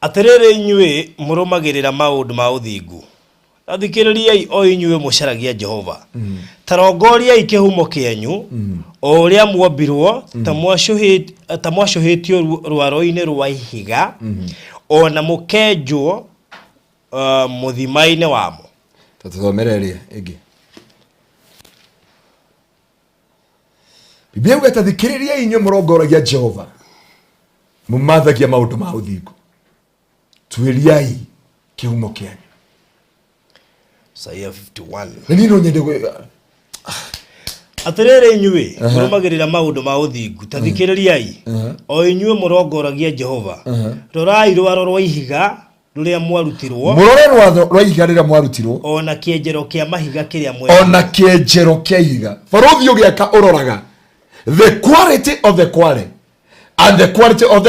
Atĩrĩrĩ inyuĩ mũrũmagĩrĩra maũndũ ma ũthingu, ta thikĩrĩriai o inyuĩ mũcaragia Jehova. Ta rongoriai kĩhumo kĩanyu, o ũrĩa mwombirwo, ta mwacũhĩtio rwaro-inĩ rwa ihiga, o na mũkenjwo mũthima-inĩ wamo. Ta tũthomere ĩrĩa ĩngĩ. Biblia yuga ta thikĩrĩriai inyuĩ mũrongoragia Jehova, mũmathagia maũndũ ma ũthingu, tuĩriai kĩhumo kĩanyu. Isaia 51. Na niĩ no nyende Atĩrĩrĩ inyuĩ mũrũmagĩrĩra maũndũ ma ũthingu, ta thikĩrĩriai o inyuĩ mũrongoragia Jehova, rorai rwaro rwa ihiga rũrĩa mwarutirwo, mũrore rwatho rwa ihiga rĩrĩa mwarutirwo, o na kĩenjero kĩa mahiga kĩrĩa mwenjirwo. Ona kĩenjero kĩa ihiga. Barũthi ũgĩaka ũroraga the quality of the quarry and the quality of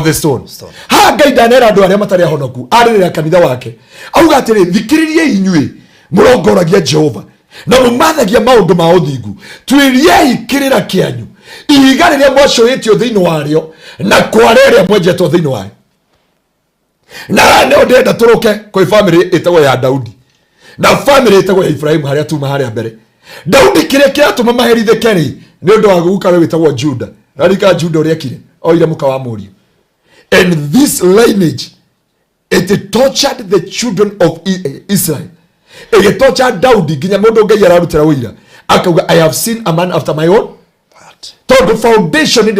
the stone. Stone. Ha Ngai ndanera andũ arĩa matarĩ ahonoku, arĩrĩra kanitha wake. Auga atĩrĩ, thikĩrĩriai inyuĩ mũrongoragia Jehova na mũmathagia maũndũ ma ũthingu, tuĩriai kĩrĩra kĩanyu, ihiga rĩrĩa mwacũhĩtio thĩinĩ warĩo na kware ĩrĩa mwenjetwo thĩinĩ wayo. Na haha nĩho ndĩrenda tũrũke kwĩ family ĩtagwo ya Daudi na family ĩtagwo ya Ibrahimu, harĩa tuma harĩa mbere. Daudi kĩrĩa kĩratũma maherithĩke rĩ nĩ ũndũ wa guka we wĩtagwo Juda. Rarika Juda ũrĩa ekire, oire mũka wa mũriũ. And this lineage it tortured the children of Israel. Ĩgĩtorture Daudi nginya mũndũ Ngai ararutĩra ũira akauga, I have seen a man after my own heart. Tondũ foundation it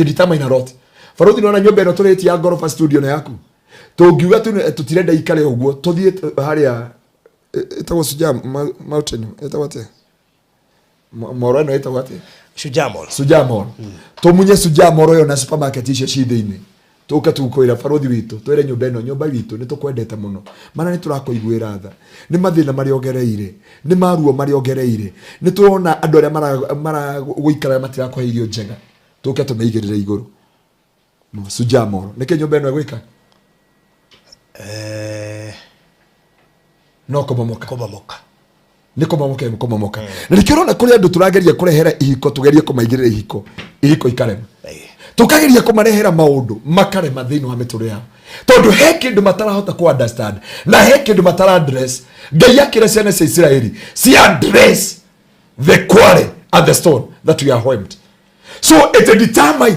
determine a lot. Barũthi, nĩwona nyũmba ĩno tũrĩtie ya ngoroba studio nĩ yaku. Tũngiuga tũtirenda ikare ũguo, tũthiĩ harĩa ĩtagwo Shujaa Mountain, ĩtagwo atĩa? Moro ĩno ĩtagwo atĩa? Shujaa Mall. Shujaa Mall. Tũmunye Shujaa Mall ĩyo na supermarket icio ci thĩinĩ. Tũke tũkwĩra barũthi witũ, twĩre nyũmba ĩno, nyũmba witũ nĩ tũkwendete mũno. Mana nĩ tũrakũiguĩra tha. Nĩ mathĩna marĩa ũgereire, nĩ maruo marĩa ũgereire. Nĩ tũrona andũ arĩa maragũikara matirakũhe irio njega. Tũke tũmĩigĩrĩre igũrũ. Shujaa Mall. Nĩkĩ nyũmba ĩno ĩgwĩka? No kũmomoka. Kũmomoka. Nĩ kũmomoka ĩkũmomoka. Na nĩkĩo ũrona kũrĩ andũ tũrageria kũrehera ihiko, tũgerie kũmaigĩrĩra ihiko, ihiko ikarema. Tũkageria kũmarehera maũndũ makarema thĩinĩ wa mĩtũrĩre yao, tondũ he kĩndũ matarahota kũ understand na he kĩndũ matara address. Ngai akĩra ciana cia Isiraeli ci address the quarry and the stone that we are whelmed. So it determine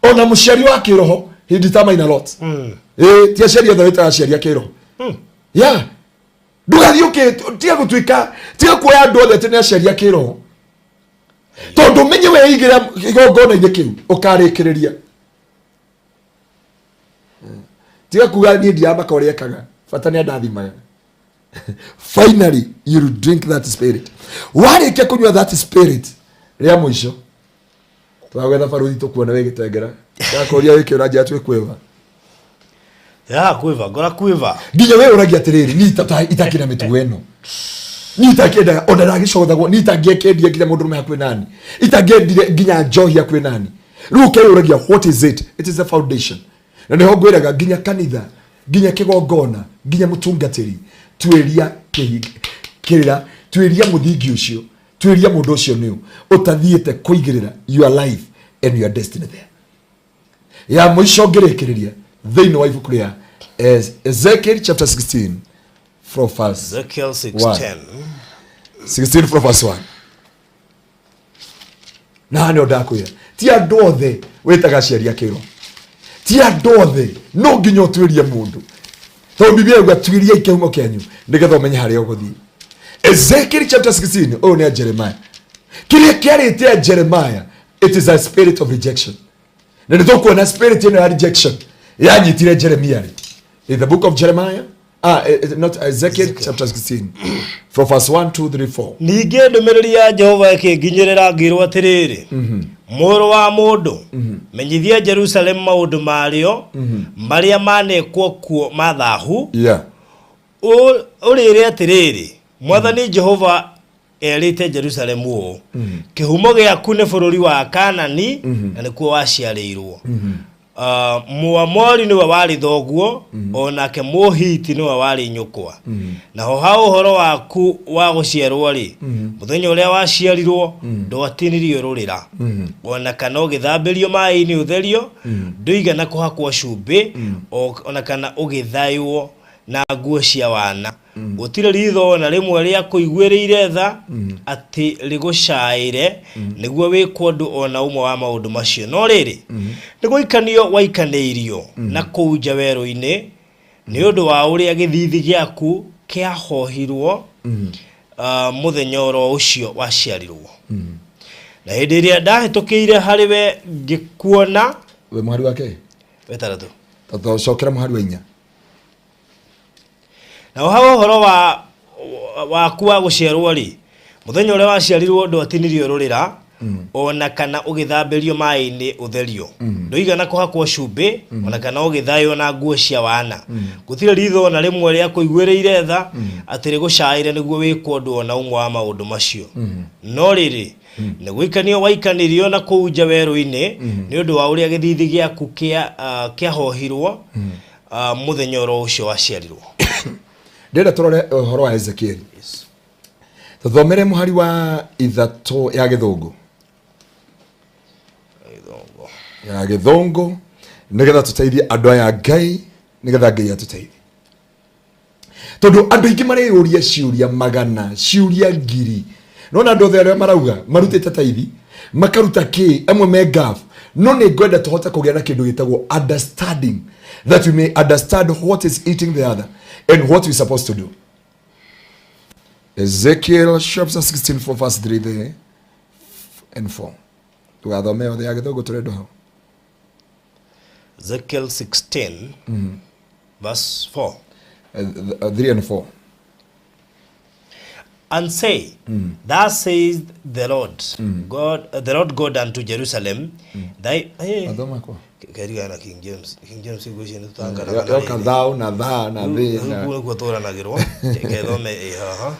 ona mũciari wa kĩroho, he determine a lot. Ti aciari othe wĩtaga aciari a kĩroho. Yeah, ndũgathiĩ ũkĩ tiga gũtuĩka, tiga kuoya andũ othe atĩ nĩ aciari a kĩroho, tondũ ũmenye weigĩra igongona-inĩ kĩu ũkarĩkĩrĩria. Tiga kuga niĩ ndiramaka ũrĩa ekaga, bata nĩ andathimaga. Finally you will drink that spirit. Warĩkia kũnyua that spirit rĩa mũico, twagwetha barũthi tũkuona wĩ gĩtengera, ndakũria wĩke ũranjĩra twĩ kwĩva. Ya kwĩva ngora kwĩva. Nginya we ũragia atĩrĩrĩ, niĩ itakĩra mĩtugo ĩno, niĩ itakĩendaga ona ndagĩcothagwo, niĩ itangĩakĩendia nginya mũndũ ũrũme hakuhĩ nani, itangĩendire nginya njohi hakuhĩ nani. Rĩu ũkeyũragia, what is it? It is the foundation. Na nĩho ngwĩraga nginya kanitha, nginya kĩgongona, nginya mũtungatĩri, tuĩria kĩrĩra, tuĩria mũthingi ũcio, tuĩria mũndũ ũcio nĩũ ũtathiĩte kũigĩrĩra your life and your destiny there. Ya mũico ngĩrĩkĩrĩria thĩinĩ wa ibuku rĩa Ezekiel chapter 16 from verse Ezekiel 6:10. 16 from verse 1. Na haha nĩho ndakwĩra, ti andũ othe wĩtaga aciari a kĩro, ti andũ othe, no nginya ũtuĩrie mũndũ, tondũ Biblia yuga tuĩriai kĩhumo kĩanyu nĩgetha ũmenye harĩa ũgũthiĩ. Ezekiel chapter 16, ũyũ nĩ a Jeremiah. Kĩrĩa kĩarĩte a Jeremiah, it is a spirit of rejection. Na nĩ tũkuona spirit ĩno ya rejection yanyitire Jeremiah rĩ. In the book of Jeremiah, not Ezekiel chapter 16 from verse 1, 2, 3, 4. Ningĩ ndũmĩrĩri ya Jehova ĩkĩnginyĩrĩra ngĩrwo atĩrĩrĩ, mũrũ wa mũndũ, menyithia Jerusalemu maũndũ marĩo marĩa manekwo kuo ma thahu. Ũrĩre atĩrĩrĩ, Mwathani Jehova erĩte Jerusalemu ũũ, kĩhumo gĩaku nĩ bũrũri wa Kanani, na nĩkuo waciarĩirwo. Mũamori nĩwe warĩ thoguo, o nake Mũhiti nĩwe warĩ nyũkwa. Naho ha ũhoro waku wa gũciarwo-rĩ, mũthenya ũrĩa waciarirwo ndwatinirio rũrĩra, o na kana ũgĩthambĩrio maĩ-inĩ ũtherio, ndũigana kũhakwo cumbĩ, o na kana ũgĩthaywo na nguo cia wana. Gũtirĩ ritho o na rĩmwe rĩa kũiguĩrĩire tha atĩ rĩgũcaĩre nĩguo wĩkwo ũndũ o na ũmwe wa maũndũ macio. No rĩrĩ, nĩ gũikanio waikanĩirio na kũu nja werũ-inĩ nĩ ũndũ wa ũrĩa gĩthiithi gĩaku kĩahohirwo mũthenya oro ũcio waciarirwo. Na hĩndĩ ĩrĩa ndahĩtũkĩire harĩ we ngĩkuona. We mũhari wa kĩ? Wetandatũ. Tũcokera mũhari wa 4. Na ha ũhoro wa waku wa gũciarwo rĩ, mũthenya ũrĩa waciarirwo ndwatinirio rũrĩra, o na kana ũgĩthambĩrio maĩ-inĩ ũtherio, ndũigana kũhakwo cumbĩ, o na kana ũgĩthaywo na nguo cia wana. Gũtirĩ ritho o na rĩmwe rĩa kũiguĩrĩire tha atĩ rĩgũcaĩre nĩguo wĩkwo ũndũ o na ũmwe wa maũndũ macio. No rĩrĩ, nĩ gũikanio waikanirio na kũu nja werũ-inĩ nĩ ũndũ wa ũrĩa gĩthiithi gĩaku kĩahohirwo mũthenya oro ũcio waciarirwo. Ndĩrenda tũrore ũhoro wa Ezekieli. Tũthomere mũhari wa 3 ya Gĩthũngũ. Ya Gĩthũngũ nĩgetha tũteithie andũ aya Ngai, nĩgetha Ngai atũteithie. Tondũ andũ aingĩ mareyũria ciũria magana, ciũria ngiri. Nona andũ othe arĩa marauga marutĩte taithi, makaruta kĩ, amwe me gaf. No nĩ ngwenda tũhote kũgĩa na kĩndũ gĩtagwo understanding, that we may understand what is eating the other and what we supposed to do. Ezekiel chapter 16 from verse 3 there and 4. Tũgathome yothe ya Gĩthũngũ tũrendwo hau. Ezekiel 16 verse 4. 3 and 4. And say, thus says the Lord God, the Lord God unto Jerusalem, thy Mathoma kwa kerigana na King James. King James igwĩciria nĩ tũtanganaga na yoka rĩrĩ. thou na tha na thĩ na Rĩu nĩkuo tũranagĩrwo. Reke thome ĩ haha.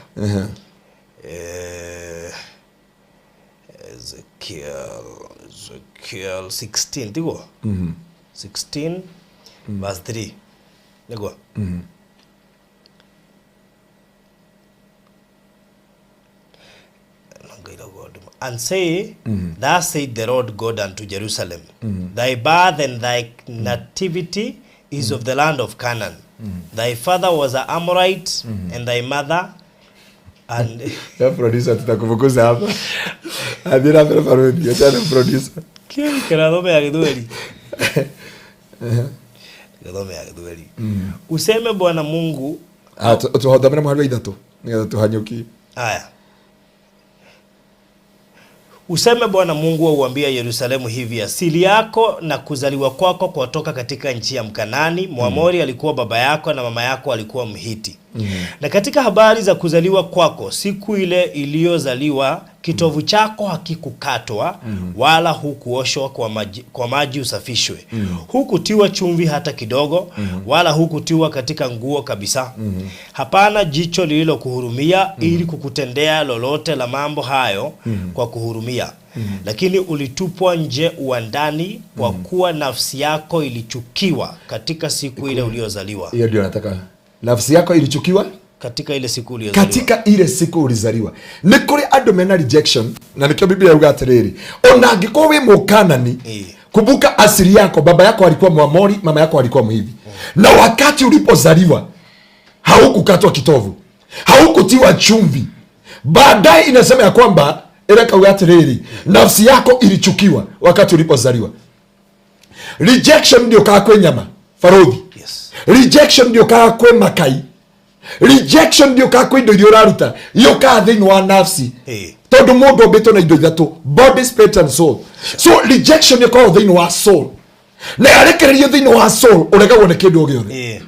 Ezekiel 16 tiguo? 16 verse 3 nĩguo? And say, thus said the Lord God unto Jerusalem, thy birth and thy nativity is of the land of Canaan. Thy father was an Amorite, and thy mother and Ya producer tutakufukuza hapa. Adira mbere baruthi, achana producer. Kĩrathome ya Gĩthweri. Gĩthome ya Gĩthweri. Useme Bwana Mungu. Ah, tuhothomere mũhari wa ithatũ nĩgetha tuhanyũkie. Haya. Useme Bwana Mungu auambia Yerusalemu hivi, asili yako na kuzaliwa kwako kwatoka katika nchi ya Mkanani. Mwamori alikuwa baba yako na mama yako alikuwa Mhiti. Na katika habari za kuzaliwa kwako, siku ile iliyozaliwa, kitovu chako hakikukatwa, wala hukuoshwa kwa maji usafishwe. Hukutiwa chumvi hata kidogo, wala hukutiwa katika nguo kabisa. Hapana jicho lililokuhurumia ili kukutendea lolote la mambo hayo kwa kuhurumia. Lakini ulitupwa nje uwandani, kwa kuwa nafsi yako ilichukiwa katika siku ile uliozaliwa. Hiyo ndio nataka. Nafsi yako ilichukiwa Katika ile siku uliozaliwa. Katika ile siku ulizaliwa. Nĩ kũrĩ andũ mena rejection na nĩkĩo Biblia yuga atĩrĩrĩ, ona angĩkorwo wĩ Mũkanani, kumbuka asili yako, baba yako alikuwa Mwamori, mama yako alikuwa Mhivi. Na wakati ulipozaliwa haukukatwa kitovu, haukutiwa chumvi. Baadaye inasema ya kwamba ĩrekauga atĩrĩrĩ, nafsi yako ilichukiwa wakati ulipozaliwa. Rejection ndio kaa kwĩ nyama baruthi. Rejection ndio kaa kwĩ makai. Rejection ndio kaa kwĩ indo iria ũraruta, yũkaga thĩinĩ wa nafsi. Tondũ mũndũ ombĩtwo na indo ithatũ, body, spirit and soul. So rejection ĩkoragwo thĩinĩ wa soul, na yarekererio thĩinĩ wa soul ũregagwo nĩ kĩndũ o gĩothe.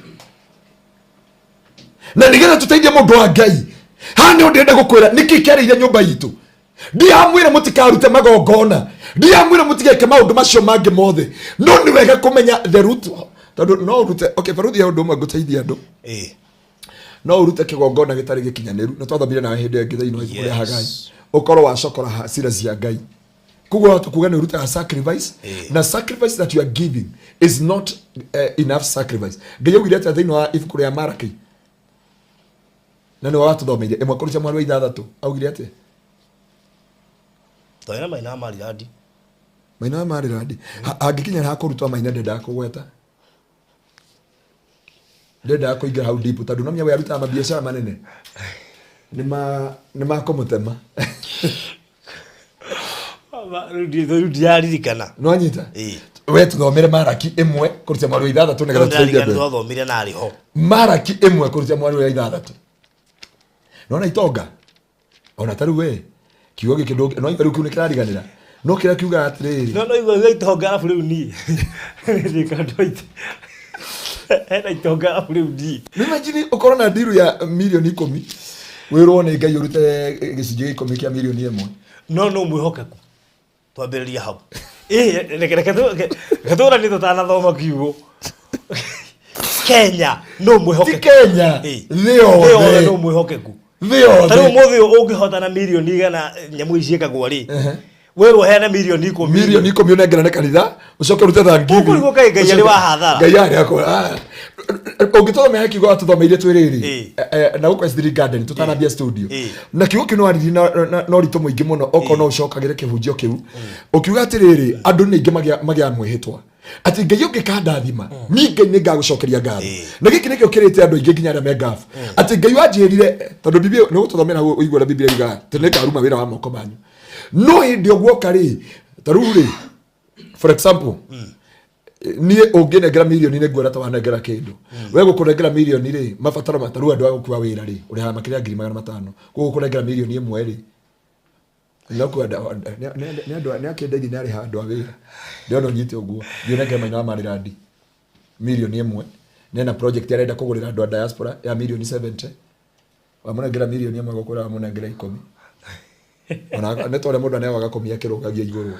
Na nĩgetha tũteithie mũndũ wa Ngai, haha nĩho ndĩrenda gũkwĩra nĩkĩ kĩarĩire nyũmba itũ. Ndiamwĩra mũtikarute magongona, ndiamwĩra mũtigeke maũndũ macio mangĩ mothe, no nĩ wega kũmenya the root, tondũ no ũrute. Okay, baruthi ya ũndũ ũmwe ngũteithia andũ. No ũrute kĩgongona gĩtarĩ gĩkinyanĩru, na twathomire nawe hĩndĩ ĩngĩ thĩinĩ wa ibuku rĩa Hagai, ũkorwo wacokora hasira cia Ngai. Koguo wahota kuga nĩ ũrutaga sacrifice, na sacrifice that you are giving is not enough sacrifice. Ngai augire atĩa thĩinĩ wa ibuku rĩa Maraki? Na nĩwe watũthomeire ĩmwe kũruta mweri wa ithathatũ, augire atĩa? Twaina maina marirandi. Maina marirandi. Angĩkinya ha kũrutwo maina ndendaga kũgweta, ndendaga kũingĩra hau deep, tondũ no we arutaga mabiacara manene nĩ makũmũtema. Rĩu ndiraririkana. No anyita? We tũthomere Maraki ĩmwe kũruta mweri wa ithathatũ nĩgetha tũteithie andũ. Twathomire na arĩ ho. Maraki ĩmwe kũruta mweri wa ithathatũ. Nona itonga ona ta rĩu we kiugo gĩkĩ no rĩu kĩu nĩ kĩrariganĩra, no kĩrĩa kiugaga atĩrĩrĩ, No igua itonga arabu rĩu niĩ ndĩkandoite hena itonga arabu rĩu niĩ. Nĩ imagine ũkorwo na ndiru ya mirioni 10 wĩrwo nĩ Ngai ũrute gĩcunjĩ gĩa 10 kĩa mirioni 1. No no mwĩhokeku twambĩrĩria hau. Reke tũranie tũtanathoma kiugo. Kenya no mwĩhokeku. Ti Kenya, thĩ yothe no mwĩhokeku. Thĩ yothe. Ta rĩu ũmũthĩ ũyũ ũngĩhotana mirioni 100 nyamũ ici ciĩkagwo rĩ, wĩrwo ũheane mirioni 10. Mirioni 10 ũnengerane kanitha, ũcoke ũrute thanksgiving. Ũkũrigwo kaĩ Ngai arĩ wa hathara. Ngai arĩ akwa. Ũngĩtũthomera kiugo watũthomeire twĩ rĩrĩ, na gũkũ S3 Garden tũtanambia studio. Na kiugo kĩu nĩwaririe na ũritũ mũingĩ mũno, okorwo no ũcokagĩre kĩhunjio kĩu. Ũkiuga atĩrĩrĩ, andũ nĩ aingĩ magĩaga mwĩhĩtwa atĩ Ngai ũngĩkandathima, niĩ Ngai nĩ ngagũcokeria ngatho. Na gĩkĩ nĩkĩo kĩrĩte andũ aingĩ nginya arĩa me ngabu. Atĩ Ngai wanjĩrire, tondũ Biblia nĩ ũgũtũthomera ũigue ũrĩa Biblia yugaga, atĩ nĩngaruma wĩra wa moko manyu. No hĩndĩ ĩyo guoka rĩ, ta rĩu rĩ, for example, niĩ ũngĩnengera mirioni nĩ nguona ta wanengera kĩndũ. We gũkũnengera mirioni rĩ, mabataro ma ta rĩu andũ a gũkua wĩra rĩ, ũrĩhaga makĩria ya ngiri magana matano. Koguo gũkũnengera mirioni 1 rĩ, No kwenda nĩ andũ nĩ akĩndeithia nĩ arĩha andũ a wĩra. Ndĩrona ũnyite ũguo. Thiĩ ũnengere Maina wa Marirandi mirioni 1. Nena project arenda kũgũrĩra andũ a diaspora ya mirioni 70. Wamũnengera mirioni 1 gũkũra wamũnengera 10. Ona nĩ ta ũrĩa mũndũ aneagwo agakomia akĩrũgagia igũrũ.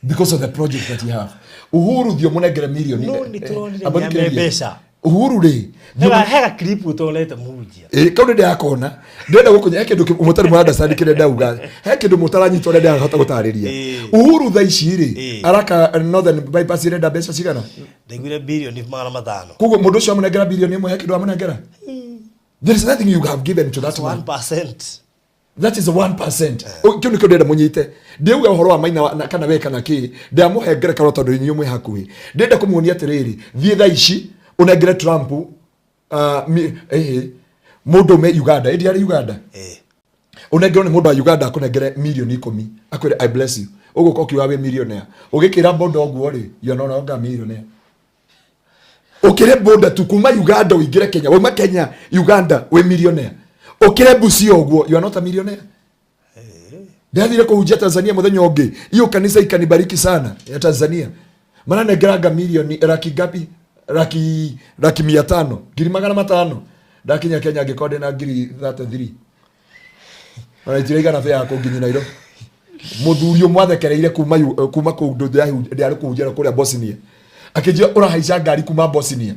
Because of the project that you have. Uhuru thiĩ ũmũnengere mirioni. No, nĩ tũronire Amba nĩ thikĩrĩria. mbeca. Uhuru rĩ, thiĩ Hega hega clip ũtonete mũhunjia. Ĩ, kau nĩ ndĩrakona ndĩrenda gũkũnya he kĩndũ mũtarĩ mũ understand kĩrĩa ndauga, he kĩndũ mũtaranyita ũrĩa ndĩrahota gũtarĩria. Uhuru thaa ici rĩ, araka Northern Bypass ĩrenda mbeca cigana? Ndaiguire bilioni 500. Koguo mũndũ ũcio amũnengera birioni 1, he kĩndũ amũnengera? There is nothing you have given to that man. 1%. That is 1%. Kĩu nĩkĩo ndĩrenda mũnyite. Ndiauga ũhoro wa Maina kana we kana kĩ, ndĩramũhe ngerekano tondũ inyuĩ mwĩ hakuhĩ. Ndĩrenda kũmuonia atĩrĩrĩ, thiĩ thaa ici ũnengere Trump mũndũ ume Uganda, ĩndĩ arĩ Uganda, ũnengerwo nĩ mũndũ wa Uganda akũnengere mirioni 10 akwĩre, "I bless you," ũgũka ũkiuga wĩ millionaire. Ũgĩkĩra boda ũguo rĩ, you are no longer millionaire. Ũkĩre boda tu kuma Uganda ũingĩre Kenya, wauma Kenya Uganda wĩ millionaire. Ũkĩre Busia ũguo, you are not a millionaire. Ndathire kũhunjia Tanzania mũthenya ũngĩ, hiyo kanisa ikanibariki sana ya Tanzania, maranengeranga milioni laki ngapi, laki 500, 500,000. Ndakinya Kenya ngĩkorwo ndĩna ngiri 33, ona itiraigana bĩa kũnginyia Nairobi. Mũthuri ũmwe athekereire kuma kũu ndĩarĩ kũhunjia kũrĩa Bosnia, akĩnjĩra, "Ũrahaica ngari kuma Bosnia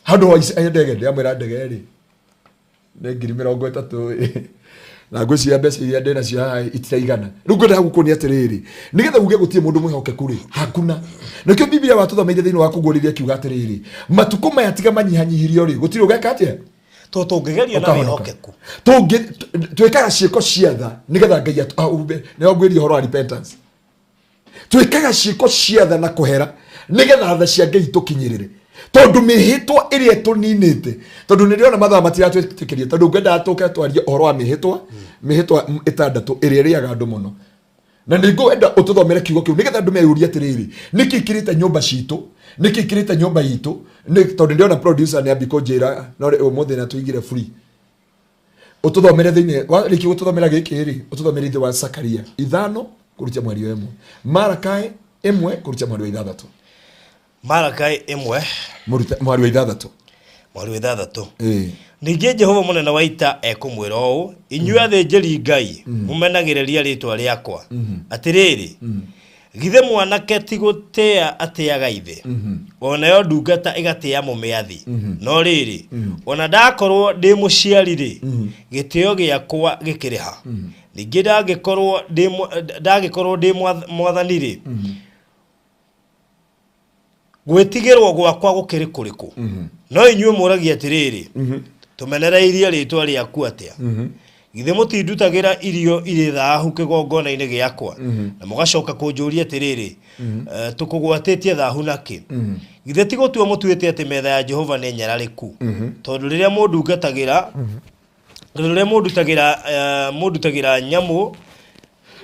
handũ haica ndege?" Ndĩramwĩra, "Ndege rĩ nĩ 30,000 na ngwĩciria mbeca iria ndĩ nacio haha itiraigana." Rĩu ngwenda gũkuonia atĩrĩrĩ, nĩgetha uge gũtirĩ mũndũ mwĩhokeku rĩ, hakuna. Nĩkĩo Biblia watũthomeire thĩinĩ wa Kũguũrĩria kiuga atĩrĩrĩ, matukũ maya tiga manyihanyihirio rĩ, gũtirĩ ũgeka atĩa? To tũngĩgerio na Ũkahonoka. wĩhokeku. Tũngĩ twĩkaga ciĩko cia tha nĩgetha Ngai ahumbe. Nĩyo ngwĩria ũhoro wa repentance. Twĩkaga ciĩko cia tha na kũhera nĩgetha tha cia Ngai tũkinyĩrĩre, tondũ mĩhĩtwa ĩrĩa tũninĩte, tondũ nĩ ndĩrona mathaa matiratwĩtĩkĩria, tondũ ngwendaga tũke twarie ũhoro wa mĩhĩtwa 6 ĩrĩa ĩrĩaga andũ mũno, na nĩ ngwenda ũtũthomere kiugo kĩu nĩgetha andũ meyũrie atĩrĩrĩ, nĩkĩ kĩrĩte nyũmba citũ, nĩkĩ kĩrĩte nyũmba itũ? Tondũ ndĩrona producer nĩ ambi kũnjĩra no ũmũthĩ na tũigire free. Ũtũthomere thĩinĩ warĩkia gũtũthomera gĩkĩ rĩ, ũtũthomere thĩinĩ wa Zakaria 5 kũrutia mweri wa 1, Marakai 1 kũrutia mweri wa 6. Marakai 1. Mweri wa 6. Mweri wa 6. Ĩĩ. Ningĩ Jehova mũnene wa ita ekũmwĩra ũũ, inyuĩ athĩnjĩri Ngai mũmenagĩrĩria rĩtwa rĩakwa, atĩrĩrĩ, githĩ mwanake ti gũtĩa atĩaga ithe, o nayo ndungata ĩgatĩa mũmĩathi? No rĩrĩ, ona ndakorwo ndĩ mũciari rĩ, gĩtĩo gĩakwa gĩkĩrĩha? Ningĩ ndangĩkorwo ndĩ mwathani rĩ, gwĩtigĩrwo gwakwa gũkĩrĩ kũrĩkũ? No inyuĩ mũragia atĩrĩrĩ, 'Tũmenereirie rĩtwa rĩaku atĩa?' Githĩ mũtindutagĩra irio irĩ thaahu kĩgongona-inĩ gĩakwa? Na mũgacoka kũnjũria atĩrĩrĩ, 'Tũkũgwatĩtie thaahu nakĩ?' Githĩ ti gũtua mũtuĩte atĩ metha ya Jehova nĩ nyararĩku? Tondũ rĩrĩa mũndungatagĩra, tondũ rĩrĩa mũndutagĩra mũndutagĩra nyamũ,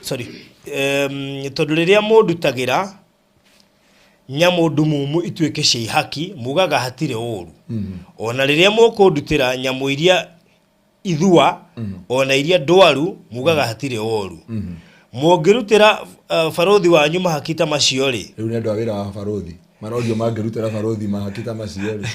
sorry, tondũ rĩrĩa mũndutagĩra nyamũ ndumumu ituĩke cia ihaki, mugaga hatirĩ ũũru. Ona rĩrĩa mũkũndutĩra nyamũ iria ithua ona iria ndwaru, mugaga hatirĩ ũũru. Mũngĩrutĩra barũthi wanyu mahaki ta macio rĩ, Rĩu nĩ andũ a wĩra wa barũthi marorio, mangĩrutĩra barũthi mahaki ta macio rĩ,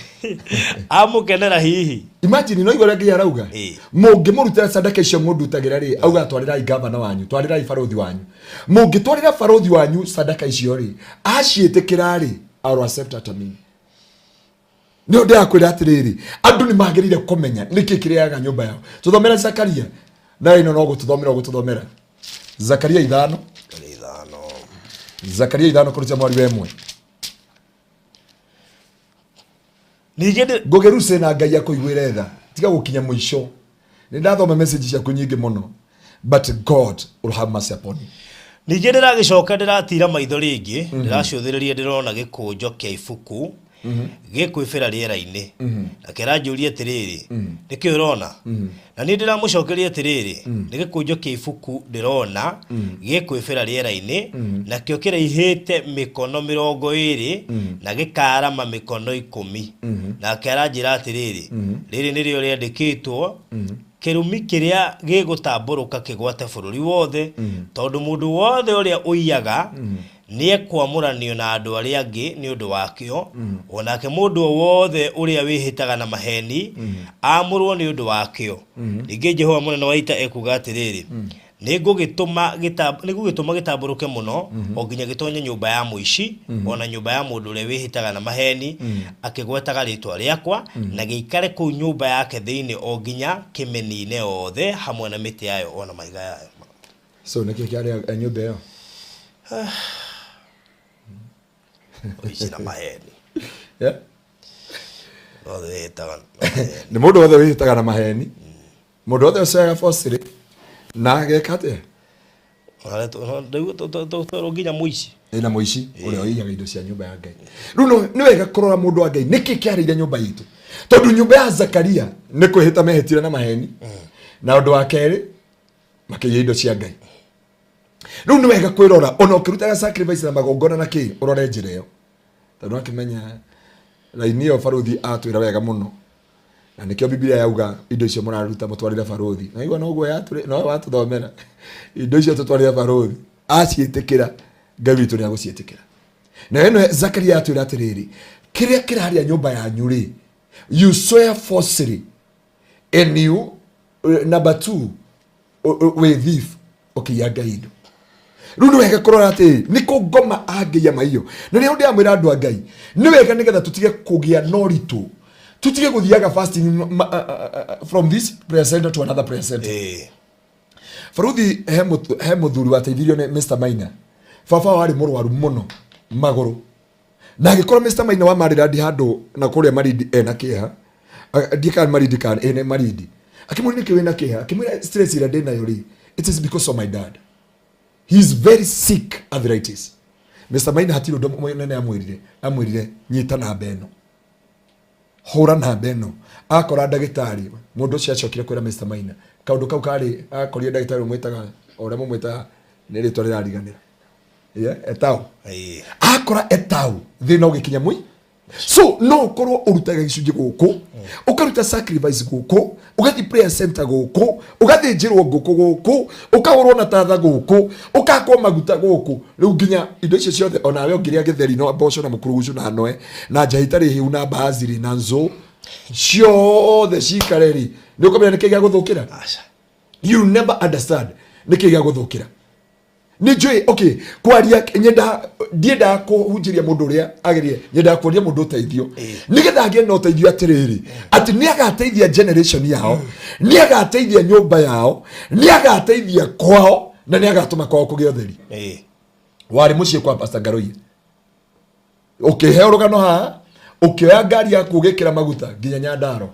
amũkenera hihi? Imagine, no igua ũrĩa Ngai arauga. Mũngĩmũrutĩra sadaka icio mũndutagĩra rĩ, auga twarĩrai gavana wanyu, twarĩrai barũthi wanyu. Mũngĩtwarĩra barũthi wanyu sadaka icio rĩ, aciĩtĩkĩra rĩ, I'll accept at me. Nĩ ũndũ ndĩrakwĩra atĩrĩrĩ, andũ nĩ magĩrĩire kũmenya nĩkĩ kĩrĩaga nyũmba yao. Tũthomere Zakaria na ĩno no gũtũthomera, ũgũtũthomera Zakaria 5. 5. Zakaria 5 kũruta mweri wa 1. Ningĩ Ngũgĩruce na Ngai akũiguĩre tha, tiga gũkinya mũico. Nĩ ndathoma message ciaku nyingĩ mũno, but God will have mercy upon you. Ningĩ ndĩragĩcoka ndĩratira maitho rĩngĩ, ndĩracũthĩrĩria, ndĩrona gĩkũnjo kĩa ibuku gĩkwĩbĩra rĩera-inĩ. Nake aranjũria atĩrĩrĩ, "Nĩkĩ ũrona?" Na niĩ ndĩramũcokeria atĩrĩrĩ, "Nĩ gĩkũnjo kĩa ibuku ndĩrona gĩkwĩbĩra rĩera-inĩ, nakĩo kĩraihĩte mĩkono 20 na gĩkarama mĩkono 10." Nake aranjĩra atĩrĩrĩ, "Rĩrĩ nĩrĩo rĩandĩkĩtwo." Kĩrumi kĩrĩa gĩgũtambũrũka kĩgwate bũrũri wothe, tondũ mũndũ wothe ũrĩa ũiyaga nĩekwamũranio na andũ arĩa angĩ nĩ ũndũ wakĩo, o nake mũndũ o wothe ũrĩa wĩhĩtaga na maheni aamũrwo nĩ ũndũ wakĩo. Ningĩ Jehova mũnene wa ita ekuuga atĩrĩrĩ, nĩngũgĩtũma nĩngũgĩtũma gĩtambũrũke mũno o nginya gĩtonye nyũmba ya mũici, o na nyũmba ya mũndũ ũrĩa wĩhĩtaga na maheni akĩgwetaga rĩĩtwa rĩakwa, na gĩikare kũu nyũmba yake thĩinĩ o nginya kĩmĩnine othe hamwe na mĩtĩ yayo o na mahiga yayo. So nĩkĩ kĩarĩ nyũmba ĩyo? Ũici na maheni. Yeah? Othe wĩhĩtaga na maheni. Nĩ mũndũ wothe wĩhĩtaga na maheni, mũndũ wothe ũcoyaga bocirĩ na ageka atĩa? Rĩu nginya mũici. Ĩna mũici ũrĩa ũiyaga indo cia nyũmba ya Ngai. Rĩu nĩ wega kũrora, mũndũ wa Ngai, nĩkĩ kĩarĩire nyũmba itũ, tondũ nyũmba ya Zakaria nĩ kwĩhĩta mehĩtire na maheni, na ũndũ wa kerĩ makĩiya indo cia Ngai. Rĩu nĩ wega kwĩrora ona ũkĩrutaga sacrifice na magongona na kĩ, ũrore njĩra ĩyo, tondũ akĩmenya raini ĩyo baruthi atwĩra wega mũno, na nĩkĩo Biblia yauga indo icio mũraruta mũtwarĩre baruthi. Na igua noguo yatũrĩ nowe watũthomera indo icio tũtwarĩre baruthi, aciĩtĩkĩra, Ngai witũ nĩ agũciĩtĩkĩra. Na ĩno Zakaria atwĩra atĩrĩrĩ, kĩrĩa kĩrarĩa nyũmba yanyu rĩ, you swear falsely and you number two wĩ thief, ũkĩiya Ngai indo. Rĩu nĩ wega kũrora atĩ nĩ kũ ngoma angĩiya maiyo. Na rĩrĩa ndĩramwĩra andũ a Ngai, nĩ wega nĩgetha tũtige kũgĩa na ũritũ, tũtige gũthiaga fasting from this prayer center to another prayer center. Baruthi, he mũthuri wateithirio nĩ Mr Maina. Baba warĩ mũrwaru mũno magũrũ, na agĩkorwo Mr Maina wa Maryland handũ na kũrĩa Marindi ena kĩeha. Ndiĩ kana Marindi kana ĩne Marindi. Akĩmwĩra, "Nĩkĩ wĩna kĩeha?" Akĩmwĩra, "Stress ĩrĩa ndĩnayo rĩ, it is because of my dad. He is very sick, arthritis." Mr Maina hatirĩ ũndũ mũnene amwĩrire. Amwĩrire, "Nyita namba ĩno, hũra namba ĩno." Akora ndagĩtarĩ, mũndũ ũcio acokire kwĩra Mr Maina kaũndũ kau karĩ akorire ndagĩtarĩ ũmwĩtaga o ũrĩa mũmwĩtaga, nĩ rĩtwa rĩrariganĩra. Yeah, etau. Akora etau thĩna ũgĩkinya mũi. So no ũkorwo ũrutaga gĩcunjĩ gũkũ, ũkaruta sacrifice gũkũ, ũgathiĩ prayer center gũkũ, ũgathĩnjĩrwo ngũkũ gũkũ, ũkahũrwo na tatha gũkũ, ũkakwo maguta gũkũ, rĩu nginya indo icio ciothe onawe ũngĩrĩa gĩtheri no mboco na mũkurugucu na noe na njahi itarĩ hĩu na mbahaziri na nzũ ciothe cikare rĩ, nĩ ũkũmenya nĩkĩ gĩa gũthũkĩra. Aca. You never understand nĩkĩ gĩa gũthũkĩra. Nĩ njũĩ, okay, kwaria nyenda, ndiendaga kũhunjĩria mũndũ ũrĩa agerie, nyendaga kuonia mũndũ ũteithio nĩgetha agĩe na ũteithio atĩrĩrĩ, atĩ nĩ agateithia generation yao, nĩ agateithia nyũmba yao, nĩ agateithia kwao, na nĩ agatũma kwao kũgĩa ũtheri. Warĩ mũciĩ kwa Pastor Ngaroie, ũkĩheo rũgano haha, ũkĩoya ngari yaku, ũgĩkĩra maguta nginya Nyandaro,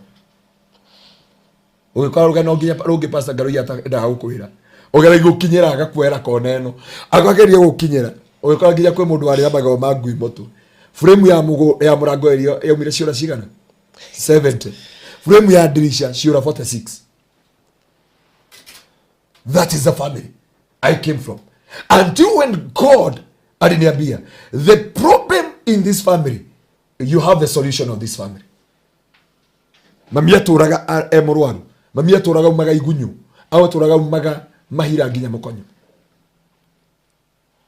ũgĩkora rũgano nginya rũngĩ Pastor Ngaroia atendaga gũkwĩra, ũgeragia gũkinyĩra, agakuoera kona ĩno, akageria gũkinyĩra, ũgĩkora nginya kwĩ mũndũ warĩ na magego ma ngui mũtũ. Frame ya mũgũ ya mũrango ĩrĩa yaumire ciũra cigana? 70. Frame ya ndirisha ciũra 46. That is the family I came from, until when God aliniambia, "The problem in this family, you have the solution of this family." Mami atũraga e mũrwaru, mami atũraga umaga igunyu, au atũraga umaga mahira nginya mũkonyo.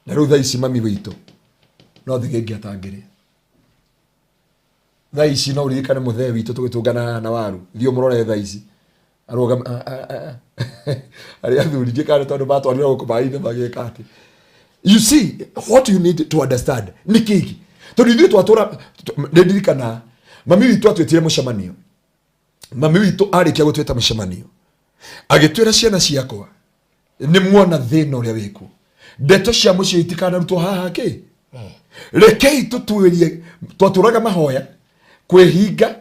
Na rĩu thaa ici mami witũ no thigĩngi atangĩrĩa. Thaa ici no ũririkane mũthee witũ tũgĩtũngana na waru, thiĩ ũmũrore thaa ici arũgama arĩa athuri, ndiĩ kana nĩ tondũ matwarirwo gũkũ maĩ-inĩ magĩka atĩ. You see what you need to understand nĩ kĩgi, tondũ ithuĩ twatũra, nĩ ndirikana mami witũ atwĩtire mũcemanio. Mami witũ arĩkia gũtwĩta mũcemanio agĩtwĩra, "Ciana ciakwa, nĩ muona thĩna ũrĩa wĩkuo, ndeto cia mũciĩ itikanarutwo haha kĩ, rekei tũtuĩrie." Twatũraga mahoya kwĩhinga,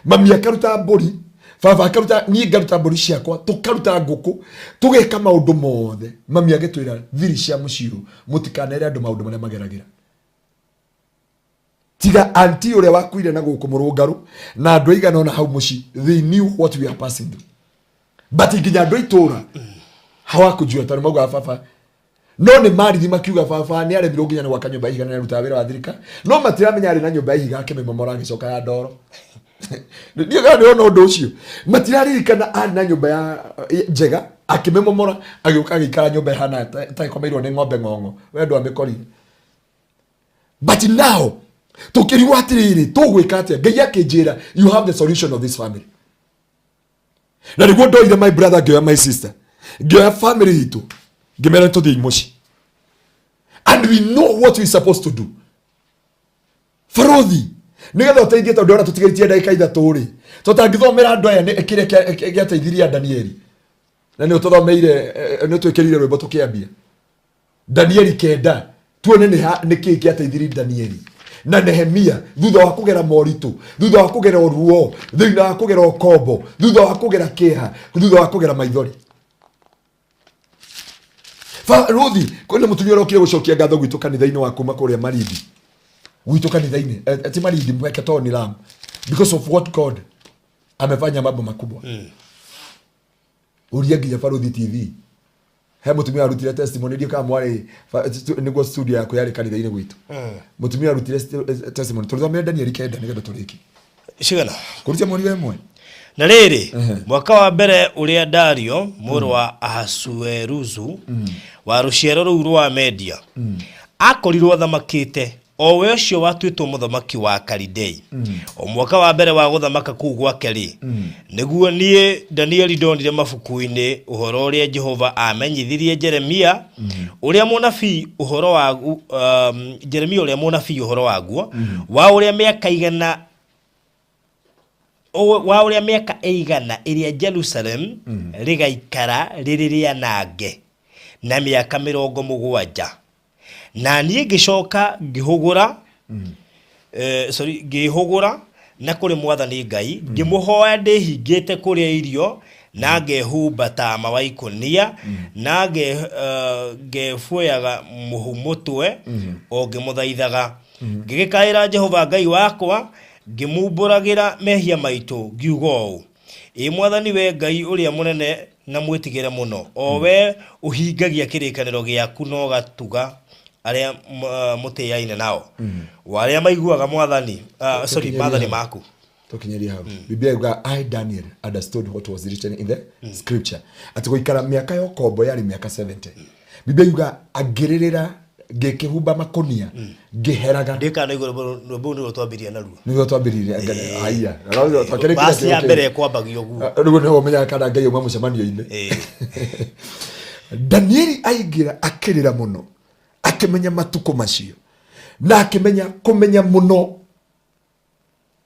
mami akaruta mbũri, baba akaruta, niĩ ngaruta mbũri ciakwa, tũkaruta ngũkũ, tũgeka maũndũ mothe. Mami agĩtwĩra, "Thiri cia mũciĩ ũyũ, mũtikanere andũ maũndũ marĩa mageragĩra, tiga anti ũrĩa wakuire na gũkũ mũrũngarũ na andũ aigana ona hau mũciĩ, they knew what we are passing through." But nginya andũ a itũũra hawakujua, tondũ maugaga baba no nĩ marithi, makiuga baba nĩ aremirwo nginya nĩ gwaka nyũmba ya ihiga na nĩ arutaga wĩra wa thirikari, no matiramenya arĩ na nyũmba ya ihiga akĩmĩmomora agĩcoka ya ndoro. Ndiũ kana nĩwona ũndũ ũcio. Matiraririkana arĩ na nyũmba ya njega, akĩmĩmomora, agĩũka agĩikara nyũmba ĩhana ta ĩkomeirwo nĩ ng'ombe ng'ong'o. We ndwamĩkorire. But now, tũkĩrigwo atĩrĩrĩ, tũgwĩka atĩa? Ngai akĩnjĩra, you have the solution of this family. Na nĩguo ndoire my brother, ngĩoya my sister, ngĩoya family itũ, ngĩmera tũthiĩ mũciĩ. And we know what we supposed to do. Barothi, nĩgetha ũteithie, tondũ ona tũtigaitie ndagĩka 3 rĩ, tũtangĩthomera andũ aya nĩ kĩrĩa gĩateithirie Danieli. Na nĩ ũtũthomeire, nĩ ũtwĩkĩrire rwĩmbo tũkĩambia. Danieli 9, tuone nĩ kĩĩ gĩateithirie Danieli na Nehemia thutha wa kũgera moritũ, thutha wa kũgera ruo, thutha wa kũgera ũkombo, thutha wa kũgera kĩeha, thutha wa kũgera maithori. Ruthi, kwĩna mũtumia ũrokire gũcokia ngatho gwitũ kanitha-inĩ wa kuma kũrĩa Malindi. Gwitũ kanitha-inĩ, ti Malindi, Mweketoni Lam. Because of what God amefanya mambo makubwa. Uria nginya Baruthi TV. He mũtumia arutire testimony, ndiũ kana mwarĩ nĩguo studio yaku yarĩ kanitha-inĩ gwitũ. Mũtumia arutire testimony. Tũthomere Danieli 9 nĩgetha tũrĩkie. Cigana? Kũrutia mweri wa ĩmwe. Na rĩrĩ, mwaka wa mbere ũrĩa Dario mũrũ wa Ahasueruzu wa rũciaro rũu rwa Media akorirwo athamakĩte, o we ũcio watuĩtwo mũthamaki wa Kalidei, o mwaka wa mbere wa gũthamaka kũu gwake-rĩ, nĩguo niĩ Danieli ndonire mabuku-inĩ ũhoro ũrĩa Jehova aamenyithirie Jeremia ũrĩa mũnabii ũhoro wa Jeremia ũrĩa mũnabii ũhoro waguo wa ũrĩa mĩaka igana wa ũrĩa mĩaka ĩigana ĩrĩa Jerusalem rĩgaikara rĩrĩ rĩanange, na mĩaka 70. Na niĩ ngĩcoka ngĩhũgũra, sorry, ngĩhũgũra na kũrĩ Mwathani Ngai, ngĩmũhoya ndĩhingĩte kũrĩa irio na ngehumba tama wa ikũnia na ngebuoyaga mũhu mũtwe o ngĩmũthaithaga. Ngĩgĩkaĩra Jehova Ngai wakwa, ngĩmumbũragĩra mehia maitũ, ngiuga ũũ: Ĩ Mwathani, we Ngai ũrĩa mũnene na mwĩtigĩre mũno, o we ũhingagia kĩrĩkanĩro gĩaku na ũgatuga arĩa mũtĩaine nao, o arĩa maiguaga Mwathani, sorry, maathani maku. Tũkinyĩrie hau. Biblia yuga, I Daniel understood what was written in the scripture, atĩ gũikara mĩaka ya ũkombo yarĩ mĩaka 70. Biblia yuga angĩrĩrĩra, ngĩkĩhumba makũnia, ngĩheraga. Ndĩkana igũrũ rwĩmbo nĩruo twambirie naruo. Nĩguo twambĩrĩirie haiya. Basi ya mbere ĩkwambagio ũguo. Rĩu nĩho ũmenyaga kana Ngai auma mũcemanio-inĩ. Danieli aingĩra akĩrĩra mũno, akĩmenya matukũ macio, na akĩmenya kũmenya mũno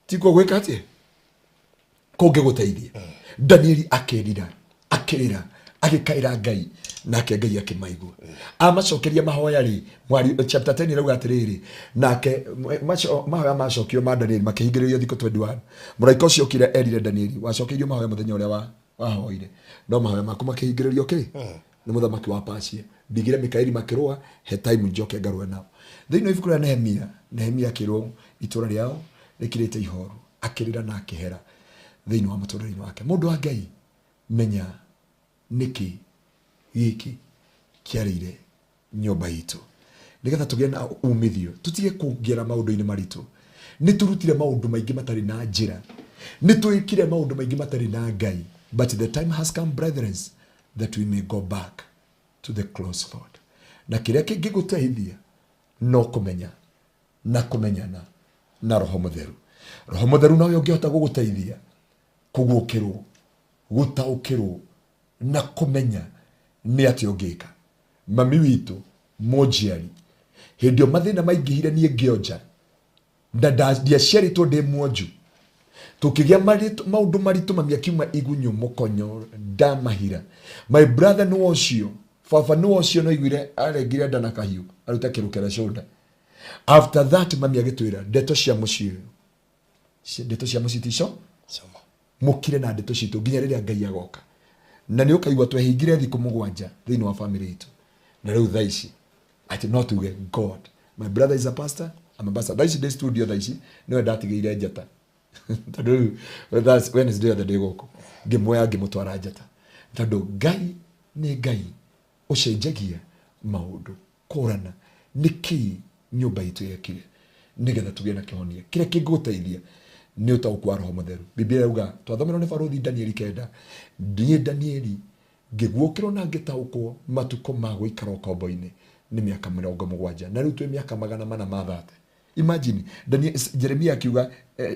tikuo gwĩka atĩa kũngĩgũteithia. Danieli akĩrira, akĩrĩra, agĩkaĩra Ngai, nake Ngai akĩmaigua, amacokeria mahoya rĩ. Mwari chapter 10 ĩrauga atĩrĩrĩ, nake mahoya macokio ma Danieli makĩhingĩrĩrio thikũ 21. Mũraika ũcio okire erire Danieli, wacokeirio mahoya mũthenya ũrĩa wahoire, no mahoya maku makĩhingĩrĩrio kĩ nĩ mũthamaki wa Pacia. Ndigire Mikaeli makĩrũa, he time njoke ngarũe nao. Thĩinĩ wa ibuku rĩa Nehemia, Nehemia akĩrwo itũra rĩao rĩkirĩte ihoru, akĩrĩra na akĩhera thĩinĩ wa mũtũrĩre-inĩ wake. Mũndũ wa Ngai, menya nĩkĩ gĩkĩ kĩarĩire nyũmba itũ, nĩgetha tũgĩe na umithio, tũtige kũngĩra maũndũ-inĩ maritũ. Nĩ tũrutire maũndũ maingĩ matarĩ na njĩra, nĩ twĩkire maũndũ maingĩ matarĩ na Ngai, but the time has come, brethren, that we may go back to the close Lord. Na kĩrĩa kĩngĩgũteithia no kũmenya na kũmenyana na Roho Mũtheru. Roho Mũtheru nowe ũngĩhota gũgũteithia kũguũkĩrwo, gũtaũkĩrwo na kũmenya nĩ atĩa ũngĩka. Mami witũ mũnjiari, hĩndĩ ĩyo mathĩna maingĩhire, niĩ ngĩonja na ndiaciarĩtwo ndĩ mwonju, tũkĩgĩa maũndũ maritũ. Mami akiuma igunyũ mũkonyo ndamahira. My brother nĩ ũcio, baba nĩ ũcio, no iguire arengire nda na kahiũ arute kĩrũkere shoulder. After that mami agĩtwĩra ndeto cia mũciĩ ũyũ, ndeto cia mũciĩ tico mũkire na ndeto citũ nginya rĩrĩa Ngai agoka. Na nĩ ũkaigua twehingire thikũ 7 thĩinĩ wa family itũ, na rĩu thaa ici atĩ no tuge God. My brother is a pastor, I'm a pastor. Thaa ici ndĩ studio, thaa ici nĩwe ndatigĩire njata, tondũ rĩu Wednesday yothe ndĩ gũkũ, ngĩmuoya ngĩmũtwara njata, tondũ Ngai nĩ Ngai ũcenjagia maũndũ. Kũrana nĩkĩ nyũmba itũ yekire, nĩgetha tũgĩe na kĩhonia kĩrĩa kĩngĩgũteithia. Nĩ ũtaũku wa Roho Mũtheru. Biblia yauga twathomerwo nĩ Barũthi Danieli 9, niĩ Danieli ngĩguũkĩrwo na ngĩtaũkwo matukũ ma gũikara ũkombo-inĩ nĩ mĩaka 70, na rĩu twĩ mĩaka 430. Imagine Daniel, Jeremia akiuga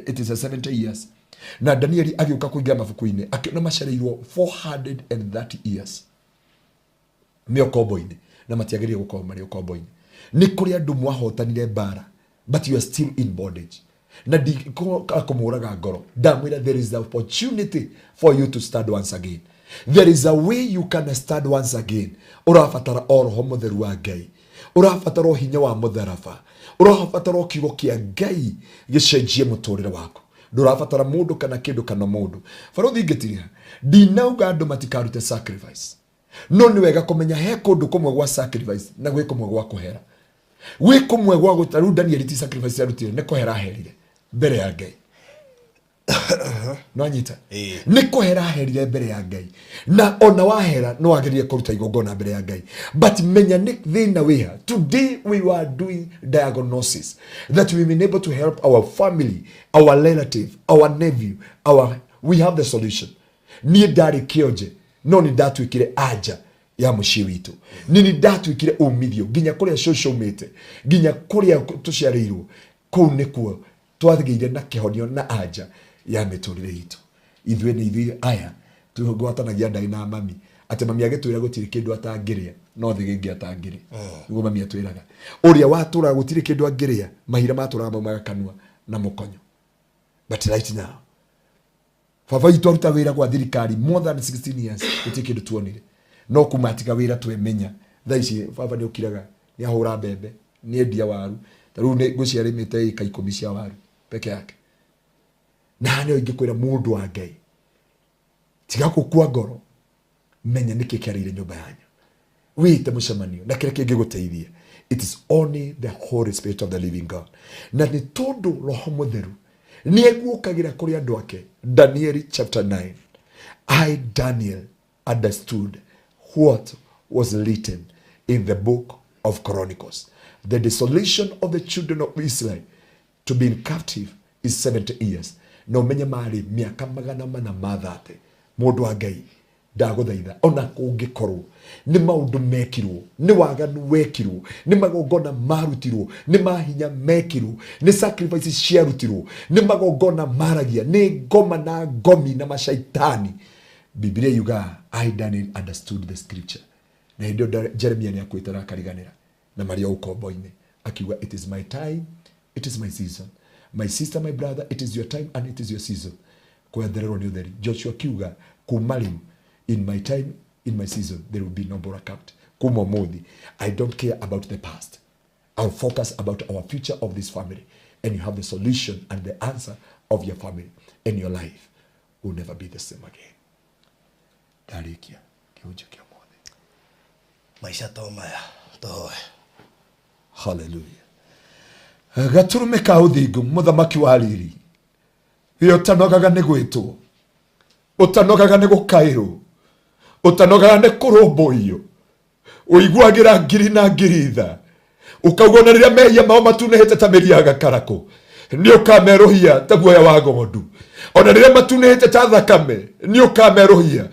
it is a 70 years, na Danieli agĩũka kũingĩra mabuku-inĩ akĩona macereirwo 430 years me ũkombo-inĩ, na matiagĩrĩire gũkorwo marĩ ũkombo-inĩ. Nĩ kũrĩ andũ mwahotanire mbara, but you are still in bondage. Na ndikũmũraga ngoro, ndamwĩra there is an opportunity for you to stand once again. There is a way you can stand once again. Ũrabatara o Roho Mũtheru wa Ngai, ũrabatara o hinya wa mũtharaba, ũrabatara o kiugo kĩa Ngai gĩcenjie mũtũrĩre waku. Ndũrabatara mũndũ kana kĩndũ kana mũndũ. Barũthi ngĩtiria, ndinauga andũ matikarute sacrifice, no nĩ wega kũmenya he kũndũ kũmwe gwa sacrifice na gwĩ kũmwe gwa kũhera, gwĩ kũmwe gwa gũta. Rĩu Danieli ti sacrifice arutire, nĩ kũhera aherire mbere ya Ngai. No anyita? Ĩĩ. Nĩ kũhera aherire mbere ya Ngai, na ona wahera no wagĩrĩire kũruta igongona mbere ya Ngai, but menya nĩ thĩna wĩha. Today we were doing diagnosis that we may able to help our family, our relative, our nephew, our we have the solution. Niĩ ndarĩ kĩonje, no nĩ ndatuĩkire anja ya mũciĩ witũ, nĩ nĩ ndatuĩkire umithio nginya kũrĩa cũcũ umĩte, nginya kũrĩa tũciarĩirwo. Kũu nĩkuo twagĩire na kĩhonio na anja ya mĩtũrĩre itũ. Ithuĩ nĩ ithuĩ aya tũgwatanagia ndaĩ na mami, atĩ mami agĩtwĩra gũtirĩ kĩndũ atangĩrĩa, no thĩgĩngĩ atangĩrĩa. Nĩguo mami atwĩraga ũrĩa watũraga gũtirĩ kĩndũ angĩrĩa, mahira matũraga maumaga kanua na mũkonyo. But right now baba witũ aruta wĩra gwa thirikari more than 16 years, gũtirĩ kĩndũ tuonire. No kuma atiga wĩra, twemenya thaa ici baba nĩ ũkiraga, nĩ ahũra mbembe, nĩ endia waru. Ta rĩu nĩ ngwĩciria arĩmĩte ĩka 10 cia waru peke yake. Na haha nĩho ingĩkwĩra, mũndũ wa Ngai, tiga gũkua ngoro. Menya nĩkĩ kĩarĩire nyũmba yanyu, wĩte mũcemanio na kĩrĩa kĩngĩgũteithia. It is only the Holy Spirit of the living God, na nĩ tondũ Roho Mũtheru nĩ eguũkagĩra kũrĩ andũ ake. Danieli chapter 9, "I Daniel understood what was written in the book of Chronicles. The desolation of the children of Israel to be in captive is 70 years." Na ũmenye marĩ mĩaka 430. Mũndũ wa Ngai, ndagũthaitha, ona kũngĩkorwo nĩ maũndũ mekirwo, nĩ waganu wekirwo, nĩ magongona marutirwo, nĩ mahinya mekirwo, nĩ sacrifices ciarutirwo, nĩ magongona maragia, nĩ ngoma na ngomi na macaitani, Biblia yuga, "I Daniel understood the scripture." Na hĩndĩ ĩyo Jeremia nĩ akuĩte na akariganĩra na marĩ o ũkombo-inĩ, akiuga, "It is my time, it is my season." My sister, my brother, it is your time and it is your season kwethererwo nĩ ũtheri. Joshua akiuga, kuma rĩu, in my time, in my season, there will be no blackout. Kuma ũmũthĩ, I don't care about the past. I'll focus about our future of this family. And you have the solution and the answer of your family, and your life will never be the same again. Ndarĩkia kĩhunjio kĩa ũmũthĩ. Maica to maya, tũhoe. Haleluya. Gaturume ka ũthingu, mũthamaki wa riri, we ũtanogaga nĩ gwĩtwo, ũtanogaga nĩ gũkaĩrwo, ũtanogaga nĩ kũrũmbũiyo, ũiguagĩra ngiri na ngiri tha, ũkauga ona rĩrĩa mehia mao matunĩhĩte ta mĩri ya gakarakũ, nĩ ũkamerũhia ta guoya wa ng'ondu. Ona rĩrĩa matunĩhĩte ta thakame, nĩ ũkamerũhia.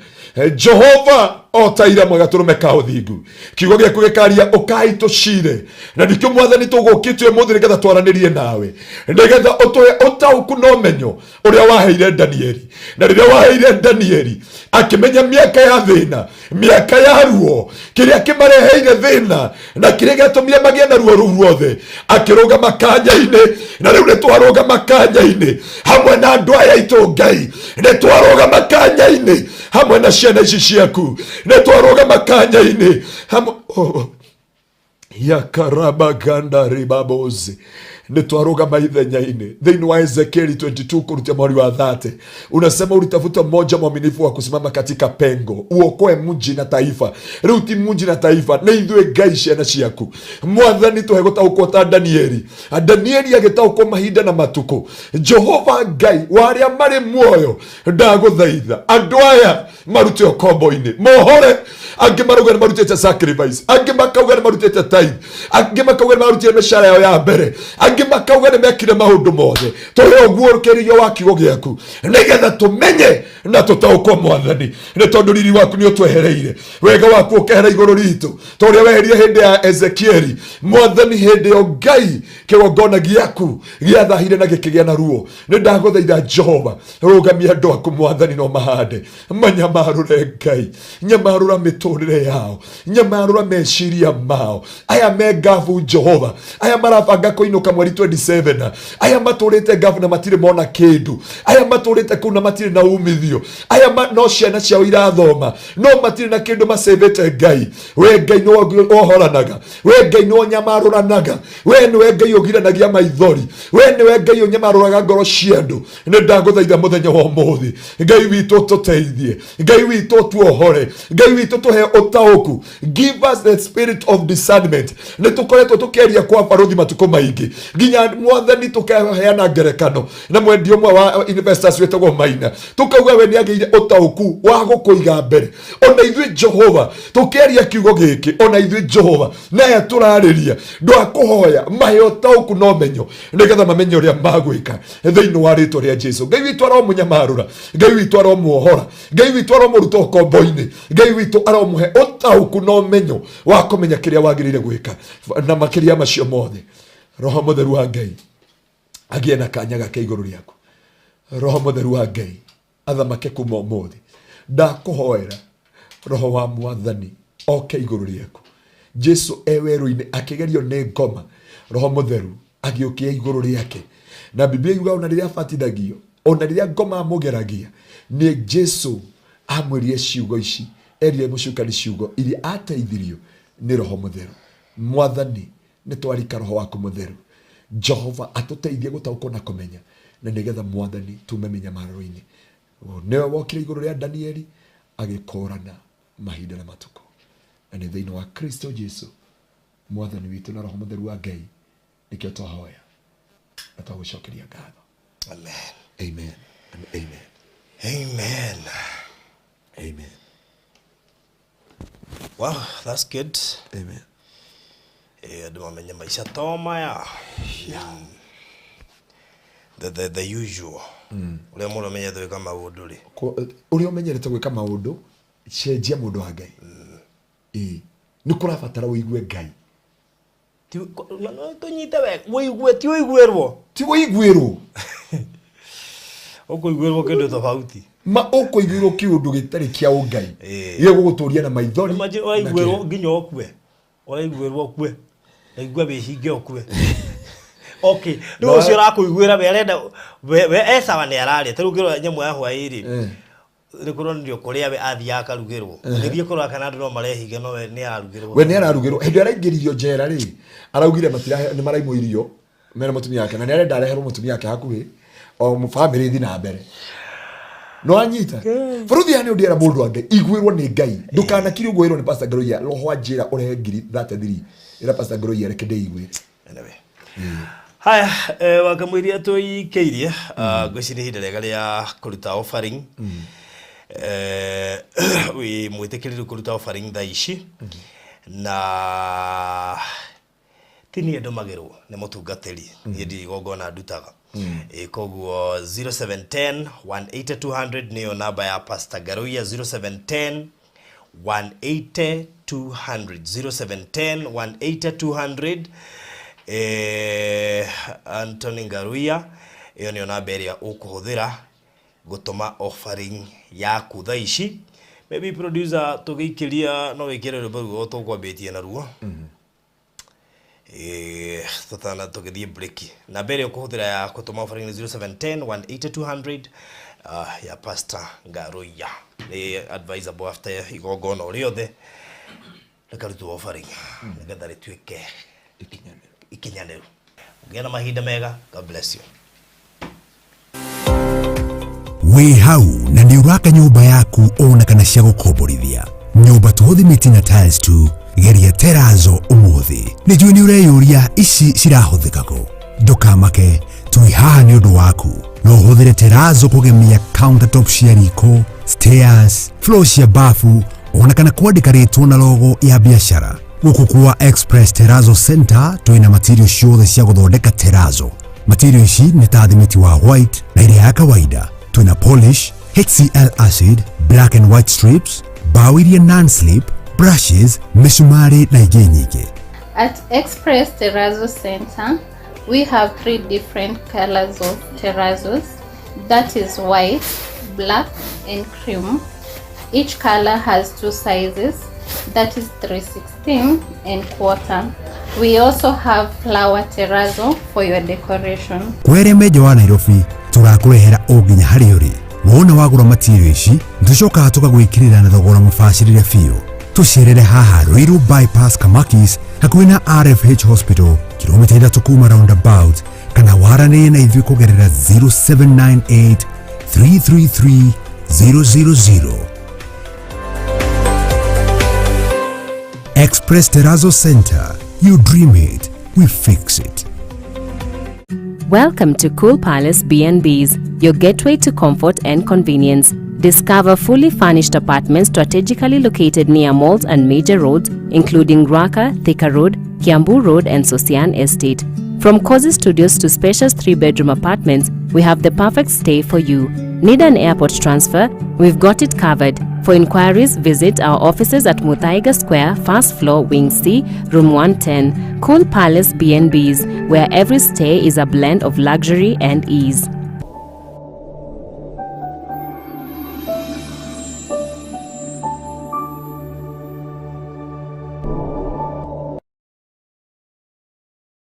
Jehova, o ta ira, gatũrũme ka ũthingu, kiugo gĩaku gĩkaria, ũkai tũcire. Na nikĩo, Mwathani, tũgũkĩte ũmũthĩ nĩgetha twaranĩrie nawe, nĩgetha ũtũhe ũtaũku na ũmenyo ũrĩa waheire Danieli. Na rĩrĩa waheire Danieli, akĩmenya mĩaka ya thĩna, mĩaka ya ruo, kĩrĩa kĩmareheire thĩna na kĩrĩa gĩatũmire magĩe na ruo rũu ruothe, akĩrũgama kanya-inĩ. Na rĩu nĩ twarũgama kanya-inĩ hamwe na andũ aya aitũ. Ngai, nĩ twarũgama kanya-inĩ hamwe na ciana ici ciaku, nĩ twarũgama kanya-inĩ hamwe, oh. Yakarabaganda ribabozi, nĩ twarũgama ithenya-inĩ. Thĩinĩ wa Ezekieli 22 kũrutia mweri wa 30, unasema ulitafuta mmoja mwaminifu wa kusimama katika pengo, uokoe mji na taifa. Rĩu ti mji na taifa, nĩ ithuĩ, Ngai, ciana ciaku. Mwathani, tũhe gũtaũkwo ta Danieli. Danieli agĩtaũkwo mahinda na matukũ. Jehova Ngai wa arĩa marĩ muoyo, ndagũthaitha, andũ aya marute ũkombo-inĩ, mohore. Angĩ marauga nĩ marutĩte sacrifice, angĩ makauga nĩ marutĩte tithe, angĩ makauga nĩ marutire mĩcara yao ya mbere, angĩ makauga nĩ mekire maũndũ mothe. Tũhe ũguũrũkĩrio wa kiugo gĩaku nĩgetha tũmenye na tũtaũkwo Mwathani, nĩ tondũ riri waku nĩ ũtwehereire, wega waku ũkehera igũrũ ritũ ta ũrĩa weherie hĩndĩ ya Ezekieli. Mwathani, hĩndĩ ĩyo Ngai kĩgongona gĩaku gĩathahire na gĩkĩgĩa na ruo. Nĩ ndagũthaitha Jehova, rũgamia andũ aku Mwathani, no mahande manyamarũre Ngai, nyamarũra mĩtũrĩre yao, nyamarũra meciria mao. Aya me ngabu Jehova, aya marabanga kũinũka mweri 27, aya matũrĩte ngabu na matirĩ mona kĩndũ, aya matũrĩte kũu na matirĩ na umithio, aya no ciana ciao irathoma no matirĩ na kĩndũ macĩvĩte. Ngai, we Ngai nĩ wohoranaga, we Ngai nĩ ũnyamarũranaga, we nĩwe Ngai ũgiranagia maithori, we nĩwe Ngai ũnyamarũraga ngoro cia andũ. Nĩ ndagũthaitha mũthenya wa ũmũthĩ, Ngai witũ tũteithie, Ngai witũ tuohore, Ngai witũ tũhe ũtaũku. Give us the spirit of discernment. Nĩ tũkoretwo tũkĩaria kwa barũthi matukũ maingĩ, nginya Mwathani tũkaheana ngerekano na mwendia ũmwe wa investors wĩtagwo Maina, tũkauga we nĩ agĩire ũtaũku wa gũkũiga mbere. Ona ithuĩ Jehova tũkĩaria kiugo gĩkĩ, ona ithuĩ Jehova naya tũrarĩria, ndwakũhoya mahe ũtaũku na ũmenyo nĩgetha mamenye ũrĩa magwĩka thĩinĩ wa rĩtwa rĩa Jesu. Ngai witũ aromũnyamarũra, Ngai witũ aromuohora, Ngai witũ aromũruta ũkombo-inĩ, Ngai witũ aromũhe ũtaũku na ũmenyo wa kũmenya kĩrĩa wagĩrĩire gwĩka. Na makĩria macio mothe, Roho Mũtheru wa Ngai agĩe na kanya gake igũrũ rĩaku. Roho Mũtheru wa Ngai athamake kuma ũmũthĩ. Ndakũhoera Roho wa Mwathani oke igũrũ rĩaku. Jesu e werũ-inĩ akĩgerio nĩ ngoma, Roho Mũtheru agĩũkia igũrũ rĩake, na Biblia yuga ona rĩrĩa abatithagio, ona rĩrĩa ngoma amũgeragia, nĩ Jesu amwĩrire ciugo ici, erire mũcukani ciugo iria ateithirio nĩ Roho Mũtheru. Mwathani, nĩ twarika Roho waku Mũtheru Jehova atũteithie gũtaũkwo na kũmenya, na nĩgetha Mwathani tume mĩnyamararo-inĩ. Nĩwe wokire igũrũ rĩa Danieli agĩkũrana mahinda na matukũ, na nĩ thĩinĩ wa Kristo Jesu Mwathani witũ na Roho Mũtheru wa Ngai nĩkĩo twahoya na twagũcokeria ngatho. Amen. Amen and amen. Amen. Amen. Wow, that's good. Amen. Andũ mamenye maica to maya. The usual ũrĩa mũndũ amenyete gwĩka maũndũ rĩ. Ũrĩa ũmenyerete gwĩka maũndũ, cenjia, mũndũ wa Ngai. Ĩĩ, nĩ kũrabatara ũigue Ngai. Tũnyite wega, ũigue ti ũiguĩrwo. Ti ũiguĩrwo. Ũkũiguĩrwo kĩndũ tofauti. Ma ũkũiguĩrwo kĩũndũ gĩtarĩ kĩa ũngai, gĩgũgũtũria na maithori Imagine na ũraiguĩrwo kĩeha. Nginya ũkue, ũraiguĩrwo ũkue, naigua wĩhinge ũkue. Okay, rĩu ũcio ũrakũiguĩra we arenda we e sawa, nĩ ararĩa. Ta rĩu ũngĩrora nyamũ ya hwaĩ rĩ, nĩ kũronio kũrĩa we athiaga akarugĩrwo. Gĩthiĩ kũrora kana andũ no marehinga, no we nĩ ararugĩrwo. We nĩ ararugĩrwo. Hĩndĩ ĩrĩa araingĩririo njera rĩ, araugire matirahe, nĩ maraimwo irio mena mũtumia wake, na nĩ arenda areherwo mũtumia wake hakuhĩ o bamĩrĩ ĩthiĩ na mbere. No anyita bũrũthi ya nĩ ũndĩera mũndũ wa Ngai, iguĩrwo nĩ Ngai. Ndũkanakire ũguo wĩrwo nĩ Pastor Ngaruiya. Roho anjĩra ũrehe ngiri 33, ĩra Pastor Ngaruiya reke ndĩiguĩre. Anyway. Haya, wakamũiria tũikĩirie, ngwĩciria nĩ ihinda rĩega rĩa kũruta offering. Wĩ mwĩtĩkĩrĩru kũruta offering thaa ici, na ti niĩ ndũmagĩrwo nĩ mũtungatĩri, niĩ ndirĩ igongona ndutaga. Koguo 0710 180 200 nĩyo namba ya Pastor Ngaruiya, 0710 180 200, 0710 180 200. Anthony Ngaruiya, ĩyo nĩyo namba ĩrĩa ũkũhũthĩra gũtũma offering yaku thaa ici. Maybe producer, tũgĩikĩria no wĩkĩre rwĩmbo ruo tũkwambĩtie naruo. Tũtana tũgĩthiĩ break, namba ĩrĩa ũkũhũthĩra ya gũtũma offering nĩ 0710 180 200, ya Pastor Ngaruiya. Nĩ advisable after igongona o rĩothe rĩkarutwo offering nĩgetha rĩtuĩke ikinyanĩru. Ũgĩe na mahinda mega. God bless you. Wĩ hau na nĩ ũraka nyũmba yaku ona kana cia gũkomborithia, nyũmba tũ thimiti na tiles tu, geria terazo ũmũthĩ. Nĩ njũĩ nĩ ũreyũria ici cirahũthĩka kũ. Ndũkamake, twĩ haha nĩ ũndũ waku. No ũhũthĩre terazo kũgemia countertop cia riko, stairs, floor cia bafu. Ona kana kwandĩka rĩtwa na logo ya biacara. Gũkũ kwa Express Terrazzo Center twĩna material ciothe cia gũthondeka terrazzo. Material ici nĩ ta thimiti wa white na ĩrĩa ya kawaida. Twĩna polish, HCl acid, black and white strips, bao iria non-slip, brushes, mĩcumarĩ na ingĩ nyingĩ. At Express Terrazzo Center, we have three different colors of terrazos, that is white, black, and cream. Each color has two sizes, that is 3/16 and quarter. We also have flower terrazzo for your decoration. Kwa arĩa me nja wa Nairobi, tũrakũrehera o nginya harĩa ũrĩ. Wona wagũra material ici, tũcokaga tũgagwĩkĩrĩra na thogora mũbacĩrĩre biũ. Tũcerere haha Ruiru Bypass, Kamakis, hakuhĩ na RFH Hospital, kilomita 3 kuma roundabout, kana waranĩrie na ithuĩ kũgerera 0798 333 000. Express Terrazzo Center. You dream it, we fix it. Welcome to Cool Palace B&Bs, your gateway to comfort and convenience. Discover fully furnished apartments strategically located near malls and major roads, including Ruaka, Thika Road, Kiambu Road, and Sosian Estate. From cozy studios to spacious 3-bedroom apartments, we have the perfect stay for you. Need an airport transfer? We've got it covered. For inquiries, visit our offices at Muthaiga Square, first floor, Wing C, Room 110. Cool Palace B&Bs, where every stay is a blend of luxury and ease.